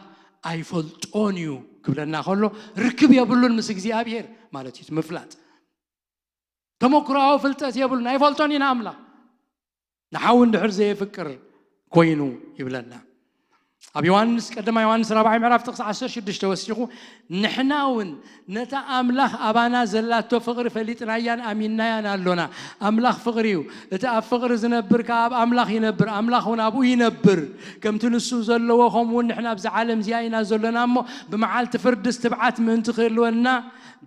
ኣይፈልጦን እዩ ክብለና ከሎ፣ ርክብ የብሉን ምስ እግዚኣብሔር ማለት እዩ። እቲ ምፍላጥ ተመክሮኣዊ ፍልጠት የብሉን፣ ኣይፈልጦን እዩ ንኣምላኽ። ንሓው እንድሕር ዘየፍቅር ኮይኑ ይብለና። ኣብ ዮሃንስ፣ ቀዳማይ ዮሃንስ ራብዓይ ምዕራፍ ጥቕሲ ዓሰርተ ሽዱሽተ ወሲኹ፣ "ንሕና እውን ነታ ኣምላኽ ኣባና ዘላቶ ፍቕሪ ፈሊጥናያን ኣሚንናያን ኣሎና። ኣምላኽ ፍቕሪ እዩ። እቲ ኣብ ፍቕሪ ዝነብር ከኣ ኣብ ኣምላኽ ይነብር፣ ኣምላኽ እውን ኣብኡ ይነብር። ከምቲ ንሱ ዘለዎ፣ ከምኡ እውን ንሕና ኣብዚ ዓለም እዚኣ ኢና ዘሎና እሞ፣ ብመዓልቲ ፍርድስ ትብዓት ምእንቲ ክህልወና፣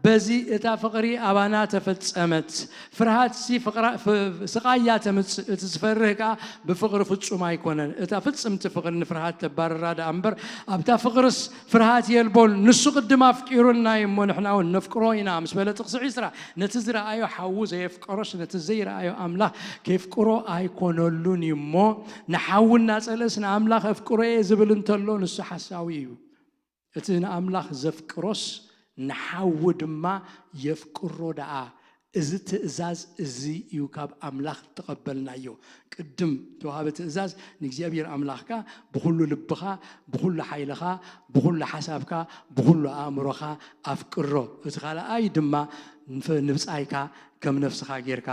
በዚ እታ ፍቕሪ ኣባና ተፈጸመት። ፍርሃትሲ ፍቕራ- ፍ- ስቓይ እያ ተምጽእ። እቲ ዝፈርህ ከኣ ብፍቕሪ ፍጹም ኣይኮነን። እታ ፍጽምቲ ፍቕሪ ንፍርሃት ተባርራ ደኣ እምበር፣ ኣብታ ፍቕርስ ፍርሃት የልቦን። ንሱ ቅድም ኣፍቂሩና እዩ እሞ፣ ንሕና እውን ነፍቅሮ ኢና" ምስ በለ፣ ጥቕሲ ዒስራ፣ ነቲ ዝረኣዮ ሓዉ ዘየፍቀሮስ፣ ነቲ ዘይረኣዮ ኣምላኽ ኬፍቅሮ ኣይኮነሉን እዩ እሞ፣ ንሓዉ እናጸልእስ ንኣምላኽ እፍቅሮ እየ ዝብል እንተሎ፣ ንሱ ሓሳዊ እዩ። እቲ ንኣምላኽ ዘፍቅሮስ ንሓዉ ድማ የፍቅሮ ደኣ። እዚ ትእዛዝ እዚ እዩ ካብ ኣምላኽ እተቐበልናዮ። ቅድም እተዋህበ ትእዛዝ፣ ንእግዚኣብሔር ኣምላኽካ ብኹሉ ልብኻ፣ ብኹሉ ሓይልኻ፣ ብኹሉ ሓሳብካ፣ ብኹሉ ኣእምሮኻ ኣፍቅሮ። እቲ ካልኣይ ድማ ንፍ- ንብጻይካ ከም ነፍስኻ ጌርካ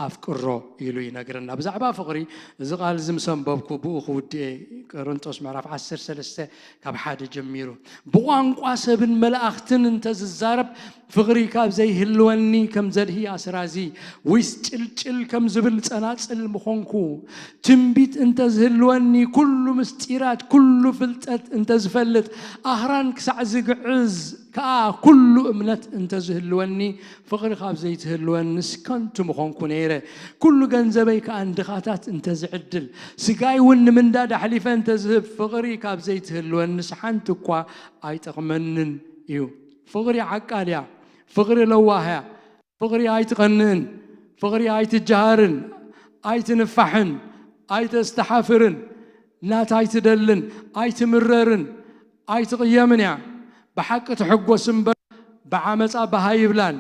ኣፍቅሮ ኢሉ ይነግረና። ብዛዕባ ፍቕሪ እዚ ቃል እዚ ምስ ኣንበብኩ፣ ብኡ ክውድኤ፣ ቆሮንጦስ ምዕራፍ ዓሰርተ ሰለስተ ካብ ሓደ ጀሚሩ፣ "ብቋንቋ ሰብን መላእኽትን እንተ ዝዛረብ፣ ፍቕሪ ካብ ዘይህልወኒ ከም ዘድሂ ኣስራዚ፣ ወይስ ጭልጭል ከም ዝብል ጸናጽል ምኾንኩ። ትንቢት እንተ ዝህልወኒ፣ ኩሉ ምስጢራት፣ ኩሉ ፍልጠት እንተ ዝፈልጥ፣ ኣህራን ክሳዕ ዝግዕዝ ከኣ ኩሉ እምነት እንተ ዝህልወኒ፣ ፍቕሪ ካብ ዘይትህልወንስ ከንቱ ምኾንኩ ነይረ። ኩሉ ገንዘበይ ከኣ ንድኻታት እንተ ዝዕድል፣ ስጋይ እውን ንምንዳድ ኣሕሊፈ እንተ ዝህብ፣ ፍቕሪ ካብ ዘይትህልወንስ ሓንቲ እኳ ኣይጠቕመንን እዩ።" ፍቕሪ ዓቃል እያ። ፍቕሪ ለዋህ እያ። ፍቕሪ ኣይትቐንእን። ፍቕሪ ኣይትጀሃርን። ኣይትንፋሕን ኣይተስተሓፍርን፣ ናታ ኣይትደልን ኣይትምረርን ኣይትቕየምን እያ። ብሓቂ ትሕጎስ እምበር ብዓመፃ ባህ ኣይብላን።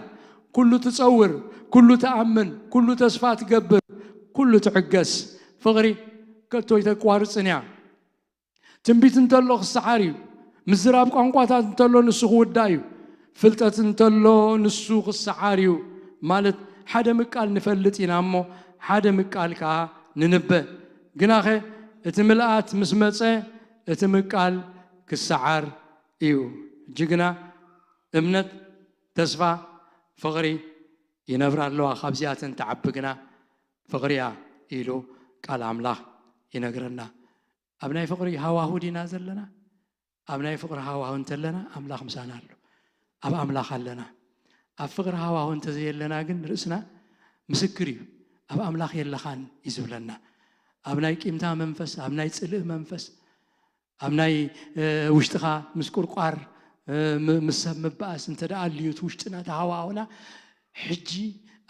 ኩሉ ትፀውር፣ ኩሉ ትኣምን፣ ኩሉ ተስፋ ትገብር፣ ኩሉ ትዕገስ። ፍቕሪ ከቶ ኣይተቋርፅን እያ። ትንቢት እንተሎ ክሰዓር እዩ። ምዝራብ ቋንቋታት እንተሎ ንሱ ክውዳእ እዩ። ፍልጠት እንተሎ ንሱ ክሰዓር እዩ። ማለት ሓደ ምቃል ንፈልጥ ኢና እሞ ሓደ ምቃል ከዓ ንንበ። ግናኸ እቲ ምልኣት ምስ መጸ እቲ ምቃል ክሰዓር እዩ። እጅ ግና እምነት፣ ተስፋ፣ ፍቕሪ ይነብራ ኣለዋ። ካብዚኣተን ትዓቢ ግና ፍቕሪ እያ ኢሉ ቃል ኣምላኽ ይነግረና። ኣብ ናይ ፍቕሪ ሃዋሁ ዲና ዘለና? ኣብ ናይ ፍቕሪ ሃዋሁ እንተለና ኣምላኽ ምሳና ኣሎ። ኣብ ኣምላኽ ኣለና። ኣብ ፍቕሪ ሃዋሁ እንተዘየለና ግን ርእስና ምስክር እዩ። ኣብ ኣምላኽ የለኻን እዩ ዝብለና። ኣብ ናይ ቂምታ መንፈስ፣ ኣብ ናይ ጽልእ መንፈስ፣ ኣብ ናይ ውሽጥኻ ምስ ቁርቋር ምስ ሰብ ምባኣስ እንተ ደኣ ኣልዩ እቲ ውሽጥና ተሃዋሁና፣ ሕጂ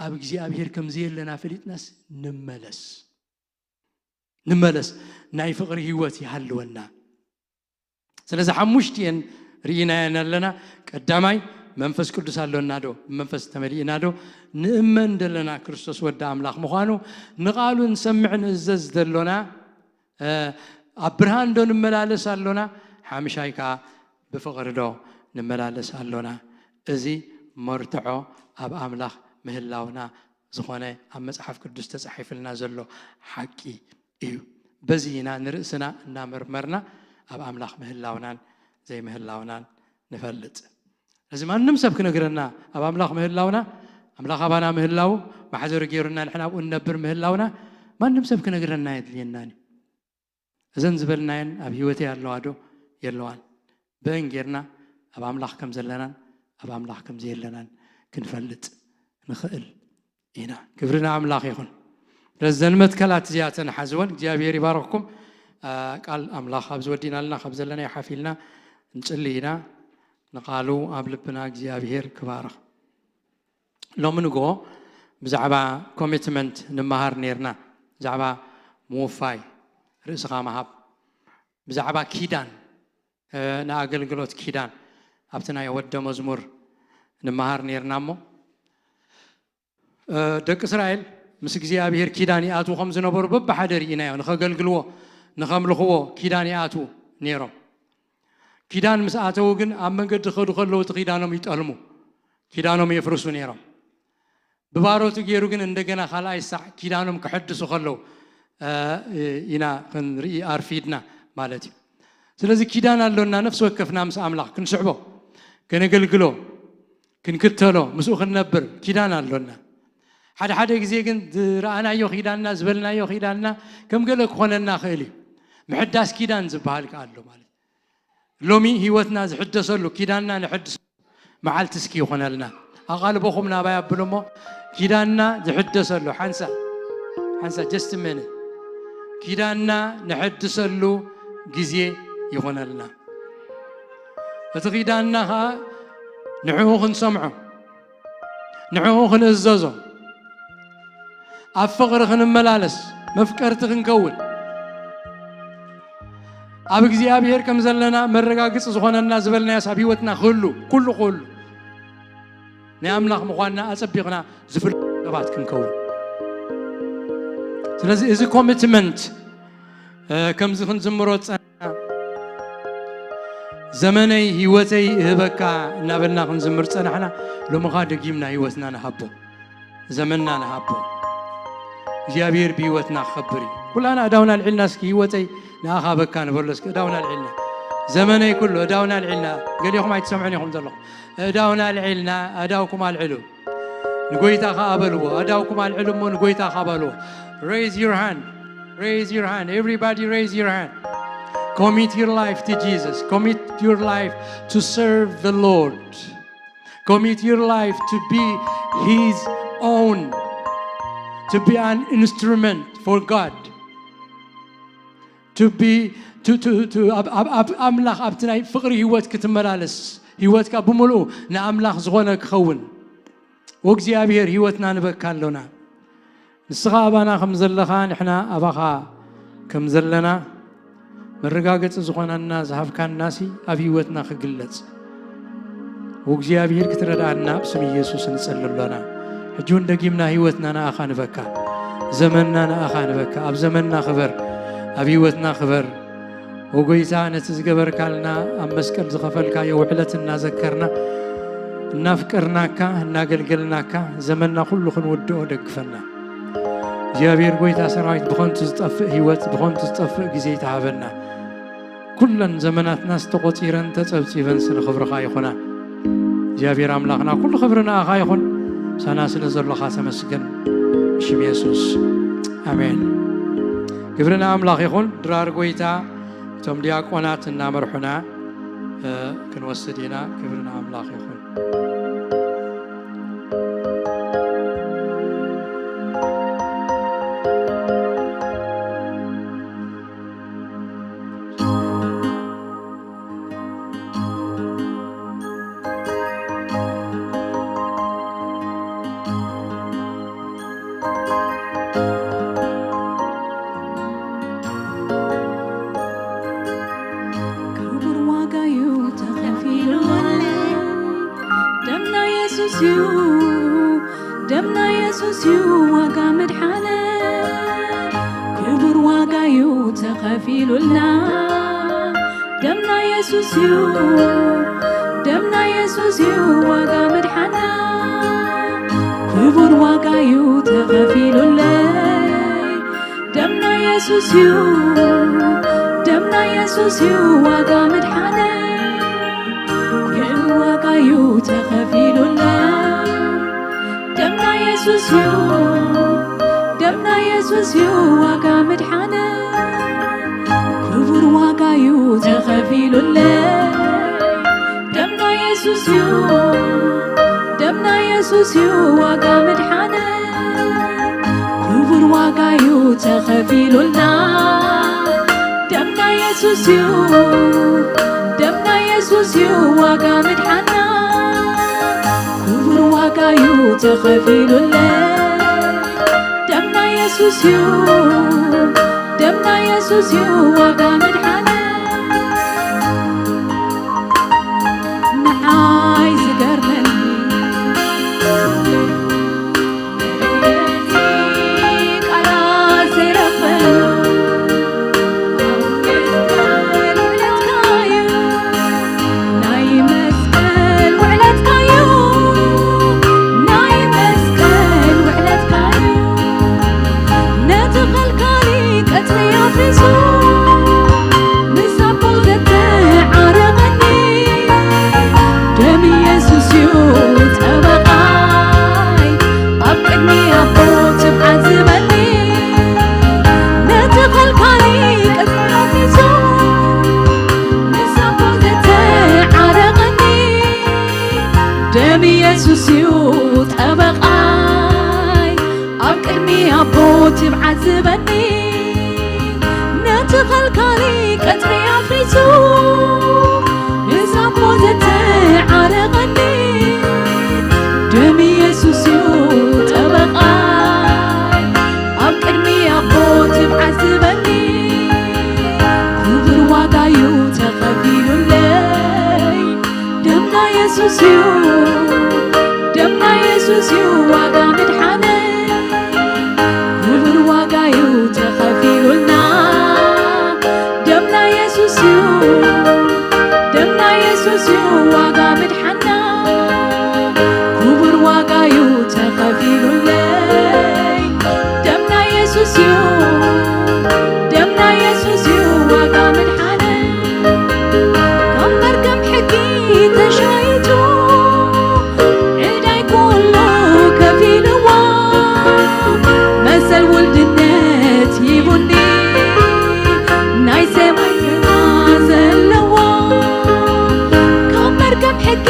ኣብ እግዚኣብሔር ከም ዘየለና ፈሊጥናስ ንመለስ። ንመለስ፣ ናይ ፍቕሪ ህይወት ይሃልወና። ስለዚ ሓሙሽቲኤን ርኢናየን ኣለና። ቀዳማይ መንፈስ ቅዱስ ኣሎና ዶ? መንፈስ ተመሊእና ዶ? ንእመን ዘለና ክርስቶስ ወዲ ኣምላኽ ምዃኑ፣ ንቓሉ ንሰምዕ ንእዘዝ ዘሎና፣ ኣብ ብርሃን ዶ ንመላለስ ኣሎና? ሓምሻይ ከኣ ብፍቕሪ ዶ ንመላለስ ኣሎና? እዚ መርትዖ ኣብ ኣምላኽ ምህላውና ዝኾነ ኣብ መጽሓፍ ቅዱስ ተጻሒፍልና ዘሎ ሓቂ እዩ። በዚ ኢና ንርእስና እናመርመርና ኣብ ኣምላኽ ምህላውናን ዘይምህላውናን ንፈልጥ። እዚ ማንም ሰብ ክነግረና ኣብ ኣምላኽ ምህላውና፣ ኣምላኽ ኣባና ምህላው፣ ማሕደሪ ገይሩና ንሕና ኣብኡ ንነብር ምህላውና ማንም ሰብ ክነግረና የድልየናን እዩ። እዘን ዝበልናየን ኣብ ህይወተይ ኣለዋ ዶ የለዋን? በእን ጌርና ኣብ ኣምላኽ ከም ዘለናን ኣብ ኣምላኽ ከም ዘየለናን ክንፈልጥ ንኽእል ኢና። ክብሪ ንኣምላኽ ይኹን። ስለዚ ዘን መትከላት እዚኣተን ሓዝወን። እግዚኣብሔር ይባረኽኩም። ቃል ኣምላኽ ኣብዚ ወዲና ኣለና፣ ካብ ዘለናዮ ሓፊልና ንጽሊ ኢና። ንቓሉ ኣብ ልብና እግዚኣብሔር ክባርኽ። ሎሚ ንግሆ ብዛዕባ ኮሚትመንት ንመሃር ኔርና፣ ብዛዕባ ምውፋይ፣ ርእስኻ ምሃብ፣ ብዛዕባ ኪዳን፣ ንኣገልግሎት ኪዳን ኣብቲ ናይ ወደ መዝሙር ንመሃር ኔርና። እሞ ደቂ እስራኤል ምስ እግዚኣብሔር ኪዳን ይኣትዉ ከም ዝነበሩ በብሓደ ርኢናዮ። ንኸገልግልዎ፣ ንኸምልኽዎ ኪዳን ይኣትዉ ኔሮም። ኪዳን ምስ ኣተዉ ግን ኣብ መንገዲ ክኸዱ ከለዉ እቲ ኪዳኖም ይጠልሙ፣ ኪዳኖም የፍርሱ ኔሮም። ብባሮቱ ገይሩ ግን እንደገና ካልኣይ ሳዕ ኪዳኖም ክሕድሱ ከለዉ ኢና ክንርኢ ኣርፊድና ማለት እዩ። ስለዚ ኪዳን ኣሎና፣ ነፍሲ ወከፍና ምስ ኣምላኽ ክንስዕቦ፣ ከነገልግሎ፣ ክንክተሎ፣ ምስኡ ክንነብር ኪዳን ኣሎና። ሓደ ሓደ ግዜ ግን ዝረኣናዮ ኪዳንና፣ ዝበልናዮ ኪዳንና ከም ገለ ክኾነና ክእል እዩ። ምሕዳስ ኪዳን ዝበሃል ከኣ ኣሎ ማለት እዩ። ሎሚ ህይወትና ዝሕደሰሉ፣ ኪዳንና ንሕድስ መዓልቲ እስኪ ይኾነልና። ኣቓልቦኹም ናባይ ኣብሉ እሞ፣ ኪዳንና ዝሕደሰሉ ሓንሳ ሓንሳ just a minute፣ ኪዳንና ንሕድሰሉ ግዜ ይኾነልና። እቲ ኪዳንና ኸኣ ንዕኡ ክንሰምዖ፣ ንዕኡ ክንእዘዞ፣ ኣብ ፍቕሪ ክንመላለስ፣ መፍቀርቲ ክንከውን፣ ኣብ እግዚኣብሔር ከም ዘለና መረጋግጺ ዝኾነና ዝበልናዮስ ኣብ ህይወትና ክህሉ፣ ኩሉ ክህሉ፣ ናይ ኣምላኽ ምዃንና ኣጸቢቕና ዝፍለጥ ሰባት ክንከውን። ስለዚ እዚ ኮሚትመንት ከምዚ ክንዝምሮ ዝጸናሕና፣ ዘመነይ ህይወተይ እህበካ እናበልና ክንዝምር ዝጸናሕና፣ ሎሚ ኸኣ ደጊምና ህይወትና ንሃቦ፣ ዘመንና ንሃቦ። እግዚኣብሔር ብህይወትና ክኸብር እዩ። ኩላና እዳውና ኣልዒልና እስኪ ህይወተይ ንኣኻ በካ ንበሎ እስኪ፣ እዳውና ኣልዒልና። ዘመነይ ኩሉ እዳውና ኣልዒልና። ገሊኹም ኣይትሰምዑን ኢኹም ዘለኹም። እዳውና ኣልዒልና፣ ኣእዳውኩም ኣልዕሉ። ንጎይታ ኸኣ በልዎ። ኣእዳውኩም ኣልዕሉ እሞ ንጎይታ ኸኣ በልዎ። Raise your hand. Raise your hand. Everybody raise your hand. Commit your life to Jesus. Commit your life to serve the Lord. Commit your life to be His own, to be an instrument for God, to be to, to, to, ኣብ, ኣብ፣ ኣብ ኣምላኽ ኣብቲ ናይ ፍቕሪ ህይወት ክትመላለስ፣ ህይወትካ ብምልኡ ንኣምላኽ ዝኾነ ክኸውን። ወእግዚኣብሔር ህይወትና ንበካ ኣሎና። ንስኻ ኣባና ከም ዘለኻ ንሕና ኣባኻ ከም ዘለና መረጋገጺ ዝኾነና ዝሃብካናሲ ኣብ ህይወትና ክግለጽ ወእግዚኣብሔር ክትረድኣና ኣብ ስም ኢየሱስ ንጸሊ ኣሎና። ሕጂ እውን ደጊምና ህይወትና ንኣኻ ንበካ፣ ዘመንና ንኣኻ ንበካ። ኣብ ዘመንና ክበር፣ ኣብ ህይወትና ክበር። ወጎይታ ነቲ ዝገበርካልና ኣብ መስቀል ዝኸፈልካዮ ውዕለት እናዘከርና እናፍቀርናካ እናገልገልናካ ዘመንና ኩሉ ክንውድኦ ደግፈና። እግዚኣብሔር ጎይታ ሰራዊት ብኸንቱ ዝጠፍእ ህይወት ብኸንቱ ዝጠፍእ ግዜ ይተሃበና። ኩለን ዘመናትናስ ተቖጺረን ተጸብጺበንስ ንኽብርኻ ይኹና። እግዚኣብሔር ኣምላኽና ኩሉ ክብሪ ንኣኻ ይኹን። ምሳና ስለ ዘሎኻ ተመስገን። ብሽም የሱስ ኣሜን። ክብሪ ንኣምላኽ ይኹን። ድራር ጎይታ እቶም ዲያቆናት እናመርሑና ክንወስድ ኢና። ክብሪ ንኣምላኽ ይኹን። ክቡር ዋጋ እዩ ተኸፊሉለይ። ደምና የሱስ እዩ፣ ደምና የሱስ እዩ ዋጋ ምድሓነ። ክቡር ዋጋ እዩ ተኸፊሉልና። ደምና የሱስ እዩ፣ ደምና የሱስ እዩ ዋጋ ምድሓና። ክቡር ዋጋ እዩ ተኸፊሉለይ። ደምና የሱስ እዩ፣ ደምና የሱስ እዩ ዋጋ ምድሓነ። ክቡር ዋጋ እዩ ተኸፊሉለይ። ደምና የሱስ እዩ፣ ደምና የሱስ እዩ ዋጋ ምድሓነ። ክቡር ዋጋ እዩ ተኸፊሉለይ። ደምና የሱስ እዩ፣ ደምና የሱስ እዩ ዋጋ ምድሓነ። ክቡር ዋጋ እዩ ተኸፊሉልና። ደምና የሱስ እዩ፣ ደምና የሱስ እዩ ዋጋ ምድሓና። ክቡር ዋጋ እዩ ተኸፊሉለይ። ደምና የሱስ እዩ፣ ደምና የሱስ እዩ ዋጋ ምድሓነ። ንዓይ ዝገርመኒ ቃላት ዘይረኽበሉ ናይ መስቀል ውዕለትካዩ፣ ናይ መስቀል ውዕለትካዩ። ነቲ ኸልካሊ ቀትሪ ኣፍሪሱ፣ ምስ ኣቦ ዘተዓረቐኒ። ደም ኢየሱስ እዩ ጠበቓይ፣ ኣብ ቅድሚ ኣቦ ትብዓት ዝበኒ። ነቲ ኸልካሊ ቀትሪ ኣፍሪሱ፣ ምስ ኣቦ ዘተዓረቐኒ። ደም ኢየሱስ እዩ ጠበቓይ፣ ኣብ ቅድሚ ኣቦ ትብዓት ዝበኒ። ነቲ ኸልካሊ ቀትሪ ኣፍሪሱ፣ ምስ ኣቦ ዘተዓረቐኒ። ደም ኢየሱስ እዩ ጠበቓይ፣ ኣብ ቅድሚ ኣቦ ትብዓት ዝበኒ። ክቡር ዋጋ እዩ ተኸፊሉለይ። ደምና የሱስ እዩ፣ ደምና የሱስ እዩ ዋጋ ምድሓነይ። ክቡር ዋጋ እዩ ተኸፊሉልና። ደምና የሱስ እዩ፣ ደምና የሱስ እዩ ዋጋ ምድሓና። ክቡር ዋጋ እዩ ተኸፊሉለይ። ደምና የሱስ እዩ፣ ደምና የሱስ እዩ ዋጋ ምድሓነይ። ካብ መርገም ሕጊ ተሻይቱ፣ ዕዳይ ኩሉ ከፊልዎ፣ መሰል ውልድነት ሂቡኒ፣ ናይ ሰማይ ስርና ዘለዎ። ካብ መርገም ሕጊ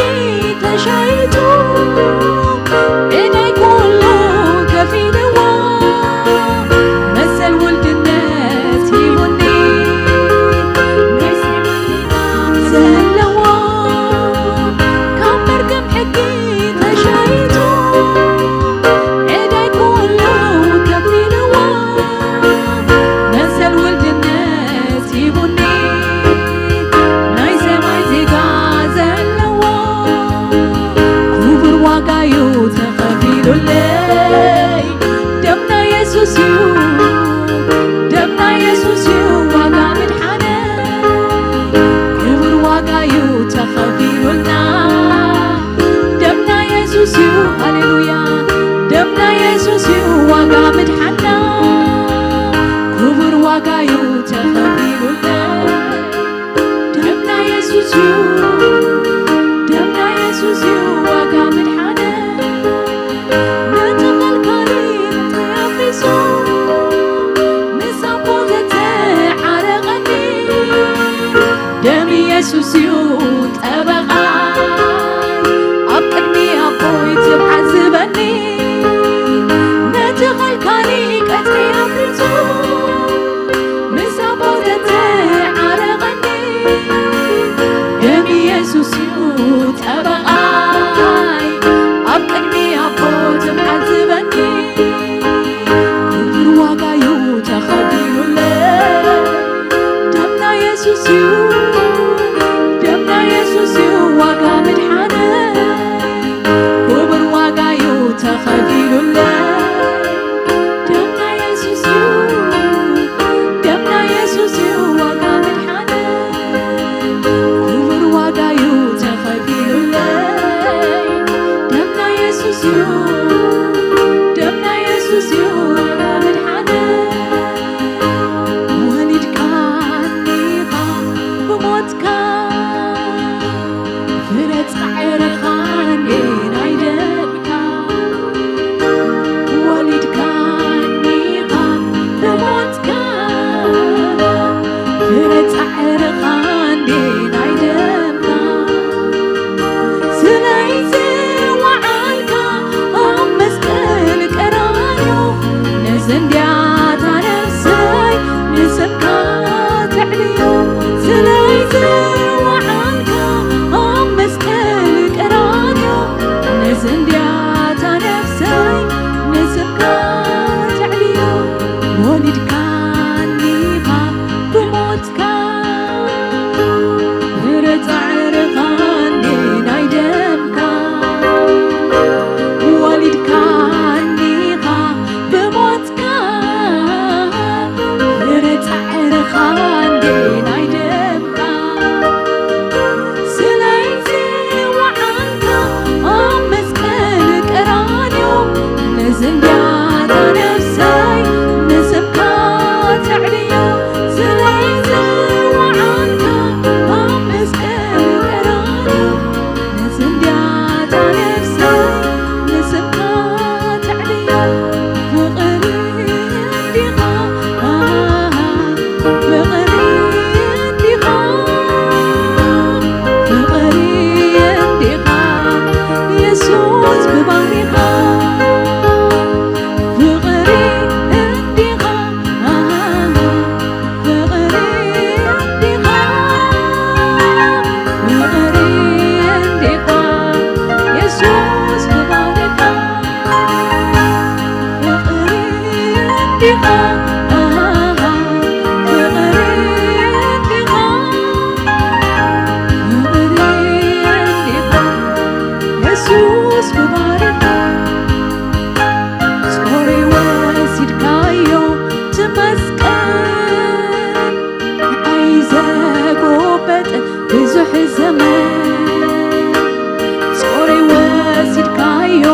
ጾረይ ወሲድካዮ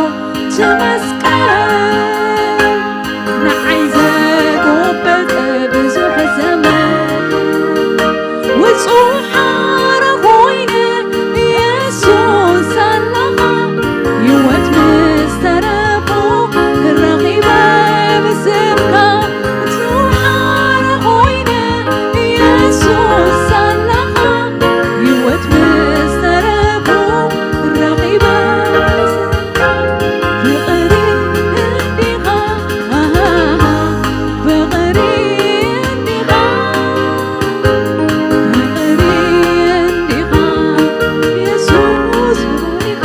እቲ መስቀል፣ ንዓይ ዘጎበጠ ብዙሕ ዘመን። ውጹእ ሓረ ኮይነ የሱስ ኣለኻ፣ ህይወት ምስ ተረፎ ረኺበ ብስምካ። ውጹእ ሓረ ኮይነ የሱስ ኣለኻ፣ ህይወት ምስ ተረፎ ረኺበ ብስምካ። ፍቕሪ እንዲኻ፣ ፍቕሪ እንዲኻ፣ ፍቕሪ እንዲኻ፣ የሱስ ፍቕሪ ኢኻ።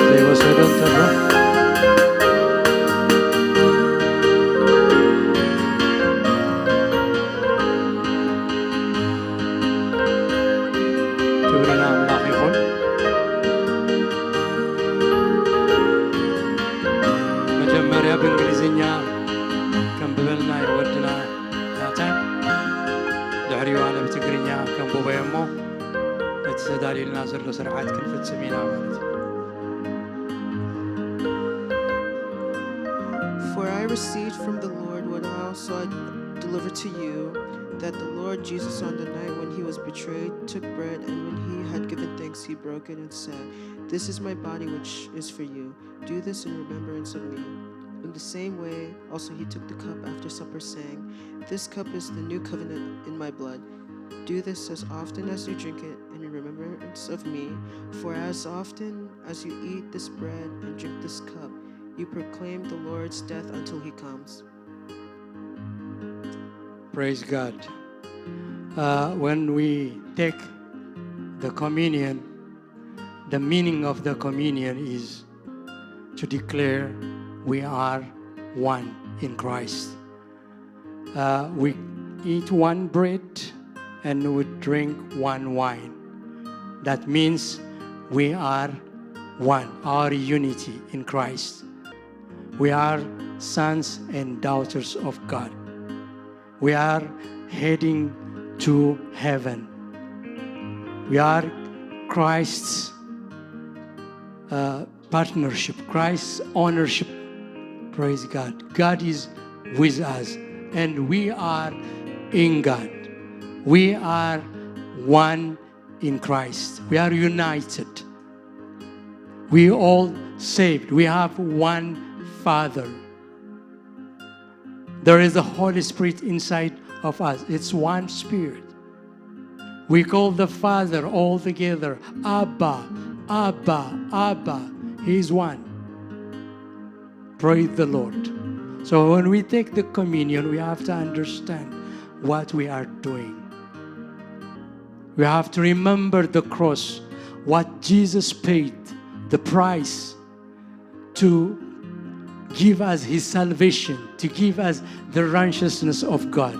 ዘይወሰዶ እንተሎ ክብሪ ንኣምላኽ ይኹን። መጀመርያ ብእንግሊዝኛ ከንብበልና እዩ ወድና ናታን። ድሕሪኡ ኣነ ብትግርኛ ከንብቦ እየ እሞ፣ እቲ ተዳልዩልና ዘሎ ስርዓት ክንፍጽም ኢና ማለት እዩ። For I received from the Lord what I also delivered to you, that the Lord Jesus, on the night when he was betrayed, took bread, and when he had given thanks, he broke it and said, "This is my body, which is for you. Do this in remembrance of me." In the same way, also he took the cup after supper, saying, "This cup is the new covenant in my blood. Do this as often as you drink it in remembrance of me. For as often as you eat this bread and drink this cup, you proclaim the Lord's death until he comes." Praise God. Uh, when we take the communion, the meaning of the communion is to declare we are one in Christ. Uh, we eat one bread and we drink one wine. That means we are one, our unity in Christ. We are sons and daughters of God. We are heading to heaven. We are Christ's uh, partnership, Christ's ownership. Praise God. God is with us, and we are in God. We are one in Christ. We are united. We all saved. We have one Father. There is the Holy Spirit inside of us. It's one Spirit. We call the Father all together, Abba, Abba, Abba. He is one. Praise the Lord. So when we take the communion, we have to understand what we are doing. We have to remember the cross, what Jesus paid, the price to give us his salvation, to give us the righteousness of God.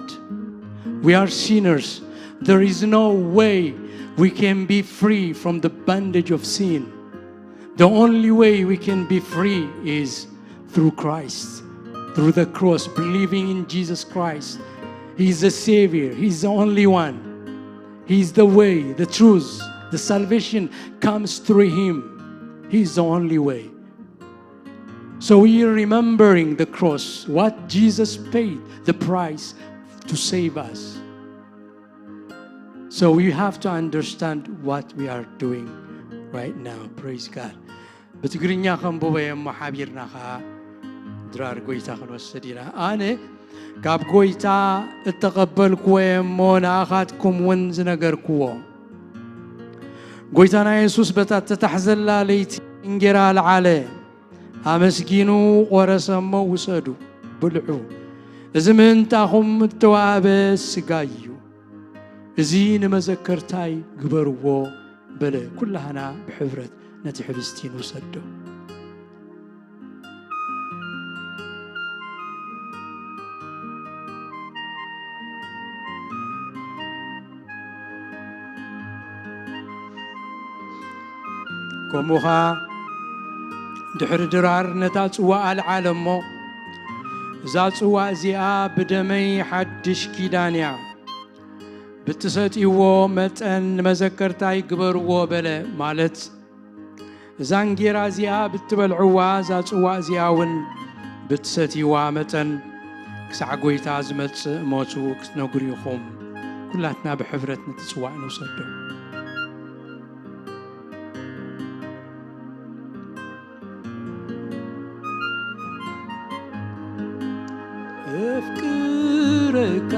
We are sinners. There is no way we can be free from the bondage of sin. The only way we can be free is through Christ, through the cross, believing in Jesus Christ. He is the Savior. He is the only one. He is the way, the truth. The salvation comes through him. He is the only way. So we are remembering the cross, what Jesus paid the price to save us. So we have to understand what we are doing right now. Praise God. ብትግርኛ ከንብቦ እየ እሞ ሓቢርና ኸዓ ድራር ጎይታ ክንወስድ ኢና። ኣነ ካብ ጎይታ እተቐበልክዎ እየ እሞ ንኣኻትኩም እውን ዝነገርክዎ። ጎይታና የሱስ በታ እተታሕዘላ ለይቲ እንጌራ ኣልዓለ፣ ኣመስጊኑ ቆረሰ እሞ ውሰዱ፣ ብልዑ፣ እዚ ምእንታኹም እተዋህበ ስጋይ እዩ። እዚ ንመዘከርታይ ግበርዎ በለ። ኩላህና ብሕብረት ነቲ ሕብስቲ ንውሰዶ። ከምኡ ኸኣ ድሕሪ ድራር ነታ ጽዋእ ኣልዓለ እሞ፣ እዛ ጽዋእ እዚኣ ብደመይ ሓድሽ ኪዳን እያ፣ ብትሰትይዎ መጠን ንመዘከርታይ ግበርዎ በለ። ማለት እዛ እንጌራ እዚኣ ብትበልዕዋ፣ እዛ ጽዋእ እዚኣ እውን ብትሰትይዋ መጠን ክሳዕ ጐይታ ዝመጽእ ሞቱ ክትነግሩ ኢኹም። ኩላትና ብሕብረት ነቲ ጽዋእ ንውሰዶ። ኣፍቅረካ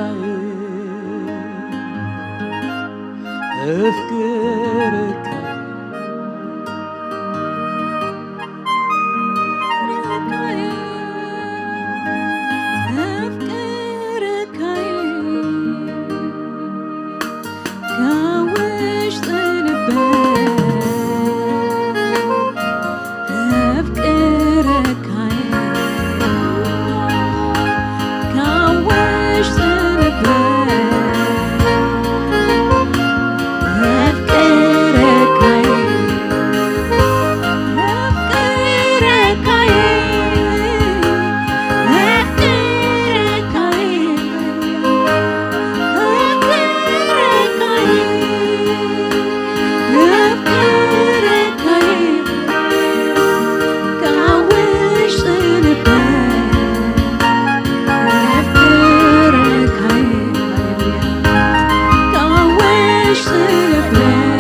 ኣፍቅረካ ኣፍቅረካ ካብ ውሽጢ ልበይ ኣፍቅረካ ካብ ውሽጢ ልበይ ኣፍቅረካ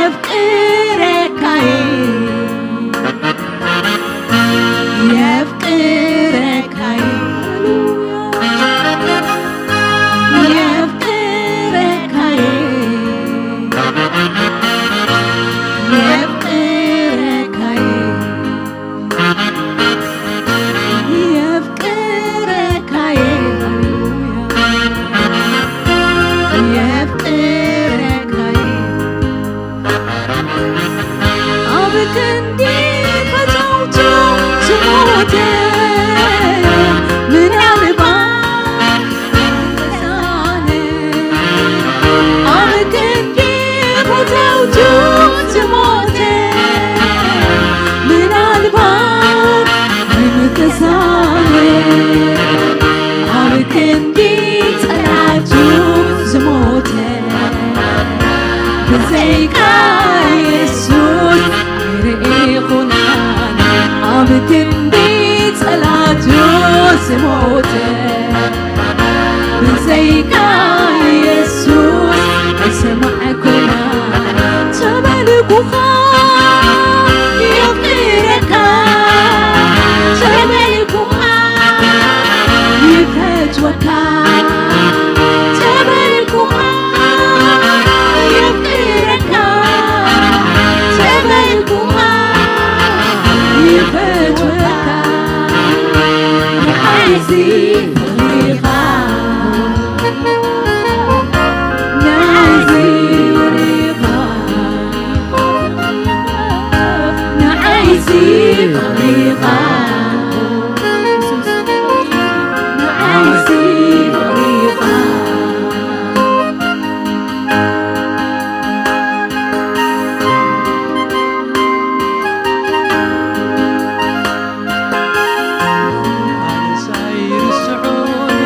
ኣፍቅረካ ኣፍቅረካ ብዘይካ የሱስ ኣይርኢኹናን ኣብ ክንዲ ጸላቱ ዝሞተ። ብዘይካ የሱስ ኣይሰማዕኩናን ተበልኩኻ፣ የፍቅረካ ተበልኩኻ፣ ይፈትወካ ተበልኩኻ፣ የፍቅረካ ተበልኩኻ፣ ይፈትወካ ንዓይሲ ፍቕሪኻ፣ ንዓይሲ ፍቕሪኻ፣ ንዓይሲ ፍቕሪኻ፣ ንዓይሲ ፍቕሪኻ። ኣነስ ኣይርስዖን፣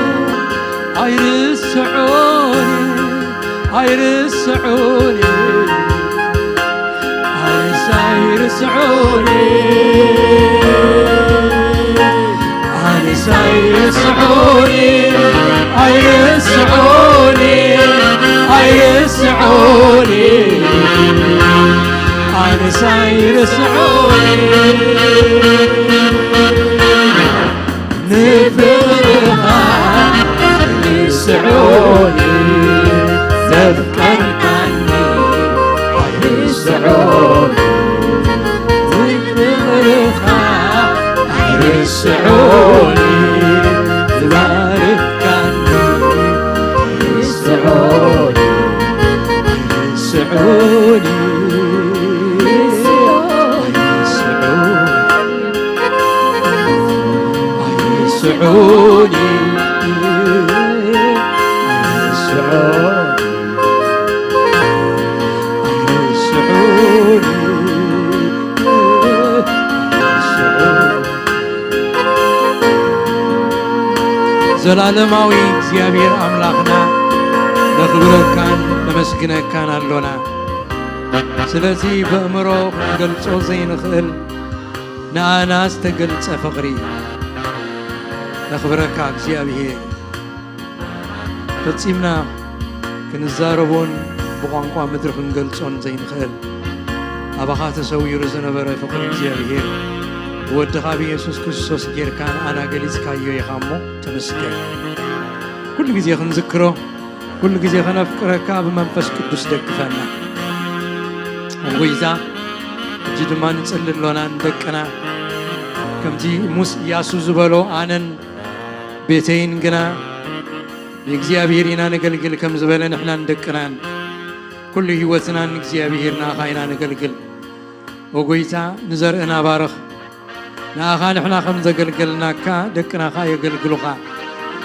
ኣይርስዖን፣ ኣይርስዖን፣ ኣነስ ኣይርስዖን፣ ኣነስ ኣይርስዖን፣ ኣይርስዖን፣ ኣይርስዖን፣ ኣነስ ኣይርስዖን። ንፍቕርኻ ኣይርስዖን፣ ዘፍቀርካኒ ኣይርስዖን። ንፍቕርኻ ኣይርስዖን፣ ዝባረኽካኒ ኣይርስዖን፣ ኣይርስዖን፣ ኣይርስዖን። ኣይርስዑኒ፣ ኣይርስዑኒ፣ ኣይርስዑኒ፣ ኣይርስዑኒ። ዘላለማዊ እግዚኣብሔር ኣምላኽና ነኽብረካን ነመስግነካን ኣሎና። ስለዚ በእምሮ ክንገልጾ ዘይንኽእል ንኣና ዝተገልጸ ፍቕሪ ነኽብረካ እግዚኣብሔር። ፈጺምና ክንዛረቦን ብቋንቋ ምድሪ ክንገልጾን ዘይንኽእል ኣባኻ ተሰዊሩ ዝነበረ ፍቕሪ እግዚኣብሔር ብወድኻ ብየሱስ ክርስቶስ ጌርካ ንኣና ገሊጽካዮ ኢኻ እሞ ተመስገን። ኩሉ ግዜ ክንዝክሮ፣ ኩሉ ግዜ ከነፍቅረካ ብመንፈስ ቅዱስ ደግፈና። እም ጎይታ፣ ሕጂ ድማ ንጽሊ ኣሎና ንደቅና። ከምቲ ሙስ ኢያሱ ዝበሎ፣ ኣነን ቤተይን ግና ንእግዚኣብሔር ኢና ነገልግል ከም ዝበለ፣ ንሕናን ደቅናን ኩሉ ህይወትናን ንእግዚኣብሔር ንኣኻ ኢና ነገልግል። ኦ ጎይታ፣ ንዘርእና ባርኽ። ንኣኻ ንሕና ከም ዘገልገልናካ፣ ደቅና ኸኣ የገልግሉኻ።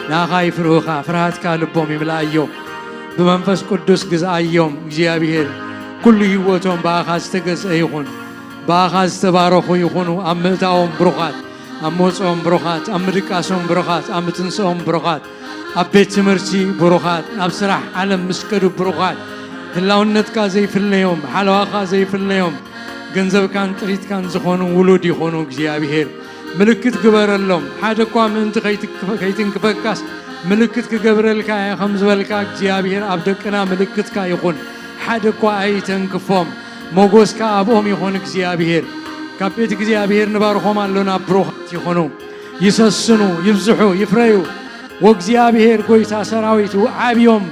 ንኣኻ ይፍርሁኻ፣ ፍርሃትካ ልቦም ይምልኣዮ። ብመንፈስ ቅዱስ ግዝኣዮም። እግዚኣብሔር፣ ኩሉ ህይወቶም ብኣኻ ዝተገዝአ ይኹን። ብኣኻ ዝተባረኹ ይኹኑ። ኣብ ምእታዎም ብሩኻት፣ ኣብ መውጽኦም ብሩኻት፣ ኣብ ምድቃሶም ብሩኻት፣ ኣብ ምትንስኦም ብሩኻት፣ ኣብ ቤት ትምህርቲ ብሩኻት፣ ናብ ስራሕ ዓለም ምስ ከዱ ብሩኻት፣ ህላውነትካ ዘይፍለዮም፣ ሓለዋኻ ዘይፍለዮም፣ ገንዘብካን ጥሪትካን ዝኾኑ ውሉድ ይኾኑ። እግዚኣብሔር፣ ምልክት ግበረሎም። ሓደ እኳ ምእንቲ ከይትክፈ-፣ ከይትንክፈካስ፣ ምልክት ክገብረልካ እየ ከም ዝበልካ፣ እግዚኣብሔር፣ ኣብ ደቅና ምልክትካ ይኹን። ሓደ እኳ ኣይተንክፎም። ሞጎስካ ኣብኦም ይኹን እግዚኣብሔር። ካብ ቤት እግዚኣብሔር ንባርኾም ኣሎና። ብሩኻት ይኹኑ፣ ይሰስኑ፣ ይብዝሑ፣ ይፍረዩ። ወእግዚኣብሔር ጐይታ ሰራዊት፣ ዓብዮም፣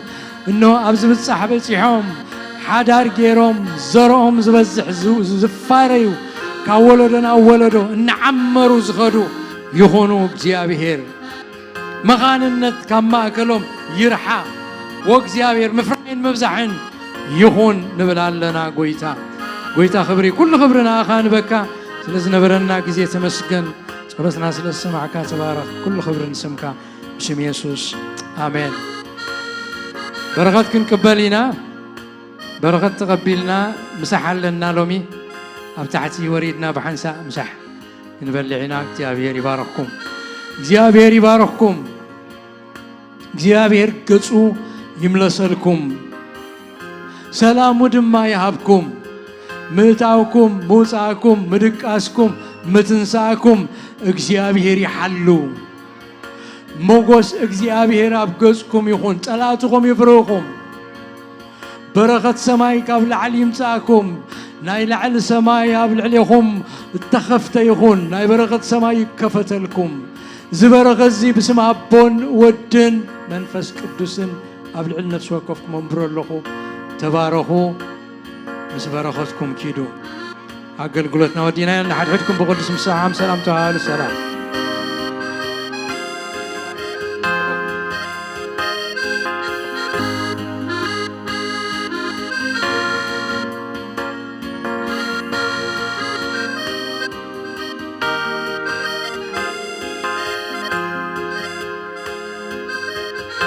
እነሆ ኣብ ዝብጻሕ በጺሖም፣ ሓዳር ገይሮም፣ ዘርኦም ዝበዝሕ፣ ዝ-፣ ዝፋረዩ፣ ካብ ወለዶ ናብ ወለዶ እናዓመሩ ዝኸዱ ይኹኑ። እግዚኣብሔር፣ መኻንነት ካብ ማእከሎም ይርሓቕ። ወእግዚኣብሔር፣ ምፍራይን ምብዛሕን ይኹን ንብል ኣለና። ጐይታ፣ ጐይታ ክብሪ፣ ኩሉ ክብሪ ንኣኻ ንበካ። ስለ ዝነበረና ግዜ ተመስገን። ጸሎትና ስለ ዝሰማዕካ ተባረኽ። ኩሉ ክብሪ ንስምካ። ብሽም የሱስ፣ ኣሜን። በረኸት ክንቅበል ኢና። በረኸት ተቐቢልና ምሳሕ ኣለና። ሎሚ ኣብ ታሕቲ ወሪድና ብሓንሳእ ምሳሕ ክንበልዕ ኢና። እግዚኣብሔር ይባረኽኩም። እግዚኣብሔር ይባረኽኩም። እግዚኣብሔር ገጹ ይምለሰልኩም። ሰላሙ ድማ ይሃብኩም። ምእታውኩም፣ ምውጻእኩም፣ ምድቃስኩም፣ ምትንሳእኩም እግዚኣብሔር ይሓሉ። ሞጎስ እግዚኣብሔር ኣብ ገጽኩም ይኹን። ጸላእትኹም ይፍርህኹም። በረኸት ሰማይ ካብ ላዕሊ ይምጻእኩም። ናይ ላዕሊ ሰማይ ኣብ ልዕሌኹም እተኸፍተ ይኹን። ናይ በረኸት ሰማይ ይከፈተልኩም። እዚ በረኸት እዚ ብስም ኣቦን ወድን መንፈስ ቅዱስን ኣብ ልዕሊ ነፍሲ ወከፍኩም ኣንብሮ ኣለኹ። ተባረኹ። ምስ በረኸትኩም ኪዱ። ኣገልግሎትና ወዲና ኢና። ንሓድሕድኩም ብቕዱስ ምሳሓም ሰላም ተባሃሉ። ሰላም።